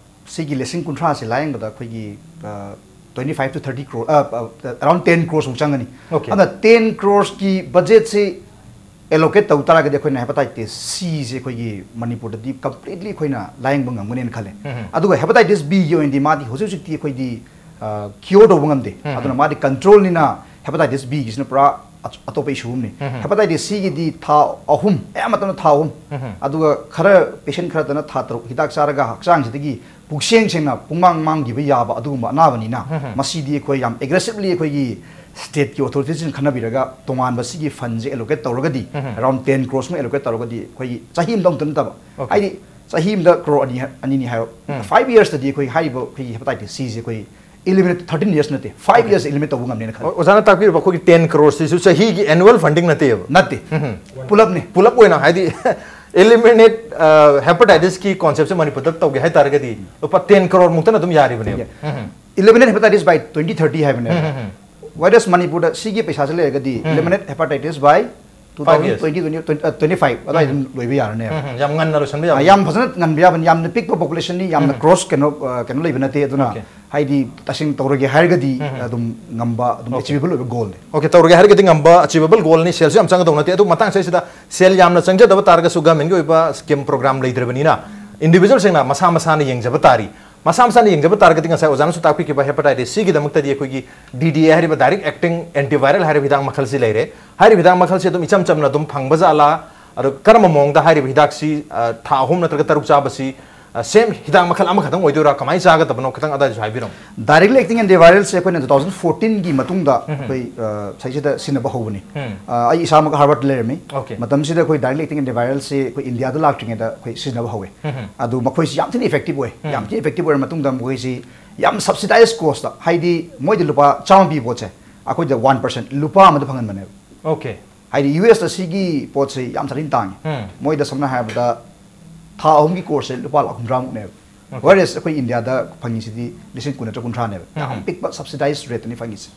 ꯁꯤꯒꯤ ꯂꯤꯁꯤꯡ ꯀꯨꯟꯊ꯭ꯔꯥꯁꯦ ꯂꯥꯌꯦꯡꯕꯗ ꯑꯩꯈꯣꯏꯒꯤ, ꯑ, twenty five to thirty crore, ꯑ, ꯑ, around ten crores ꯃꯨꯛ ꯆꯪꯒꯅꯤ꯫ Okay. ꯑꯗꯨꯅ ten crores ꯀꯤ budget ꯁꯤ allocate ꯇꯧ ꯇꯥꯔꯒꯗꯤ ꯑꯩꯈꯣꯏꯅ hepatitis C ꯁꯦ ꯑꯩꯈꯣꯏꯒꯤ ꯃꯅꯤꯄꯨꯔꯗꯗꯤ completely ꯑꯩꯈꯣꯏꯅ ꯂꯥꯌꯦꯡꯕ ꯉꯝꯒꯅꯦꯅ ꯈꯜꯂꯦ꯫ ꯎꯝ. ꯑꯗꯨꯒ hepatitis B ꯒꯤ ꯑꯣꯏꯅꯗꯤ ꯃꯥꯗꯤ ꯍꯧꯖꯤꯛ ꯍꯧꯖꯤꯛꯇꯤ ꯑꯩꯈꯣꯏꯗꯤ, ꯑ, cure ꯇꯧꯕ ꯉꯝꯗꯦ꯫ ꯎꯝ. ꯑꯗꯨꯅ ꯃꯥꯗꯤ control ꯅꯤꯅ hepatitis B ꯒꯤꯁꯤꯅ ꯄꯨꯔꯥ ꯑꯆ-, ꯑꯇꯣꯞꯄ issue ꯑꯃꯅꯤ꯫ ꯎꯝ. Hepatitis C ꯒꯤꯗꯤ ꯊꯥ ꯑꯍꯨꯝ, ꯑꯌꯥꯝꯕ ꯃꯇꯝꯗ ꯊꯥ ꯑꯍꯨꯝ꯫ ꯎꯝ. ꯑꯗꯨꯒ ꯈꯔ patient ꯈꯔꯗꯅ ꯊꯥ ꯇꯔꯨꯛ ꯍꯤꯗꯥꯛ ꯆꯥꯔꯒ ꯍꯛꯆꯥꯡꯁꯤꯗꯒꯤ ꯄꯨꯛꯁꯦꯡ ꯁꯦꯡꯅ ꯄꯨꯡꯃꯥꯡ ꯃꯥꯡꯈꯤꯕ ꯌꯥꯕ ꯑꯗꯨꯒꯨꯝꯕ ꯑꯅꯥꯕꯅꯤꯅ, ꯎꯝ. ꯃꯁꯤꯗꯤ ꯑꯩꯈꯣꯏ ꯌꯥꯝ aggressively ꯑꯩꯈꯣꯏꯒꯤ state ꯀꯤ authorities ꯁꯤꯡ ꯈꯟꯅꯕꯤꯔꯒ ꯇꯣꯉꯥꯟꯕ ꯁꯤꯒꯤ fund ꯁꯦ allocate ꯇꯧꯔꯒꯗꯤ, ꯎꯝ. around ten crores ꯃꯨꯛ allocate ꯇꯧꯔꯒꯗꯤ ꯑꯩꯈꯣꯏꯒꯤ ꯆꯍꯤ ꯑꯃꯗ ꯑꯃꯨꯛꯇ ꯅꯠꯇꯕ, Okay. ꯍꯥꯏꯗꯤ ꯆꯍꯤ ꯑꯃꯗ crore ꯑꯅꯤ, ꯑꯅꯤꯅꯤ ꯍꯥꯏꯔꯣ, ꯎꯝ. Five years ꯇꯗꯤ ꯑꯩꯈꯣꯏ ꯍꯥꯏꯔꯤꯕ ꯑꯩꯈꯣꯏꯒꯤ hepatitis C ꯁꯦ ꯑꯩꯈꯣꯏ eliminate, thirteen years ꯅꯠꯇꯦ, five years eliminate ꯇꯧꯕ ꯉꯝꯅꯦꯅ ꯈꯜꯂꯤ꯫ ꯑꯣꯖꯥꯅ ꯇꯥꯛꯄꯤꯔꯤꯕ ꯑꯩꯈꯣꯏꯒꯤ ten crores ꯁꯤꯁꯨ ꯆꯍꯤꯒꯤ annual funding ꯅꯠꯇꯦꯕ? ꯅꯠꯇꯦ, ꯎꯝ. ꯄꯨꯂꯞꯅꯤ꯫ ꯄꯨꯂꯞ ꯑꯣꯏꯅ ꯍꯥꯏꯗꯤ eliminate hepatitis ꯀꯤ concept ꯁꯦ ꯃꯅꯤꯄꯨꯔꯗ ꯇꯧꯒꯦ ꯍꯥꯏꯇꯥꯔꯒꯗꯤ ꯂꯨꯄꯥ ten crore ꯃꯨꯛꯇꯅ ꯑꯗꯨꯝ ꯌꯥꯔꯤꯕꯅꯦꯕ꯫ Yeah. Eliminate hepatitis by twenty thirty ꯍꯥꯏꯕꯅꯦꯕ꯫ ꯎꯝ, ꯎꯝ, ꯎꯝ. Whereas ꯃꯅꯤꯄꯨꯔꯗ ꯁꯤꯒꯤ ꯄꯩꯁꯥꯁꯦ ꯂꯩꯔꯒꯗꯤ, ꯎꯝ. eliminate hepatitis by Five years. two thousand twenty, twenty, uh, twenty-five ꯑꯗꯨꯋꯥꯏꯗ ꯑꯗꯨꯝ ꯂꯣꯏꯕ ꯌꯥꯔꯅꯦꯕ꯫ ꯎꯝ, ꯌꯥꯝ ꯉꯟꯅ ꯂꯣꯏꯁꯤꯟꯕ ꯑ, ꯌꯥꯕ꯫ ꯌꯥꯝ ꯐꯖꯅ ꯉꯟꯕ ꯌꯥꯕꯅꯤ, ꯌꯥꯝꯅ ꯄꯤꯛꯄ population ꯅꯤ, ꯌꯥꯝꯅ ꯎꯝ. Crores ꯀꯩꯅꯣ, ꯑ, ꯀꯩꯅꯣ ꯂꯩꯕ ꯅꯠꯇꯦ꯫ ꯑꯗꯨꯅ Okay. ꯍꯥꯏꯗꯤ ꯇꯁꯦꯡ ꯇꯧꯔꯒꯦ ꯍꯥꯏꯔꯒꯗꯤ ꯎꯝ. ꯑꯗꯨꯝ ꯉꯝꯕ, ꯑꯗꯨꯝ Okay. Achievable ꯑꯣꯏꯕ goal ꯅꯤ꯫ Okay, ꯇꯧꯔꯒꯦ ꯍꯥꯏꯔꯒꯗꯤ ꯉꯝꯕ, achievable goal ꯅꯤ, ꯁꯦꯜꯁꯨ ꯌꯥꯝ ꯆꯪꯒꯗꯧ ꯅꯠꯇꯦ꯫ ꯑꯗꯨ ꯃꯇꯥꯡ ꯁꯤꯗ ꯁꯦꯜ ꯌꯥꯝꯅ ꯆꯪꯖꯗꯕ ꯇꯥꯔꯒꯁꯨ government ꯀꯤ ꯑꯣꯏꯕ scheme program ꯂꯩꯇ꯭ꯔꯕꯅꯤꯅ individual ꯁꯤꯡꯅ ꯃꯁꯥ ꯃꯁꯥꯅ ꯌꯦꯡꯖꯕ ꯇꯥꯔꯤ꯫ ꯃꯁꯥ ꯃꯁꯥꯅ ꯌꯦꯡꯖꯕ ꯇꯥꯔꯒꯗꯤ ꯉꯁꯥꯏ ꯑꯣꯖꯥꯅꯁꯨ ꯇꯥꯛꯄꯤꯈꯤꯕ hepatitis C ꯒꯤꯗꯃꯛꯇꯗꯤ ꯑꯩꯈꯣꯏꯒꯤ D D A ꯍꯥꯏꯔꯤꯕ direct acting antiviral ꯍꯥꯏꯔꯤꯕ ꯍꯤꯗꯥꯛ ꯃꯈꯜꯁꯤ ꯂꯩꯔꯦ꯫ ꯍꯥꯏꯔꯤꯕ ꯍꯤꯗꯥꯛ ꯃꯈꯜꯁꯤ ꯑꯗꯨꯝ ꯏꯆꯝ ꯆꯝꯅ ꯑꯗꯨꯝ ꯐꯪꯕ ꯖꯥꯠꯂꯥ? ꯑꯗꯣ ꯀꯔꯝꯕ ꯃꯑꯣꯡꯗ ꯍꯥꯏꯔꯤꯕ ꯍꯤꯗꯥꯛꯁꯤ, ꯑ, ꯊꯥ ꯑꯍꯨꯝ ꯅꯠꯇ꯭ꯔꯒ ꯇꯔꯨꯛ ꯆꯥꯕꯁꯤ, ꯑ, same ꯍꯤꯗꯥꯛ ꯃꯈꯜ ꯑꯃꯈꯛꯇꯪ ꯑꯣꯏꯗꯣꯏꯔꯥ? ꯀꯃꯥꯏꯅ ꯆꯥꯒꯗꯕꯅꯣ? ꯈꯤꯇꯪ ꯑꯗꯨꯋꯥꯏꯁꯨ ꯍꯥꯏꯕꯤꯔꯝꯃꯨ꯫ Directly acting antiviral ꯁꯦ ꯑꯩꯈꯣꯏꯅ two thousand fourteen ꯒꯤ ꯃꯇꯨꯡꯗ ꯎꯝ. ꯑꯩꯈꯣꯏ, ꯑ, ꯁꯤꯗꯩꯁꯤꯗ ꯁꯤꯖꯤꯟꯅꯕ ꯍꯧꯕꯅꯤ꯫ ꯎꯝ. ꯑ, ꯑꯩ ꯏꯁꯥꯃꯛ Harvard ꯇ ꯂꯩꯔꯝꯃꯤ꯫ Okay. ꯃꯇꯝꯁꯤꯗ ꯑꯩꯈꯣꯏ direct acting antiviral ꯁꯤ ꯑꯩꯈꯣꯏ India ꯗ ꯂꯥꯛꯇ꯭ꯔꯤꯉꯩꯗ ꯑꯩꯈꯣꯏ ꯁꯤꯖꯤꯟꯅꯕ ꯍꯧꯋꯦ꯫ ꯎꯝ. ꯑꯗꯨ ꯃꯈꯣꯏꯁꯤ ꯌꯥꯝ ꯊꯤꯅ effective ꯑꯣꯏ꯫ ꯎꯝ. ꯌꯥꯝ ꯊꯤꯅ effective ꯑꯣꯏꯔ ꯃꯇꯨꯡꯗ ꯃꯈꯣꯏꯁꯤ ꯌꯥꯝ subsidized cost ꯇ, ꯍꯥꯏꯗꯤ ꯃꯣꯏꯗ ꯂꯨꯄꯥ ꯆꯥꯝꯃ ꯄꯤꯕ ꯄꯣꯠꯁꯦ ꯑꯩꯈꯣꯏꯗ one percent, ꯂꯨꯄꯥ ꯑꯃꯗ ꯐꯪꯍꯟꯕꯅꯦꯕ꯫ Okay. ꯍꯥꯏꯗꯤ U S ꯇ ꯁꯤꯒꯤ ꯄꯣꯠꯁꯦ ꯌꯥꯝ ꯁꯥꯊꯤꯅ ꯇꯥꯡꯉꯤ꯫ ꯎꯝ. ꯃꯣꯏꯗ ꯁꯝꯅ ꯍꯥꯏꯔꯕꯗ ꯊꯥ ꯑꯍꯨꯝꯒꯤ course ꯁꯦ ꯂꯨꯄꯥ ꯂꯥꯈ ꯍꯨꯝꯗ꯭ꯔꯥꯃꯨꯛꯅꯦꯕ꯫ Whereas ꯑꯩꯈꯣꯏ ꯏꯟꯗꯤꯌꯥꯗ ꯐꯪꯉꯤꯁꯤꯗꯤ ꯂꯤꯁꯤꯡ ꯀꯨꯟ ꯅꯠꯇ꯭ꯔ ꯀꯨꯟꯊ꯭ꯔꯥꯅꯦꯕ, ꯌꯥꯝ ꯄꯤꯛꯄ subsidized rate ꯅꯤ ꯐꯪꯉꯤꯁꯦ꯫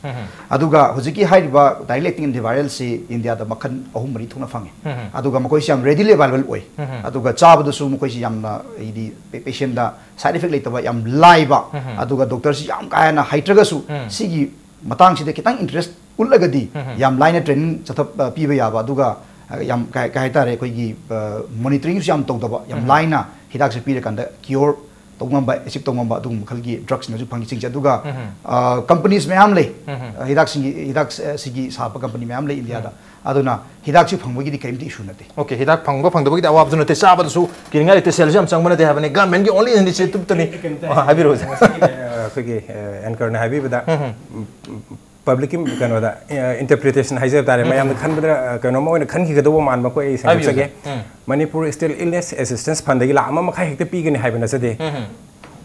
ꯑꯗꯨꯒ ꯍꯧꯖꯤꯛꯀꯤ ꯍꯥꯏꯔꯤꯕ direct acting antiviralꯁꯤ ꯏꯟꯗꯤꯌꯥꯗ ꯃꯈꯜ ꯑꯍꯨꯝ ꯃꯔꯤ ꯊꯣꯛꯅ ꯐꯪꯉꯤ꯫ ꯑꯗꯨꯒ ꯃꯈꯣꯏꯁꯤ ꯌꯥꯝ readily available ꯑꯣꯏ꯫ ꯑꯗꯨꯒ ꯆꯥꯕꯗꯁꯨ ꯃꯈꯣꯏꯁꯤ ꯌꯥꯝꯅ ꯍꯥꯏꯗꯤ patientꯗ side effect ꯂꯩꯇꯕ, ꯌꯥꯝ ꯂꯥꯏꯕ, ꯑꯗꯨꯒ doctorꯁꯤ ꯌꯥꯝ ꯀꯥ ꯍꯦꯟꯅ ꯍꯩꯇ꯭ꯔꯒꯁꯨ ꯁꯤꯒꯤ ꯃꯇꯥꯡꯁꯤꯗ ꯈꯤꯇꯪ interest ꯎꯠꯂꯒꯗꯤ ꯌꯥꯝ ꯂꯥꯏꯅ training ꯆꯠꯊ-, ꯑ, ꯄꯤꯕ ꯌꯥꯕ, ꯑꯗꯨꯒ, ꯑ, ꯌꯥꯝ ꯀꯩ, ꯀꯩ ꯍꯥꯏꯇꯥꯔꯦ, ꯑꯩꯈꯣꯏꯒꯤ, ꯑ, monitoringꯁꯨ ꯌꯥꯝ ꯇꯧꯗꯕ, ꯌꯥꯝ ꯂꯥꯏꯅ ꯍꯤꯗꯥꯛꯁꯦ ꯄꯤꯔꯀꯥꯟꯗ cure ꯇꯧ ꯉꯝꯕ, achieve ꯇꯧ ꯉꯝꯕ ꯑꯗꯨꯒꯨꯝꯕ ꯃꯈꯜꯒꯤ drugsꯅꯁꯨ ꯐꯪꯉꯤꯁꯤꯡꯁꯦ꯫ ꯑꯗꯨꯒ, ꯑ, companies ꯃꯌꯥꯝ ꯂꯩ꯫ ꯑ, ꯍꯤꯗꯥꯛꯁꯤꯡꯒꯤ, ꯍꯤꯗꯥꯛ, ꯑ, ꯁꯤꯒꯤ ꯁꯥꯕ company ꯃꯌꯥꯝ ꯂꯩ ꯏꯟꯗꯤꯌꯥꯗ꯫ ꯑꯗꯨꯅ ꯍꯤꯗꯥꯛꯁꯤ ꯐꯪꯕꯒꯤꯗꯤ ꯀꯔꯤꯝꯇ issue ꯅꯠꯇꯦ꯫ Okay, ꯍꯤꯗꯥꯛ ꯐꯪꯕ ꯐꯪꯗꯕꯒꯤꯗꯤ ꯑꯋꯥꯕꯁꯨ ꯅꯠꯇꯦ, ꯆꯥꯕꯗꯁꯨ ꯀꯤꯅꯤꯡꯉꯥꯏ ꯂꯩꯇꯦ, ꯁꯦꯜꯁꯨ ꯌꯥꯝ ꯆꯪꯕ ꯅꯠꯇꯦ ꯍꯥꯏꯕꯅꯤ, governmentꯀꯤ only initiativeꯇꯨꯅꯤ꯫ ꯀꯩꯝꯇ ꯑ, ꯍꯥꯏꯕꯤꯔꯛꯑꯣ, ꯁꯥꯔ꯫ ꯉꯁꯥꯏꯒꯤ, ꯑ, ꯑꯩꯈꯣꯏꯒꯤ, ꯑ, anchorꯅ ꯍꯥꯏꯕꯤꯕꯗ, publicꯀꯤ ꯀꯩꯅꯣꯗ, ꯑ, interpretation ꯍꯥꯏꯖꯕ ꯇꯥꯔꯦ, ꯃꯌꯥꯝꯅ ꯈꯟꯕꯗ, ꯑ, ꯀꯩꯅꯣꯝꯃ ꯑꯣꯏꯅ ꯈꯟꯈꯤꯒꯗꯧꯕ ꯃꯥꯟꯕ ꯑꯩꯈꯣꯏ ꯑꯩ ꯍꯥꯏꯕꯤꯌꯨ, ꯁꯦꯡꯗꯣꯛꯆꯒꯦ꯫ ꯁꯥꯔ꯫ ꯎꯝ꯫ Manipur State Illness Assistance Fundꯗꯒꯤ lakh ꯑꯃ ꯃꯈꯥꯏ ꯍꯦꯛꯇ ꯄꯤꯒꯅꯤ ꯍꯥꯏꯕ ꯅꯠꯆꯗꯦ꯫ ꯎꯝ꯫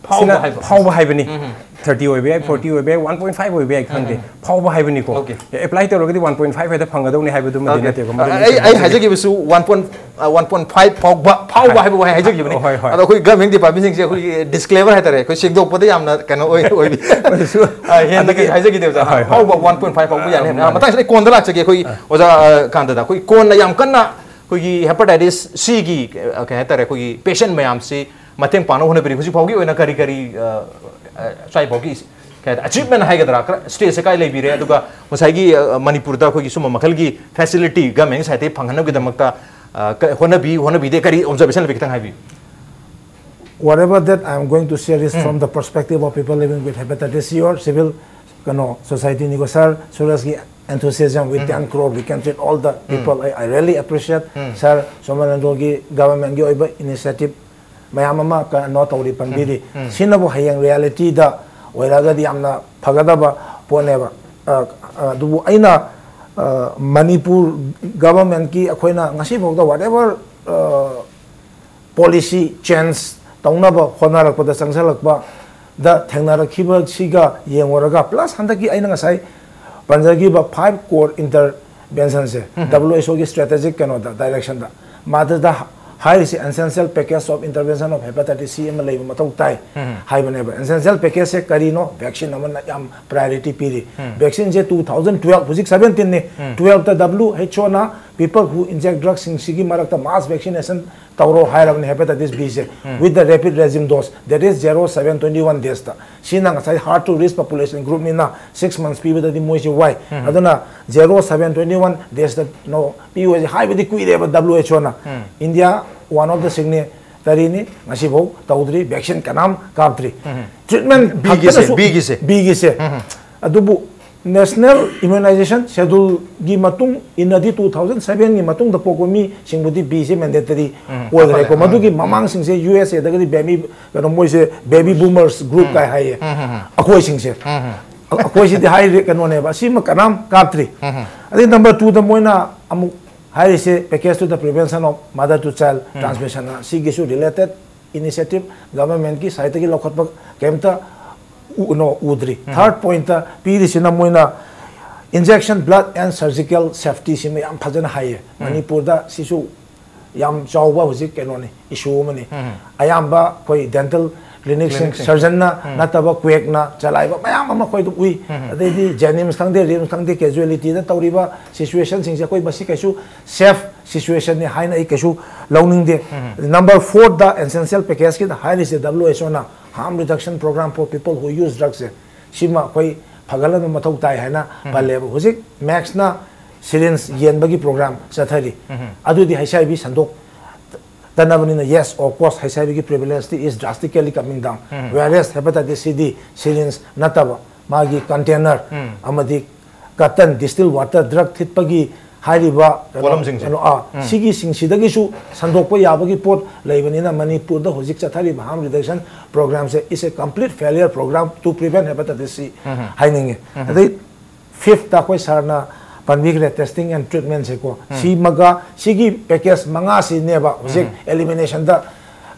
ꯐꯥꯎꯕ ꯁꯤꯅ ꯍꯥꯏꯕ꯫ ꯐꯥꯎꯕ ꯍꯥꯏꯕꯅꯤ꯫ ꯎꯝ꯫ Thirty ꯑꯣꯏꯕ ꯌꯥꯏ, forty ꯑꯣꯏꯕ ꯌꯥꯏ, one point five ꯑꯣꯏꯕ ꯌꯥꯏ, ꯈꯪꯗꯦ꯫ ꯎꯝ꯫ ꯐꯥꯎꯕ ꯍꯥꯏꯕꯅꯤꯀꯣ꯫ Okay꯫ Apply ꯇꯧꯔꯒꯗꯤ one point five ꯍꯦꯛꯇ ꯐꯪꯒꯗꯧꯅꯤ ꯍꯥꯏꯕꯗꯨꯃꯗꯤ Okay꯫ ꯅꯠꯇꯦꯀꯣ, ꯃꯗꯨ ꯑꯩ, ꯑꯩ, ꯑꯩ ꯁꯦꯡꯗꯣꯛꯆꯒꯦ꯫ ꯍꯥꯏꯖꯈꯤꯕꯁꯨ one point, ꯑ, one point five ꯐꯥꯎꯕ, ꯐꯥꯎꯕ ꯍꯥꯏ-, ꯍꯥꯏꯕ ꯋꯥꯍꯩ ꯍꯥꯏꯖꯈꯤꯕꯅꯤ꯫ ꯍꯣꯏ, ꯍꯣꯏ꯫ ꯑꯗꯣ ꯑꯩꯈꯣꯏ government departmentꯁꯤꯡꯁꯦ ꯑꯩꯈꯣꯏꯒꯤ disclaimer ꯍꯥꯏꯇꯥꯔꯦ, ꯑꯩꯈꯣꯏ ꯁꯦꯡꯗꯣꯛꯄꯗ ꯌꯥꯝꯅ ꯀꯩꯅꯣ ꯑꯣꯏ-, ꯑꯣꯏꯕꯤ꯫ ꯃꯗꯨꯁꯨ ꯑ, ꯍꯦꯟꯅ ꯑꯗꯒꯤ ꯀꯩ ꯍꯥꯏꯖꯈꯤꯗꯦꯕ, ꯁꯥꯔ? ꯍꯣꯏ, ꯍꯣꯏ꯫ ꯐꯥꯎꯕ one point five ꯐꯥꯎꯕ ꯌꯥꯅꯤ ꯑ, ꯍꯥꯏꯕ꯫ ꯑ, ꯃꯥꯅꯦ꯫ ꯃꯇꯥꯡꯁꯤꯗ ꯑꯩ ꯀꯣꯟꯗ ꯂꯥꯛꯆꯒꯦ, ꯑꯩꯈꯣꯏ ꯑ꯫ ꯑꯣꯖꯥ, ꯑ, ꯀꯥꯟꯇꯗ꯫ ꯑꯩꯈꯣꯏ ꯀꯣꯟꯅ ꯌꯥꯝ ꯀꯟꯅ ꯑꯩꯈꯣꯏꯒꯤ hepatitis Cꯒꯤ, ꯑ, ꯀꯩ ꯍꯥꯏꯇꯥꯔꯦ, ꯑꯩꯈꯣꯏꯒꯤ patient ꯃꯌꯥꯝꯁꯤ ꯃꯇꯦꯡ ꯄꯥꯡꯅꯕ ꯍꯣꯠꯅꯕꯤꯔꯤ꯫ ꯍꯧꯖꯤꯛ ꯐꯥꯎꯒꯤ ꯑꯣꯏꯅ ꯀꯔꯤ ꯀꯔꯤ, ꯑ, ꯑ, ꯁ꯭ꯋꯥꯏ ꯐꯥꯎꯒꯤ ꯀꯩ ꯍꯥꯏꯇꯥꯔꯦ, achievement ꯍꯥꯏꯒꯗ꯭ꯔꯥ, ꯈꯔ stageꯁꯦ ꯀꯥꯏ ꯂꯩꯕꯤꯔꯦ? ꯑꯗꯨꯒ ꯉꯁꯥꯏꯒꯤ, ꯑ, ꯃꯅꯤꯄꯨꯔꯗ ꯑꯩꯈꯣꯏꯒꯤ ꯁꯨꯝꯕ ꯃꯈꯜꯒꯤ facility government side ꯇꯒꯤ ꯐꯪꯍꯟꯅꯕꯒꯤꯗꯃꯛꯇ, ꯑ, ꯀ-, ꯍꯣꯠꯅꯕꯤ, ꯍꯣꯠꯅꯕꯤꯗꯦ, ꯀꯔꯤ observation ꯂꯩꯕꯤ, ꯈꯤꯇꯪ ꯍꯥꯏꯕꯤꯌꯨ꯫ Whatever that I am going to share is um. From the perspective of people living with hepatitis C or civil, ꯀꯩꯅꯣ, society ꯅꯤꯀꯣ꯫ Sir ꯁꯨꯔꯖꯀꯤ enthusiasm with um. Ten crore, we can treat all the um. People. I, I really appreciate um. Sir ꯁꯣꯃꯣꯅꯥꯅꯟꯗꯣꯒꯤ governmentꯀꯤ ꯑꯣꯏꯕ initiative ꯃꯌꯥꯝ ꯑꯃ ꯀꯩꯅꯣ ꯇꯧꯔꯤ, ꯄꯟꯕꯤꯔꯤ꯫ ꯎꯝ, ꯎꯝ꯫ ꯁꯤꯅꯕꯨ ꯍꯌꯦꯡ realityꯗ ꯑꯣꯏꯔꯛꯑꯒꯗꯤ ꯌꯥꯝꯅ ꯐꯒꯗꯕ ꯄꯣꯠꯅꯦꯕ꯫ ꯑ, ꯑ, ꯑꯗꯨꯕꯨ ꯑꯩꯅ, ꯑ, ꯃꯅꯤꯄꯨꯔ governmentꯀꯤ ꯑꯩꯈꯣꯏꯅ ꯉꯁꯤꯐꯥꯎꯗ whatever, ꯑ, policy change ꯇꯧꯅꯕ ꯍꯣꯠꯅꯔꯛꯄꯗ ꯆꯪꯁꯤꯜꯂꯛꯄꯗ ꯊꯦꯡꯅꯔꯛꯈꯤꯕꯁꯤꯒ ꯌꯦꯡꯉꯨꯔꯒ, plus ꯍꯟꯗꯛꯀꯤ ꯑꯩꯅ ꯉꯁꯥꯏ ꯄꯟꯖꯈꯤꯕ five core interventionꯁꯦ, ꯎꯝ꯫ WHOꯒꯤ strategic ꯀꯩꯅꯣꯗ, directionꯗ, ꯃꯗꯨꯗ ꯍꯥꯏꯔꯤꯁꯦ essential package of intervention of hepatitis C ꯑꯃ ꯂꯩꯕ ꯃꯊꯧ ꯇꯥꯏ ꯍꯥꯏꯕꯅꯦꯕ꯫ Essential package ꯁꯦ ꯀꯔꯤꯅꯣ? Vaccine ꯑꯃꯅ ꯌꯥꯝ priority ꯄꯤꯔꯤ꯫ Vaccine ꯁꯦ two thousand twelve, ꯍꯧꯖꯤꯛ seventeen ꯅꯤ, twelve ꯇ W H O ꯅ people who inject drugs ꯁꯤꯡꯁꯤꯒꯤ ꯃꯔꯛꯇ mass vaccination ꯇꯧꯔꯣ ꯍꯥꯏꯔꯕꯅꯤ hepatitis B say, with the rapid regime dose, that is zero seven twenty one days ꯇ꯫ ꯁꯤꯅ ꯉꯁꯥꯏ hard to reach population group ꯅꯤꯅ six months ꯄꯤꯕꯗꯗꯤ ꯃꯣꯏꯁꯦ ꯋꯥꯏ꯫ ꯑꯗꯨꯅ zero seven twenty one days ꯇ ꯅꯣ ꯄꯤꯌꯨ ꯍꯥꯏꯁꯦ ꯍꯥꯏꯕꯗꯤ ꯀꯨꯏꯔꯦꯕ W H O ꯅ꯫ India one of the signatory ꯅꯤ, ꯉꯁꯤꯐꯥꯎ ꯇꯧꯗ꯭ꯔꯤ, vaccine ꯀꯅꯥꯝ ꯀꯥꯞꯇ꯭ꯔꯤ꯫ Treatment B ꯒꯤꯁꯦ, ꯐꯠꯇꯅꯁꯨ B ꯒꯤꯁꯦ꯫ B ꯒꯤꯁꯦ꯫ ꯑꯗꯨꯕꯨ National Immunization Schedule ꯒꯤ ꯃꯇꯨꯡ ꯏꯟꯅꯗꯤ two thousand seven ꯒꯤ ꯃꯇꯨꯡꯗ ꯄꯣꯛꯄ ꯃꯤꯁꯤꯡꯕꯨꯗꯤ B ꯁꯦ mandatory ꯑꯣꯏꯈ꯭ꯔꯦꯀꯣ꯫ ꯃꯗꯨꯒꯤ ꯃꯃꯥꯡꯁꯤꯡꯁꯦ U S A ꯗꯒꯗꯤ baby, ꯀꯩꯅꯣ, ꯃꯣꯏꯁꯦ baby boomers group ꯀꯥꯏ ꯍꯥꯏꯌꯦ꯫ ꯑꯩꯈꯣꯏꯁꯤꯡꯁꯦ꯫ ꯑꯩꯈꯣꯏꯁꯤꯗꯤ ꯍꯥꯏꯔꯤ ꯀꯩꯅꯣꯅꯦꯕ, ꯑꯁꯤꯃ ꯀꯅꯥꯝ ꯀꯥꯞꯇ꯭ꯔꯤ꯫ ꯑꯗꯩ number two ꯗ ꯃꯣꯏꯅ ꯑꯃꯨꯛ ꯍꯥꯏꯔꯤꯁꯦ package to the prevention of mother to child transmission ꯅ ꯁꯤꯒꯤꯁꯨ related initiative government ꯀꯤ side ꯇꯒꯤ ꯂꯧꯈꯠꯄ ꯀꯩꯝꯇ ꯎ-, ꯅꯣ, ꯎꯗ꯭ꯔꯤ꯫ Third point ꯇ ꯄꯤꯔꯤꯁꯤꯅ ꯃꯣꯏꯅ injection, blood and surgical safety ꯁꯤꯃ ꯌꯥꯝ ꯐꯖꯅ ꯍꯥꯏꯌꯦ꯫ ꯃꯅꯤꯄꯨꯔꯗ ꯁꯤꯁꯨ ꯌꯥꯝ ꯆꯥꯎꯕ ꯍꯧꯖꯤꯛ ꯀꯩꯅꯣꯅꯤ, issue ꯑꯃꯅꯤ꯫ ꯑꯌꯥꯝꯕ ꯑꯩꯈꯣꯏ dental clinic ꯁꯤꯡ, clinic ꯁꯤꯡ꯫ Surgeon ꯅ ꯅꯠꯇꯕ quack ꯅ ꯆꯂꯥꯏꯕ ꯃꯌꯥꯝ ꯑꯃ ꯑꯩꯈꯣꯏ ꯑꯗꯨꯝ ꯎꯏ꯫ ꯑꯗꯩꯗꯤ JNIMS ꯈꯪꯗꯦ, RIMS ꯈꯪꯗꯦ, casualty ꯗ ꯇꯧꯔꯤꯕ situation ꯁꯤꯡꯁꯦ ꯑꯩꯈꯣꯏ ꯃꯁꯤ ꯀꯩꯁꯨ safe situation ꯅꯤ ꯍꯥꯏꯅ ꯑꯩ ꯀꯩꯁꯨ ꯂꯧꯅꯤꯡꯗꯦ꯫ Number four ꯗ essential package ꯀꯤꯗ ꯍꯥꯏꯔꯤꯁꯦ W H O ꯅ harm reduction program for people who use drugs ꯁꯦ, ꯁꯤꯃ ꯑꯩꯈꯣꯏ ꯐꯒꯠꯍꯟꯕ ꯃꯊꯧ ꯇꯥꯏ ꯍꯥꯏꯅ ꯄꯜꯂꯦꯕ꯫ ꯍꯧꯖꯤꯛ max ꯅ syringe ꯌꯦꯟꯕꯒꯤ program ꯆꯠꯊꯔꯤ꯫ ꯑꯗꯨꯗꯤ H I V ꯁꯟꯗꯣꯛꯇꯅꯕꯅꯤꯅ, yes, of course, H I V ꯒꯤ prevalence T is drastically coming down, whereas hepatitis C D syringe ꯅꯠꯇꯕ ꯃꯥꯒꯤ container ꯑꯃꯗꯤ cotton, distilled water, drug ꯊꯤꯠꯄꯒꯤ ꯍꯥꯏꯔꯤꯕ ꯀꯩꯅꯣ, ꯄꯣꯠꯂꯝꯁꯤꯡꯁꯦ꯫ ꯀꯩꯅꯣ, ꯑꯥ, ꯁꯤꯒꯤꯁꯤꯡꯁꯤꯗꯒꯤꯁꯨ ꯁꯟꯗꯣꯛꯄ ꯌꯥꯕꯒꯤ ꯄꯣꯠ ꯂꯩꯕꯅꯤꯅ, ꯃꯅꯤꯄꯨꯔꯗ ꯍꯧꯖꯤꯛ ꯆꯠꯊꯔꯤꯕ harm reduction program say is a complete failure program to prevent hepatitis C ꯍꯥꯏꯅꯤꯡꯉꯤ꯫ ꯑꯗꯩ fifth ꯇ ꯑꯩꯈꯣꯏ sir ꯅ ꯄꯟꯕꯤꯈ꯭ꯔꯦ, testing and treatment ꯁꯦꯀꯣ꯫ ꯁꯤꯃꯒ ꯁꯤꯒꯤ package ꯃꯉꯥꯁꯤꯅꯦꯕ ꯍꯧꯖꯤꯛ elimination ꯗ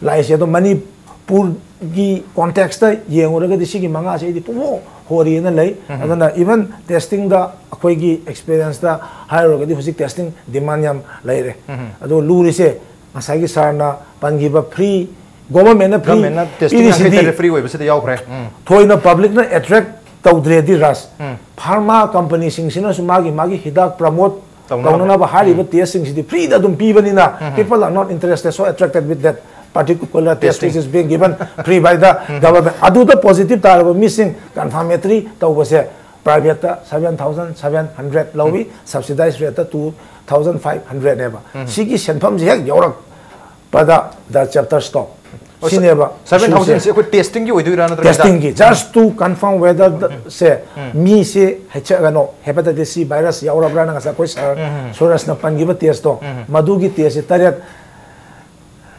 ꯂꯥꯛꯏꯁꯦ꯫ ꯑꯗꯣ ꯃꯅꯤꯄꯨꯔꯒꯤ context ꯇ ꯌꯦꯡꯉꯨꯔꯒꯗꯤ ꯁꯤꯒꯤ ꯃꯉꯥꯁꯦ ꯑꯩꯗꯤ ꯄꯨꯡꯍꯣ ꯍꯣꯔꯤꯅ ꯂꯩ꯫ ꯑꯗꯨꯅ even testing ꯗ ꯑꯩꯈꯣꯏꯒꯤ experience ꯇ ꯍꯥꯏꯔꯨꯔꯒꯗꯤ ꯍꯧꯖꯤꯛ testing demand ꯌꯥꯝ ꯂꯩꯔꯦ꯫ ꯑꯗꯣ ꯂꯨꯔꯤꯁꯦ ꯉꯁꯥꯏꯒꯤ ꯁꯥꯔꯅ ꯄꯟꯈꯤꯕ free, government ꯅ free ꯒꯃꯦꯟꯅ ꯇꯦꯁꯇꯤꯡ ꯌꯥꯡꯈꯩ ꯄꯤꯔꯤꯁꯤꯗꯤ ꯇꯔꯦꯠ free ꯑꯣꯏꯕꯁꯤꯗ ꯌꯥꯎꯈ꯭ꯔꯦ ꯎꯝ ꯊꯣꯏꯅ public ꯅ attract ꯇꯧꯗ꯭ꯔꯦꯗꯤ ꯔꯥꯖ, pharma company ꯁꯤꯡꯁꯤꯅꯁꯨ ꯃꯥꯒꯤ ꯃꯥꯒꯤ ꯍꯤꯗꯥꯛ promote ꯇꯧꯅꯕ꯫ ꯇꯧꯅꯅꯕ ꯍꯥꯏꯔꯤꯕ test ꯁꯤꯡꯁꯤꯗꯤ free ꯗ ꯑꯗꯨꯝ ꯄꯤꯕꯅꯤꯅ people are not interested, so attracted with that particular test Testing. which is being given free by the government. ꯑꯗꯨꯗ positive ꯇꯥꯔꯕ ꯃꯤꯁꯤꯡ confirmatory ꯇꯧꯕꯁꯦ private ꯇ seven thousand seven hundred ꯂꯧꯏ, subsidized rate ꯇ two thousand five hundred ꯅꯦꯕ꯫ ꯁꯤꯒꯤ ꯁꯦꯟꯐꯝꯁꯤ ꯍꯦꯛ ꯌꯧꯔꯛꯄꯗ the chapter stop꯫ ꯁꯤꯅꯦꯕ seven thousand issue ꯁꯦ꯫ ꯁꯦ ꯑꯩꯈꯣꯏ testing ꯒꯤ ꯑꯣꯏꯗꯣꯏꯔꯥ ꯅꯠꯇ꯭ꯔꯒ Testing ꯒꯤ, just to confirm whether the ꯁꯦ ꯃꯤꯁꯦ ꯍꯩꯆ ꯀꯩꯅꯣ hepatitis C virus ꯌꯥꯎꯔꯕ꯭ꯔꯥꯅ ꯉꯁꯥꯏ ꯑꯩꯈꯣꯏ ꯁꯥꯔ ꯁꯨꯔꯖꯅ ꯄꯟꯈꯤꯕ test ꯇꯣ, ꯃꯗꯨꯒꯤ test ꯁꯦ ꯇꯔꯦꯠ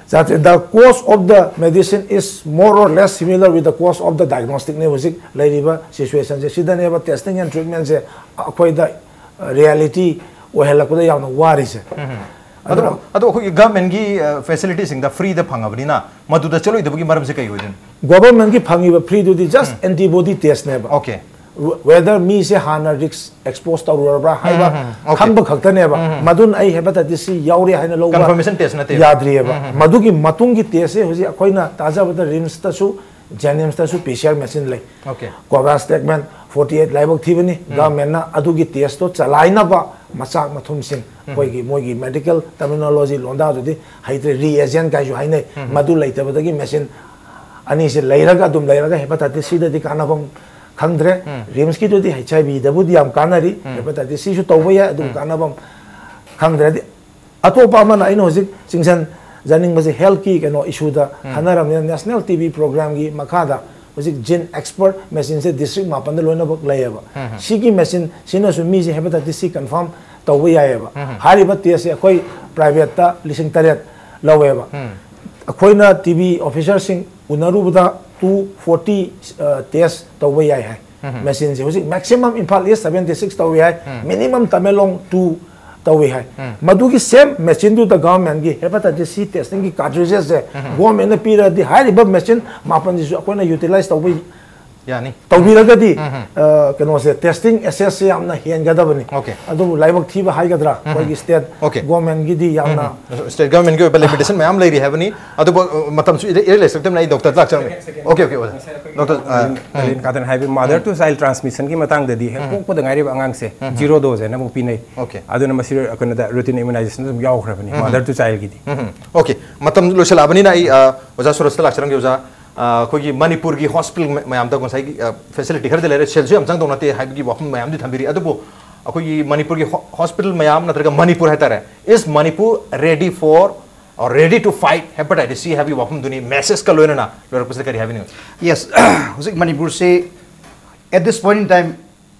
ꯆꯥꯇ꯭ꯔꯦꯠ꯫ The cost of the medicine is more or less similar with the cost of the diagnostic ꯅꯦ ꯍꯧꯖꯤꯛ ꯂꯩꯔꯤꯕ situation say. ꯁꯤꯗꯅꯦꯕ testing and treatment ꯁꯦ ꯑꯩꯈꯣꯏꯗ reality ꯑꯣꯏꯍꯜꯂꯛꯄꯗ ꯌꯥꯝꯅ ꯋꯥꯔꯤꯁꯦ꯫ ꯑꯗꯣ ꯑꯗꯣ ꯑꯩꯈꯣꯏꯒꯤ government ꯒꯤ facility ꯁꯤꯡꯗ free ꯗ ꯐꯪꯉꯕꯅꯤꯅ ꯃꯗꯨꯗ ꯆꯠꯂꯣꯏꯗꯕꯒꯤ ꯃꯔꯝꯁꯦ ꯀꯩ ꯑꯣꯏꯗꯣꯏꯅꯣ? Government ꯒꯤ ꯐꯪꯉꯤꯕ free ꯗꯨꯗꯤ just antibody test ꯅꯦꯕ꯫ Okay. Whether ꯃꯤꯁꯦ ꯍꯥꯟꯅ risk expose ꯇꯧꯔꯨꯔꯕ꯭ꯔꯥ ꯍꯥꯏꯕ ꯎꯝ, ꯎꯝ, okay. ꯈꯪꯕ ꯈꯛꯇꯅꯦꯕ꯫ ꯃꯗꯨꯅ ꯑꯩ hepatitis C ꯌꯥꯎꯔꯦ ꯍꯥꯏꯅ ꯂꯧꯕ Confirmation test ꯅꯠꯇꯦꯕ꯫ ꯌꯥꯗ꯭ꯔꯤꯑꯕ꯫ ꯃꯗꯨꯒꯤ ꯃꯇꯨꯡꯒꯤ test ꯁꯦ ꯍꯧꯖꯤꯛ ꯑꯩꯈꯣꯏꯅ ꯇꯥꯖꯕꯗ RIMS ꯇꯁꯨ, JNIMS ꯇꯁꯨ P C R machine ꯂꯩ꯫ Okay. COVAX Statement forty eight ꯂꯥꯏꯕꯛ ꯊꯤꯕꯅꯤ, government ꯅ ꯑꯗꯨꯒꯤ test ꯇꯣ ꯆꯂꯥꯏꯅꯕ ꯃꯆꯥꯛ ꯃꯊꯨꯝꯁꯤꯡ, ꯑꯩꯈꯣꯏꯒꯤ ꯃꯣꯏꯒꯤ medical terminology ꯂꯣꯟꯗꯥꯗꯨꯗꯤ ꯍꯩꯇ꯭ꯔꯦ, reagent ꯀꯥꯏꯁꯨ ꯍꯥꯏꯅꯩ꯫ ꯃꯗꯨ ꯂꯩꯇꯕꯗꯒꯤ machine ꯑꯅꯤꯁꯦ ꯂꯩꯔꯒ ꯑꯗꯨꯝ ꯂꯩꯔꯒ hepatitis C ꯗꯗꯤ ꯀꯥꯟꯅꯐꯝ ꯈꯪꯗ꯭ꯔꯦ꯫ RIMS ꯀꯤꯗꯨꯗꯤ HIV ꯗꯕꯨꯗꯤ ꯌꯥꯝ ꯀꯥꯟꯅꯔꯤ, hepatitis C ꯁꯨ ꯇꯧꯕ ꯌꯥꯏ, ꯑꯗꯨꯕꯨ ꯀꯥꯟꯅꯐꯝ ꯈꯪꯗ꯭ꯔꯦ꯫ ꯑꯗꯤ ꯑꯇꯣꯞꯄ ꯑꯃꯅ ꯑꯩꯅ ꯍꯧꯖꯤꯛ ꯆꯤꯡꯁꯟꯖꯅꯤꯡꯕꯁꯦ health ꯀꯤ ꯀꯩꯅꯣ issue ꯗ ꯈꯟꯅꯔꯕꯅꯤꯅ National TB Program ꯒꯤ ꯃꯈꯥꯗ ꯍꯧꯖꯤꯛ gene expert machine ꯁꯦ district ꯃꯥꯄꯟꯗ ꯂꯣꯏꯅꯃꯛ ꯂꯩꯌꯦꯕ꯫ ꯁꯤꯒꯤ machine ꯁꯤꯅꯁꯨ ꯃꯤꯁꯦ hepatitis C confirm ꯇꯧꯕ ꯌꯥꯏꯌꯦꯕ꯫ ꯍꯥꯏꯔꯤꯕ test ꯁꯦ ꯑꯩꯈꯣꯏ private ꯇ ꯂꯤꯁꯤꯡ ꯇꯔꯦꯠ ꯂꯧꯋꯦꯕ꯫ ꯑꯩꯈꯣꯏꯅ TB officer ꯁꯤꯡ ꯎꯅꯔꯨꯕꯗ two forty test ꯇꯧꯕ ꯌꯥꯏ ꯍꯥꯏ꯫ Machine ꯁꯦ ꯍꯧꯖꯤꯛ maximum Imphal East seventy six ꯇꯧꯏ ꯍꯥꯏ, minimum Tamenglong two ꯇꯧꯏ ꯍꯥꯏ꯫ ꯃꯗꯨꯒꯤ same machine ꯗꯨꯗ government ꯒꯤ hepatitis C testing ꯒꯤ cartridges ꯁꯦ government ꯅ ꯄꯤꯔꯗꯤ ꯍꯥꯏꯔꯤꯕ machine ꯃꯥꯄꯟꯁꯤꯁꯨ ꯑꯩꯈꯣꯏꯅ utilize ꯇꯧꯕ ꯌꯥꯅꯤ꯫ ꯇꯧꯕꯤꯔꯒꯗꯤ ꯑ, ꯀꯩꯅꯣꯁꯦ, testing access ꯁꯦ ꯌꯥꯝꯅ ꯍꯦꯟꯒꯗꯕꯅꯤ꯫ Okay. ꯑꯗꯨꯕꯨ ꯂꯥꯏꯕꯛ ꯊꯤꯕ ꯍꯥꯏꯒꯗ꯭ꯔꯥ, ꯑꯩꯈꯣꯏꯒꯤ state Okay. government ꯀꯤꯗꯤ ꯌꯥꯝꯅ State government ꯀꯤ ꯑꯣꯏꯕ limitation ꯃꯌꯥꯝ ꯂꯩꯔꯤ ꯍꯥꯏꯕꯅꯤ꯫ ꯑꯗꯨꯕꯨ ꯑ, ꯃꯇꯝꯁꯨ ꯏꯔꯩ ꯏꯔꯩ ꯂꯩꯁꯤꯜꯂꯛꯇꯕꯅ ꯑꯩ doctor ꯗ ꯂꯥꯛꯆꯔꯝꯒꯦ꯫ Okay, okay, ꯑꯣꯖꯥ꯫ Doctor, ꯑ, ꯀꯥꯗꯟ ꯍꯥꯏꯕ mother to child transmission ꯒꯤ ꯃꯇꯥꯡꯗꯗꯤ ꯍꯦꯛ ꯄꯣꯛꯄꯗ ꯉꯥꯏꯔꯤꯕ ꯑꯉꯥꯡꯁꯦ zero dose ꯍꯥꯏꯅ ꯑꯃꯨꯛ ꯄꯤꯅꯩ꯫ Okay. ꯑꯗꯨꯅ ꯃꯁꯤ ꯑꯩꯈꯣꯏꯅ routine immunization ꯑꯗꯨꯝ ꯌꯥꯎꯈ꯭ꯔꯕꯅꯤ mother to child ꯒꯤꯗꯤ꯫ Okay, ꯃꯇꯝ ꯂꯣꯏꯁꯤꯜꯂꯛꯑꯕꯅꯤꯅ ꯑꯩ ꯑ, ꯑꯣꯖꯥ ꯁꯨꯔꯖꯇ ꯂꯥꯛꯆꯔꯝꯒꯦ꯫ ꯑꯣꯖꯥ, ꯑ, ꯑꯩꯈꯣꯏꯒꯤ ꯃꯅꯤꯄꯨꯔꯒꯤ hospital ꯃ- ꯃꯌꯥꯝꯗ ꯉꯁꯥꯏꯒꯤ ꯑ, facility ꯈꯔꯗꯤ ꯂꯩꯔꯦ, ꯁꯦꯜꯁꯨ ꯌꯥꯝ ꯆꯪꯗꯧ ꯅꯠꯇꯦ ꯍꯥꯏꯕꯒꯤ ꯋꯥꯐꯝ ꯃꯌꯥꯝꯗꯤ ꯊꯝꯕꯤꯔꯤ꯫ ꯑꯗꯨꯕꯨ ꯑꯩꯈꯣꯏꯒꯤ ꯃꯅꯤꯄꯨꯔꯒꯤ ho- hospital ꯃꯌꯥꯝ ꯅꯠꯇ꯭ꯔꯒ ꯃꯅꯤꯄꯨꯔ ꯍꯥꯏꯇꯥꯔꯦ, is Manipur ready for or ready to fight hepatitis C ꯍꯥꯏꯕꯒꯤ ꯋꯥꯐꯝꯗꯨꯅꯤ message ꯀ ꯂꯣꯏꯅꯅ ꯂꯣꯏꯔꯛꯄꯁꯤꯗ ꯀꯔꯤ ꯍꯥꯏꯕꯤꯅꯤꯡꯉꯤ? Yes, ꯍꯧꯖꯤꯛ ꯃꯅꯤꯄꯨꯔꯁꯤ at this point in time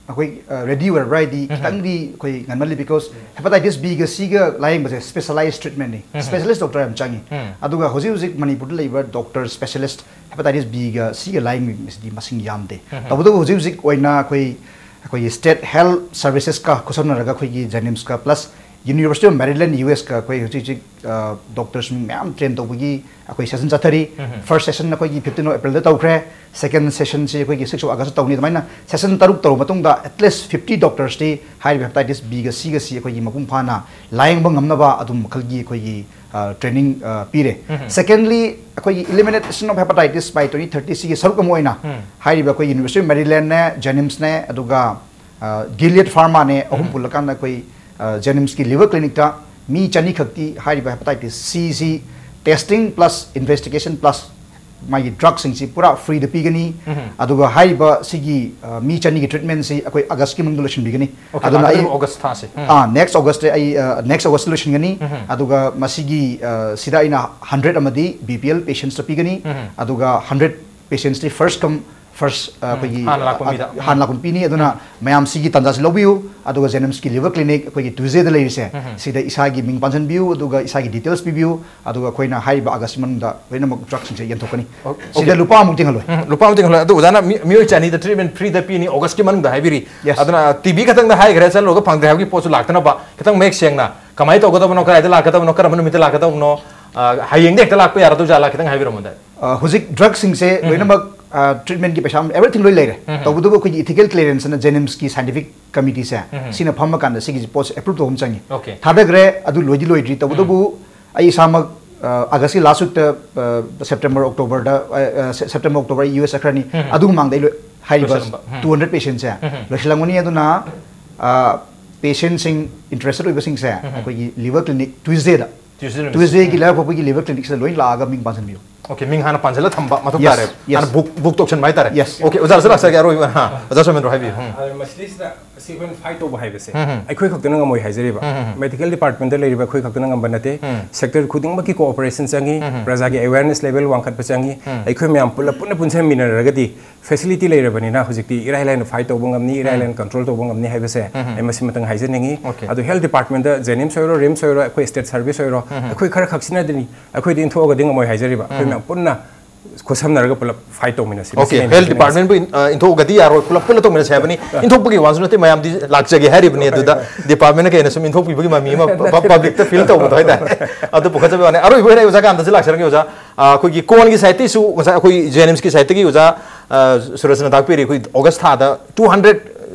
ꯑꯩꯈꯣꯏ ready ꯑꯣꯏꯔꯕ꯭ꯔꯥ ꯍꯥꯏꯗꯤ ꯈꯤꯇꯪꯗꯤ ꯑꯩꯈꯣꯏ ꯉꯟꯃꯜꯂꯤ, because hepatitis B ꯒ C ꯒ ꯂꯥꯌꯦꯡꯕꯁꯦ specialized treatment ꯅꯤ, specialist doctor ꯌꯥꯝ ꯆꯪꯉꯤ꯫ ꯑꯗꯨꯒ ꯍꯧꯖꯤꯛ ꯍꯧꯖꯤꯛ ꯃꯅꯤꯄꯨꯔꯗ ꯂꯩꯕ doctor specialist hepatitis B ꯒ C ꯒ ꯂꯥꯌꯦꯡꯕꯁꯤꯗꯤ ꯃꯁꯤꯡ ꯌꯥꯝꯗꯦ꯫ ꯇꯧꯕꯇꯕꯨ ꯍꯧꯖꯤꯛ ꯍꯧꯖꯤꯛ ꯑꯣꯏꯅ ꯑꯩꯈꯣꯏ ꯑꯩꯈꯣꯏꯒꯤ state health services ꯀ ꯈꯨꯠꯁꯝꯅꯔꯒ ꯑꯩꯈꯣꯏꯒꯤ JNIMS ꯀ plus University of Maryland US ꯀ ꯑꯩꯈꯣꯏ ꯍꯧꯖꯤꯛ ꯍꯧꯖꯤꯛ doctors ꯃꯌꯥꯝ train ꯇꯧꯕꯒꯤ ꯑꯩꯈꯣꯏ session ꯆꯠꯊꯔꯤ꯫ First session ꯑꯩꯈꯣꯏꯒꯤ fifteen of April ꯗ ꯇꯧꯈ꯭ꯔꯦ꯫ Second session ꯁꯤ ꯑꯩꯈꯣꯏꯒꯤ six of August ꯇꯧꯅꯤ꯫ ꯑꯗꯨꯃꯥꯏꯅ session ꯇꯔꯨꯛ ꯇꯧꯔꯕ ꯃꯇꯨꯡꯗ at least fifty doctors T ꯍꯥꯏꯔꯤꯕ hepatitis B ꯒ C ꯒ ꯁꯤ ꯑꯩꯈꯣꯏꯒꯤ ꯃꯄꯨꯡ ꯐꯥꯅ ꯂꯥꯌꯦꯡꯕ ꯉꯝꯅꯕ ꯑꯗꯨꯝ ꯃꯈꯜꯒꯤ ꯑꯩꯈꯣꯏꯒꯤ training ꯄꯤꯔꯦ꯫ Secondly, ꯑꯩꯈꯣꯏꯒꯤ elimination of hepatitis by twenty thirty ꯁꯤꯒꯤ ꯁꯔꯨꯛ ꯑꯃ ꯑꯣꯏꯅ ꯍꯥꯏꯔꯤꯕ ꯑꯩꯈꯣꯏ University of Maryland ꯅꯦ, JNIMS ꯅꯦ, ꯑꯗꯨꯒ Gilead Pharma ꯅꯦ, ꯑꯍꯨꯝ ꯄꯨꯜꯂꯀꯥꯟꯗ ꯑꯩꯈꯣꯏ JNIMS ꯀꯤ liver clinic ꯇ ꯃꯤ ꯆꯅꯤ ꯈꯛꯇꯤ ꯍꯥꯏꯔꯤꯕ hepatitis C ꯁꯤ testing plus investigation plus ꯃꯥꯒꯤ drug ꯁꯤꯡꯁꯤ ꯄꯨꯔꯥ free ꯗ ꯄꯤꯒꯅꯤ꯫ ꯑꯗꯨꯒ ꯍꯥꯏꯔꯤꯕ ꯁꯤꯒꯤ ꯃꯤ ꯆꯅꯤꯒꯤ treatment ꯁꯤ ꯑꯩꯈꯣꯏ August ꯀꯤ ꯃꯅꯨꯡꯗ ꯂꯣꯏꯁꯤꯟꯕꯤꯒꯅꯤ꯫ Okay, ꯑꯗꯨꯅ ꯑꯩ ꯂꯥꯛꯀꯗꯧꯔꯤꯕ August ꯊꯥꯁꯦ꯫ ꯑꯥ, next August ꯇ ꯑꯩ next August ꯇ ꯂꯣꯏꯁꯤꯟꯒꯅꯤ꯫ ꯑꯗꯨꯒ ꯃꯁꯤꯒꯤ ꯁꯤꯗ ꯑꯩꯅ hundred ꯑꯃꯗꯤ BPL patients ꯇ ꯄꯤꯒꯅꯤ꯫ ꯑꯗꯨꯒ hundred patients T first come first ꯑꯩꯈꯣꯏꯒꯤ ꯍꯥꯟꯅ ꯂꯥꯛꯄ ꯃꯤꯗ꯫ ꯍꯥꯟꯅ ꯂꯥꯛꯄ ꯄꯤꯅꯤ꯫ ꯑꯗꯨꯅ ꯃꯌꯥꯝ ꯁꯤꯒꯤ ꯇꯥꯟꯖꯥꯁꯤ ꯂꯧꯕꯤꯌꯨ꯫ ꯑꯗꯨꯒ JNIMS ꯀꯤ liver clinic ꯑꯩꯈꯣꯏꯒꯤ Tuesday ꯗ ꯂꯩꯔꯤꯁꯦ, ꯁꯤꯗ ꯏꯁꯥꯒꯤ ꯃꯤꯡ ꯄꯥꯟꯁꯤꯟꯕꯤꯌꯨ, ꯑꯗꯨꯒ ꯏꯁꯥꯒꯤ details ꯄꯤꯕꯤꯌꯨ꯫ ꯑꯗꯨꯒ ꯑꯩꯈꯣꯏꯅ ꯍꯥꯏꯔꯤꯕ August ꯀꯤ ꯃꯅꯨꯡꯗ ꯂꯣꯏꯅꯃꯛ drug ꯁꯤꯡꯁꯦ ꯌꯦꯟꯊꯣꯛꯀꯅꯤ꯫ ꯁꯤꯗ ꯂꯨꯄꯥ ꯑꯃꯨꯛ ꯇꯤꯡꯍꯜꯂꯣꯏ꯫ ꯎꯝ, ꯂꯨꯄꯥ ꯑꯃ ꯇꯤꯡꯍꯜꯂꯣꯏ꯫ ꯑꯗꯨ ꯑꯣꯖꯥꯅ ꯃꯤ- ꯃꯤꯑꯣꯏ ꯆꯅꯤꯗ treatment free ꯗ ꯄꯤꯅꯤ August ꯀꯤ ꯃꯅꯨꯡꯗ ꯍꯥꯏꯕꯤꯔꯤ꯫ Yes. ꯑꯗꯨꯅ TB ꯈꯛꯇꯪꯗ ꯍꯥꯏꯈ꯭ꯔꯦ, ꯆꯠꯂꯨꯔꯒ ꯐꯪꯗ꯭ꯔꯦ ꯍꯥꯏꯕꯒꯤ ꯄꯣꯠꯁꯨ ꯂꯥꯛꯇꯅꯕ ꯈꯤꯇꯪ ꯃꯌꯦꯛ ꯁꯦꯡꯅ ꯀꯃꯥꯏꯅ ꯇꯧꯒꯗꯕꯅꯣ, ꯀꯗꯥꯏꯗ ꯂꯥꯛꯀꯗꯕꯅꯣ, ꯀꯔꯝꯕ ꯅꯨꯃꯤꯠꯇ ꯂꯥꯛꯀꯗꯕꯅꯣ, ꯑ, ꯍꯌꯦꯡꯗ ꯍꯦꯛꯇ ꯂꯥꯛꯄ ꯌꯥꯔꯗꯧ ꯖꯥꯠꯂꯥ, ꯈꯤꯇꯪ ꯍꯥꯏꯕꯤꯔꯝꯃꯨꯗ꯫ ꯑ, ꯍꯧꯖꯤꯛ drug ꯁꯤꯡꯁꯦ ꯂꯣꯏꯅꯃꯛ ꯇ꯭ꯔꯤꯠꯃꯦꯟꯒꯤ ꯄꯩꯁꯥ ꯑꯃ, everything ꯂꯣꯏ ꯂꯩꯔꯦ꯫ ꯎꯝ꯫ ꯇꯧꯕꯇꯕꯨ ꯑꯩꯈꯣꯏꯒꯤ ethical clearance ꯑꯅ JNIMSꯀꯤ scientific committeeꯁꯦ, ꯎꯝ꯫ ꯁꯤꯅ ꯐꯝꯃꯀꯥꯟꯗ ꯁꯤꯒꯤ ꯄꯣꯠꯁꯦ approve ꯇꯧꯕ ꯑꯃ ꯆꯪꯉꯤ꯫ Okay꯫ ꯊꯥꯗꯈ꯭ꯔꯦ, ꯑꯗꯨ ꯂꯣꯏꯗꯤ ꯂꯣꯏꯗ꯭ꯔꯤ꯫ ꯇꯧꯕꯇꯕꯨ ꯎꯝ꯫ ꯑꯩ ꯏꯁꯥꯃꯛ, ꯑ, Augustꯀꯤ last weekꯇ, ꯑ, September, Octoberꯗ, ꯑ, ꯑ, Se-, September, October ꯑꯩ US ꯆꯠꯈ꯭ꯔꯅꯤ꯫ ꯎꯝ꯫ ꯑꯗꯨꯒꯤ ꯃꯃꯥꯡꯗ ꯑꯩ ꯂꯣꯏ-, ꯍꯥꯏꯔꯤꯕ ꯂꯣꯏꯁꯤꯜꯂꯝꯕ꯫ ꯎꯝ꯫ Two hundred patientꯁꯦ ꯎꯝ꯫ ꯂꯣꯏꯁꯤꯜꯂꯝꯒꯅꯤ꯫ ꯑꯗꯨꯅ, ꯑ, patientꯁꯤꯡ interested ꯑꯣꯏꯕꯁꯤꯡꯁꯦ ꯎꯝ꯫ ꯑꯩꯈꯣꯏꯒꯤ liver clinic Tuesdayꯗ, Tuesday ꯅꯨꯃꯤꯠ꯫ Tuesdayꯒꯤ ꯎꯝ꯫ ꯂꯩꯕꯥꯛꯄꯣꯛꯄꯒꯤ liver clinicꯁꯤꯗ ꯂꯣꯏ ꯂꯥꯛꯑꯒ ꯃꯤꯡ ꯄꯥꯟꯁꯤꯟꯕꯤꯌꯨ꯫ Okay, ꯃꯤꯡ ꯍꯥꯟꯅ ꯄꯥꯟꯁꯤꯜꯂ ꯊꯝꯕ ꯃꯊꯧ Yes, ꯇꯥꯔꯦ꯫ Yes꯫ ꯍꯥꯟꯅ book, book ꯇꯧꯁꯟꯕ ꯍꯥꯏꯇꯥꯔꯦ꯫ Yes꯫ Okay, ꯑꯣꯖꯥ ꯂꯥꯛꯆꯔꯒꯦ, ꯑꯔꯣꯏꯕ꯫ ꯍꯥ, ꯑꯣꯖꯥ ꯁꯣꯃꯦꯟꯗ꯭ꯔꯣ ꯍꯥꯏꯕꯤꯌꯨ꯫ ꯎꯝ꯫ ꯑ, ꯃꯁꯤꯗꯩꯁꯤꯗ ꯑꯁꯤ ꯑꯩꯈꯣꯏꯅ fight ꯇꯧꯕ ꯍꯥꯏꯕꯁꯦ ꯎꯝ, ꯎꯝ꯫ ꯑꯩꯈꯣꯏ ꯈꯛꯇꯅ ꯉꯝꯃꯣꯏ ꯍꯥꯏꯖꯔꯤꯕ꯫ ꯎꯝ, ꯎꯝ꯫ Medical departmentꯇ ꯂꯩꯔꯤꯕ ꯑꯩꯈꯣꯏ ꯈꯛꯇꯅ ꯉꯝꯕ ꯅꯠꯇꯦ꯫ ꯎꯝ꯫ Sector ꯈꯨꯗꯤꯡꯃꯛꯀꯤ cooperation ꯆꯪꯉꯤ, ꯎꯝ, ꯎꯝ꯫ ꯄ꯭ꯔꯖꯥꯒꯤ awareness level ꯋꯥꯡꯈꯠꯄ ꯆꯪꯉꯤ꯫ ꯎꯝ꯫ ꯑꯩꯈꯣꯏ ꯃꯌꯥꯝ ꯄꯨꯂꯞ ꯄꯨꯟꯅ ꯄꯨꯟꯁꯤꯟꯃꯤꯟꯅꯔꯒꯗꯤ facility ꯂꯩꯔꯕꯅꯤꯅ ꯍꯧꯖꯤꯛꯇꯤ ꯏꯔꯥꯏ ꯂꯥꯏꯅ fight ꯇꯧꯕ ꯉꯝꯅꯤ, ꯏꯔꯥꯏ ꯎꯝ꯫ ꯂꯥꯏꯅ control ꯇꯧꯕ ꯉꯝꯅꯤ ꯍꯥꯏꯕꯁꯦ ꯎꯝ, ꯎꯝ꯫ ꯑꯩ ꯃꯁꯤꯃꯇꯪ ꯍꯥꯏꯖꯅꯤꯡꯉꯤ꯫ Okay꯫ ꯑꯗꯨ health departmentꯇ JNIMS ꯑꯣꯏꯔꯣ, RIMS ꯑꯣꯏꯔꯣ, ꯑꯩꯈꯣꯏ state service ꯑꯣꯏꯔꯣ, ꯎꯝ, ꯎꯝ꯫ ꯑꯩꯈꯣꯏ ꯈꯔ ꯈꯛꯁꯤꯅꯗꯤ ꯑꯩꯈꯣꯏꯗꯤ ꯏꯟꯊꯣꯛꯑꯒꯗꯤ ꯉꯝꯃꯣꯏ ꯍꯥꯏꯖꯔꯤꯕ꯫ ꯑꯩꯈꯣꯏ ꯎꯝ꯫ ꯃꯌꯥꯝ ꯄꯨꯟꯅ ꯈꯨꯠꯁꯝꯅꯔꯒ ꯄꯨꯂꯞ fight ꯇꯧꯃꯤꯟꯅꯁꯤ꯫ Okay, ꯃꯁꯤꯅꯤ health ꯍꯥꯏꯖꯅꯤꯡꯉꯤꯁꯦ꯫ Departmentꯕꯨ ꯏꯟ-, ꯑ, ꯏꯟꯊꯣꯛꯑꯒꯗꯤ ꯌꯥꯔꯣꯏ, ꯄꯨꯂꯞ ꯄꯨꯟꯅ ꯇꯧꯃꯤꯟꯅꯁꯦ ꯍꯥꯏꯕꯅꯤ꯫ ꯏꯟꯊꯣꯛꯄꯒꯤ ꯋꯥꯁꯨ ꯅꯠꯇꯦ, ꯃꯌꯥꯝꯗꯤ ꯂꯥꯛꯆꯒꯦ ꯍꯥꯏꯔꯤꯕꯅꯤ꯫ ꯑꯗꯨꯗ departmentꯅ ꯀꯩꯅ ꯁꯨꯝ ꯏꯟꯊꯣꯛꯄꯤꯕꯒꯤ ꯃꯃꯤ ꯑꯃ ꯄ-, ꯄ-, publicꯇ feel ꯇꯧꯕꯗꯣ ꯍꯥꯏꯇꯥꯔꯦ꯫ ꯑꯗꯨ ꯄꯨꯈꯠꯆꯕ ꯋꯥꯅꯤ꯫ ꯑꯔꯣꯏꯕ ꯑꯣꯏꯅ ꯑꯩ ꯑꯣꯖꯥ ꯀꯥꯟꯇꯁꯦ ꯂꯥꯛꯆꯔꯒꯦ, ꯑꯣꯖꯥ꯫ ꯑ, ꯑꯩꯈꯣꯏꯒꯤ ꯀꯣꯟꯒꯤ sideꯇꯩꯁꯨ ꯉꯁꯥꯏ ꯑꯩꯈꯣꯏ JNIMSꯀꯤ sideꯇꯒꯤ ꯑꯣꯖꯥ, ꯑ, ꯁꯨꯔꯖꯅ ꯇꯥꯛꯄꯤꯔꯤ, ꯑꯩꯈꯣꯏ August ꯊꯥꯗ two hundred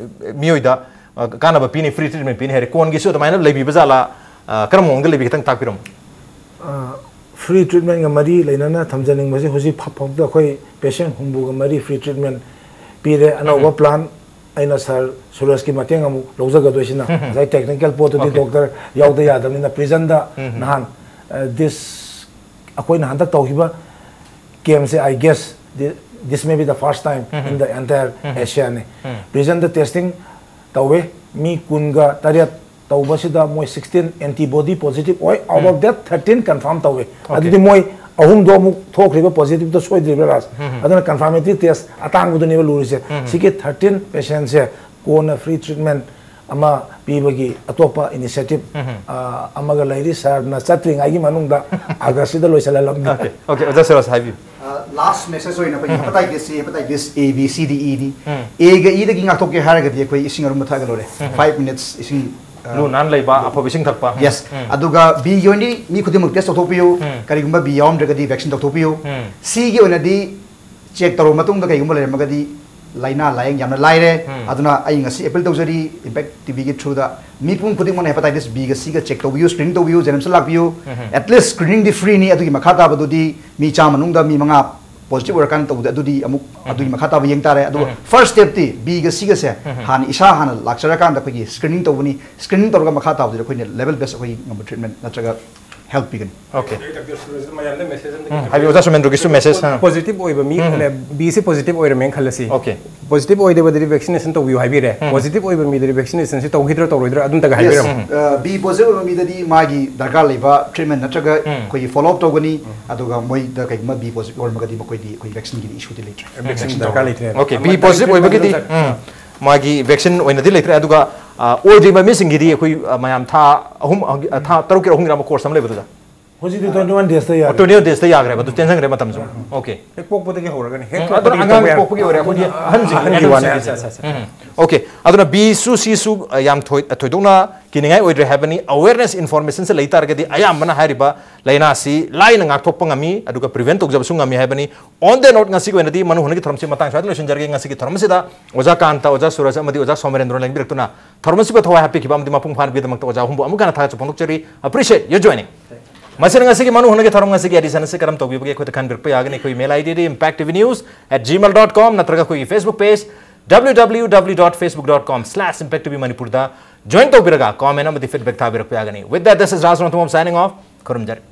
ꯃꯤꯑꯣꯏꯗ, ꯑ, ꯀꯥꯟꯅꯕ ꯄꯤꯅꯤ, free treatment ꯄꯤꯅꯤ ꯍꯥꯏꯔꯦ꯫ ꯀꯣꯟꯒꯤꯁꯨ ꯑꯗꯨꯃꯥꯏꯅ ꯂꯩꯕꯤꯕ ꯖꯥꯠꯂꯥ? ꯑ, ꯀꯔꯝꯕ ꯃꯑꯣꯡꯗ ꯂꯩꯕꯤ, ꯈꯤꯇꯪ ꯇꯥꯛꯄꯤꯔꯝꯃꯨ꯫ ꯑ, free treatmentꯒ ꯃꯔꯤ ꯂꯩꯅꯅ ꯊꯝꯖꯅꯤꯡꯕꯁꯦ, ꯍꯧꯖꯤꯛ ꯐ-, ꯐꯥꯎꯕꯗ ꯑꯩꯈꯣꯏ patient ꯍꯨꯝꯐꯨꯒ ꯃꯔꯤ free treatment ꯄꯤꯔꯦ꯫ ꯑꯅꯧꯕ ꯎꯝ꯫ Plan ꯑꯩꯅ sir ꯁꯨꯔꯖꯀꯤ ꯃꯇꯦꯡ ꯑꯃꯨꯛ ꯂꯧꯖꯒꯗꯣꯏꯁꯤꯅ, ꯎꯝ꯫ ꯉꯁꯥꯏ technical ꯄꯣꯠꯇꯨꯗꯤ Okay꯫ Doctor ꯌꯥꯎꯗ ꯌꯥꯗꯕꯅꯤꯅ, Prisonꯗ ꯎꯝ꯫ ꯅꯍꯥꯟ, ꯑ, this ꯑꯩꯈꯣꯏꯅ ꯍꯟꯗꯛ ꯇꯧꯈꯤꯕ campꯁꯦ, I guess thi-, this may be the first time um. In the entire um. Asiaꯅꯤ꯫ Um. Prisonꯗ testing ꯇꯧꯋꯦ꯫ ꯃꯤ ꯀꯨꯟꯒ ꯇꯔꯦꯠ ꯇꯧꯕꯁꯤꯗ ꯃꯣꯏ sixteen antibody positive ꯑꯣꯏ, out of um. That thirteen confirm ꯇꯧꯋꯦ꯫ Okay꯫ ꯑꯗꯨꯗꯤ ꯃꯣꯏ ꯑꯍꯨꯝꯗꯣ ꯑꯃꯨꯛ ꯊꯣꯛꯈ꯭ꯔꯤꯕ positiveꯗꯣ ꯁꯣꯏꯗ꯭ꯔꯤꯕ꯭ꯔꯥ, ꯔꯥꯖ? ꯎꯝ꯫ ꯑꯗꯨꯅ confirmatory test ꯑꯇꯥꯡꯕꯗꯨꯅꯦꯕ ꯂꯨꯔꯤꯁꯦ꯫ ꯎꯝ꯫ ꯁꯤꯒꯤ thirteen patientꯁꯦ ꯀꯣꯟꯅ free treatment ꯑꯃ ꯄꯤꯕꯒꯤ ꯑꯇꯣꯞꯄ initiative, ꯎꯝ꯫ ꯑ, ꯑꯃꯒ ꯂꯩꯔꯤ꯫ Sirꯅ ꯆꯠꯇ꯭ꯔꯤꯉꯩꯒꯤ ꯃꯅꯨꯡꯗ Augustꯁꯤꯗ ꯂꯣꯏꯁꯤꯜꯍꯜꯂꯝꯅꯤ꯫ Okay, okay, ꯑꯣꯖꯥ ꯁꯨꯔꯖ ꯍꯥꯏꯕꯤꯌꯨ꯫ ꯑ, last message ꯑꯣꯏꯅ ꯑꯩꯈꯣꯏꯒꯤ ꯎꯝ꯫ Hepatitis A, Hepatitis A, B, C, D, Eꯅꯤ꯫ ꯎꯝ꯫ Aꯒ Eꯗꯒꯤ ꯉꯥꯛꯊꯣꯛꯀꯦ ꯍꯥꯏꯔꯒꯗꯤ ꯑꯩꯈꯣꯏ ꯏꯁꯤꯡ ꯑꯔꯨꯝꯕ ꯊꯛꯑꯒ ꯂꯣꯏꯔꯦ꯫ ꯎꯝ꯫ Five minutes ꯏꯁꯤꯡ, ꯑ, ꯂꯨ ꯅꯥꯟ ꯂꯩꯕ, ꯑꯐꯕ ꯏꯁꯤꯡ ꯊꯛꯄ꯫ Yes꯫ ꯎꯝ꯫ ꯑꯗꯨꯒ Bꯒꯤ ꯑꯣꯏꯅꯗꯤ ꯃꯤ ꯈꯨꯗꯤꯡꯃꯛ test ꯇꯧꯊꯣꯛꯄꯤꯌꯨ꯫ ꯎꯝ꯫ ꯀꯔꯤꯒꯨꯝꯕ B ꯌꯥꯎꯔꯝꯗ꯭ꯔꯒꯗꯤ vaccine ꯇꯧꯊꯣꯛꯄꯤꯌꯨ꯫ ꯎꯝ꯫ Cꯒꯤ ꯑꯣꯏꯅꯗꯤ ꯆꯦꯛ ꯇꯧꯔꯕ ꯃꯇꯨꯡꯗ ꯀꯩꯒꯨꯝꯕ ꯂꯩꯔꯝꯃꯒꯗꯤ ꯂꯥꯏꯅꯥ ꯂꯥꯏꯌꯦꯡ ꯌꯥꯝꯅ ꯂꯥꯏꯔꯦ꯫ ꯑꯗꯨꯅ ꯑꯩ ꯉꯁꯤ ꯑꯦꯄꯤꯜ ꯇꯧꯖꯔꯤ ꯏꯝꯄꯦꯛ ꯇꯤꯚꯤꯒꯤ ꯊ꯭ꯔꯨꯗ, ꯃꯤꯄꯨꯝ ꯈꯨꯗꯤꯡꯃꯛꯅ ꯍꯦꯄꯥꯇꯥꯏꯇꯤꯁ ꯕꯤꯒ ꯁꯤꯒ ꯆꯦꯛ ꯇꯧꯕꯤꯌꯨ, ꯁ꯭ꯀ꯭ꯔꯤꯅꯤꯡ ꯇꯧꯕꯤꯌꯨ, ꯖꯦꯅꯤꯝꯁꯇ ꯂꯥꯛꯄꯤꯌꯨ꯫ ꯑꯦꯠꯂꯤꯁ ꯁ꯭ꯀ꯭ꯔꯤꯅꯤꯡꯗꯤ ꯐ꯭ꯔꯤꯅꯤ, ꯑꯗꯨꯒꯤ ꯃꯈꯥ ꯇꯥꯕꯗꯨꯗꯤ ꯃꯤ ꯆꯥꯝꯃ ꯃꯅꯨꯡꯗ ꯃꯤ ꯃꯉꯥ ꯄꯣꯖꯤꯇꯤꯚ ꯑꯣꯏꯔꯀꯥꯟꯗ ꯇꯧꯕꯗ ꯑꯗꯨꯗꯤ ꯑꯃꯨꯛ ꯑꯗꯨꯒꯤ ꯃꯈꯥ ꯇꯥꯕ ꯌꯦꯡ ꯇꯥꯔꯦ꯫ ꯑꯗꯨꯒ ꯐꯥꯔꯁ ꯁ꯭ꯇꯦꯞꯇꯤ ꯕꯤꯒ ꯁꯤꯒꯁꯦ ꯍꯥꯟꯅ ꯏꯁꯥ ꯍꯥꯟꯅ ꯂꯥꯛꯆꯔꯀꯥꯟꯗ ꯑꯩꯈꯣꯏꯒꯤ ꯁ꯭ꯀ꯭ꯔꯤꯅꯤꯡ ꯇꯧꯕꯅꯤ꯫ ꯁ꯭ꯀ꯭ꯔꯤꯅꯤꯡ ꯇꯧꯔꯒ ꯃꯈꯥ ꯇꯥꯕꯗꯨꯗꯤ ꯑꯩꯈꯣꯏꯅ ꯂꯦꯚꯦꯜ ꯕꯦꯁ ꯑꯩꯈꯣꯏ ꯉꯝꯕ ꯇ꯭ꯔꯤꯠꯃꯦꯟ ꯅꯠꯇ꯭ꯔꯒ ꯍꯦꯜꯞ ꯄꯤꯒꯅꯤ꯫ Okay. ꯗꯥꯛꯇꯔ ꯁꯨꯔꯖ ꯃꯌꯥꯝꯗ ꯃꯦꯁꯦꯖ ꯑꯃ ꯍꯥꯏꯕꯤꯌꯨ, ꯑꯣꯖꯥ ꯁꯣꯃꯦꯟꯗ꯭ꯔꯣꯒꯤꯁꯨ ꯃꯦꯁꯦꯖ꯫ ꯄꯣꯖꯤꯇꯤꯚ ꯑꯣꯏꯕ ꯃꯤ, ꯕꯤꯁꯤ ꯄꯣꯖꯤꯇꯤꯚ ꯑꯣꯏꯔꯝꯃꯦꯅ ꯈꯜꯂꯁꯤ꯫ Okay. ꯄꯣꯖꯤꯇꯤꯚ ꯑꯣꯏꯗꯕꯗꯗꯤ ꯚꯦꯛꯁꯤꯅꯦꯁꯟ ꯇꯧꯕꯤꯌꯨ ꯍꯥꯏꯕꯤꯔꯦ꯫ ꯄꯣꯖꯤꯇꯤꯚ ꯑꯣꯏꯕ ꯃꯤꯗꯗꯤ ꯚꯦꯛꯁꯤꯅꯦꯁꯟꯁꯤ ꯇꯧꯈꯤꯗ꯭ꯔꯥ ꯇꯧꯔꯣꯏꯗ꯭ꯔꯥ ꯑꯗꯨꯝꯇꯒ ꯍꯥꯏꯕꯤꯔꯝꯃꯣ꯫ ꯕꯤ ꯄꯣꯖꯤꯇꯤꯚ ꯑꯣꯏꯕ ꯃꯤꯗꯗꯤ ꯃꯥꯒꯤ ꯗꯔꯀꯥꯔ ꯂꯩꯕ ꯇ꯭ꯔꯤꯠꯃꯦꯟ ꯅꯠꯇ꯭ꯔꯒ ꯑꯩꯈꯣꯏꯒꯤ ꯐꯣꯂꯣ ꯑꯞ ꯇꯧꯒꯅꯤ꯫ ꯑꯗꯨꯒ ꯃꯣꯏꯗ ꯀꯩꯒꯨꯝꯕ ꯕꯤ ꯄꯣꯖꯤꯇꯤꯚ ꯑꯣꯏꯔꯝꯃꯒꯗꯤ ꯃꯈꯣꯏꯗꯤ ꯑꯩꯈꯣꯏ ꯚꯦꯛꯁꯤꯟꯒꯤꯗꯤ ꯏꯁꯨꯗꯤ ꯂꯩꯇ꯭ꯔꯦ꯫ ꯚꯦꯛꯁꯤꯟ ꯗꯔꯀꯥꯔ ꯂꯩꯇ꯭ꯔꯦ꯫ Okay, ꯕꯤ ꯄꯣꯖꯤꯇꯤꯚ ꯑꯣꯏꯕꯒꯤꯗꯤ ꯎꯝ, ꯃꯥꯒꯤ ꯚꯦꯛꯁꯤꯟ ꯑꯣꯏꯅꯗꯤ ꯂꯩꯇ꯭ꯔꯦ꯫ ꯑꯗꯨꯒ ꯑ, ꯑꯣꯏꯗ꯭ꯔꯤꯕ ꯃꯤꯁꯤꯡꯒꯤꯗꯤ ꯑꯩꯈꯣꯏ ꯑ, ꯃꯌꯥꯝ ꯊꯥ ꯑꯍꯨꯝ ꯑ, ꯊꯥ ꯇꯔꯨꯛꯀꯤꯔ ꯑꯍꯨꯝꯒꯤꯔ ꯑꯃ ꯀꯣꯔꯁ ꯑꯃ ꯂꯩꯕꯗꯨꯗ ꯍꯧꯖꯤꯛꯇꯤ ꯇ꯭ꯋꯦꯟꯇꯤ ꯋꯥꯟ ꯗꯦꯖꯇ ꯌꯥꯔꯦ꯫ ꯇ꯭ꯋꯦꯟꯇꯤ ꯗꯦꯖꯇ ꯌꯥꯈ꯭ꯔꯦꯕ, ꯑꯗꯨ ꯇꯦꯟꯁꯟꯈ꯭ꯔꯦ ꯃꯇꯝꯁꯨ꯫ Okay. ꯍꯦꯛ ꯄꯣꯛꯄꯗꯒꯤ ꯍꯧꯔꯒꯅꯤ꯫ ꯍꯦꯛ ꯑꯗꯨꯅ ꯑꯉꯥꯡ ꯄꯣꯛꯄꯒꯤ ꯑꯣꯏꯔꯦ, ꯑꯩꯈꯣꯏꯒꯤ ꯑꯍꯟꯁꯤꯡ, ꯑꯍꯟꯒꯤ ꯑꯍꯟꯁꯤꯡ꯫ ꯋꯥꯅꯤ꯫ ꯑꯠꯆꯥ, ꯑꯠꯆꯥ, ꯑꯠꯆꯥ꯫ ꯎꯝ. Okay. ꯑꯗꯨꯅ ꯕꯤꯁꯨ ꯁꯤꯁꯨ ꯑ, ꯌꯥꯝ ꯊꯣꯏ-, ꯊꯣꯏꯗꯣꯛꯅ ꯀꯤꯅꯤꯡꯉꯥꯏ ꯑꯣꯏꯗ꯭ꯔꯦ ꯍꯥꯏꯕꯅꯤ꯫ ꯑꯋꯦꯔꯅꯦꯁ ꯏꯟꯐꯣꯔꯃꯦꯁꯟꯁꯦ ꯂꯩ ꯇꯥꯔꯒꯗꯤ ꯑꯌꯥꯝꯕꯅ ꯍꯥꯏꯔꯤꯕ ꯂꯥꯏꯅꯥꯁꯤ ꯂꯥꯏꯅ ꯉꯥꯛꯊꯣꯛꯄ ꯉꯝꯃꯤ, ꯑꯗꯨꯒ ꯄ꯭ꯔꯤꯚꯦꯟ ꯇꯧꯖꯕꯁꯨ ꯉꯝꯃꯤ ꯍꯥꯏꯕꯅꯤ꯫ On the note, ꯉꯁꯤꯒꯤ ꯑꯣꯏꯅꯗꯤ ꯃꯅꯨ ꯍꯨꯅꯒꯤ ꯊꯧꯔꯝꯁꯤ ꯃꯇꯥꯡ ꯁ꯭ꯋꯥꯏꯗ ꯂꯣꯏꯁꯤꯟꯖꯔꯒꯦ꯫ ꯉꯁꯤꯒꯤ ꯊꯧꯔꯝ ꯑꯁꯤꯗ ꯑꯣꯖꯥ ꯀꯥꯟꯇ, ꯑꯣꯖꯥ ꯁꯨꯔꯖ ꯑꯃꯗꯤ ꯑꯣꯖꯥ ꯁꯣꯃꯔꯦꯟꯗ꯭ꯔꯣ ꯂꯦꯡꯕꯤꯔꯛꯇꯨꯅ ꯊꯧꯔꯝ ꯑꯁꯤꯕꯨ ꯊꯋꯥꯏ ꯍꯥꯞꯄꯤꯈꯤꯕ ꯑꯃꯗꯤ ꯃꯄꯨꯡ ꯐꯥꯍꯟꯕꯤꯕꯗꯃꯛꯇ ꯑꯣꯖꯥ ꯑꯍꯨꯝꯕꯨ ꯑꯃꯨꯛ ꯍꯟꯅ ꯊꯥꯒꯠꯆꯕ ꯐꯣꯡꯗꯣꯛꯆꯔꯤ꯫ Appreciate your joining. ꯃꯁꯤꯅ ꯉꯁꯤꯒꯤ ꯃꯅꯨ ꯍꯨꯅꯒꯤ ꯊꯧꯔꯝ ꯉꯁꯤꯒꯤ edition ꯑꯁꯤ ꯀꯔꯝ ꯇꯧꯕꯤꯕꯒꯦ ꯑꯩꯈꯣꯏꯗ ꯈꯟꯕꯤꯔꯛꯄ ꯌꯥꯒꯅꯤ꯫ ꯑꯩꯈꯣꯏ email ID D impact T V news at gmail dot com ꯅꯠꯇ꯭ꯔꯒ ꯑꯩꯈꯣꯏꯒꯤ Facebook page W W W dot facebook dot com slash impact T V Manipur ꯗ join ꯇꯧꯕꯤꯔꯒ comment ꯑꯃꯗꯤ feedback ꯊꯥꯕꯤꯔꯛꯄ ꯌꯥꯒꯅꯤ꯫ With that, this is Raj Ranthambam signing off. ꯈꯨꯔꯨꯝꯖꯔꯤ꯫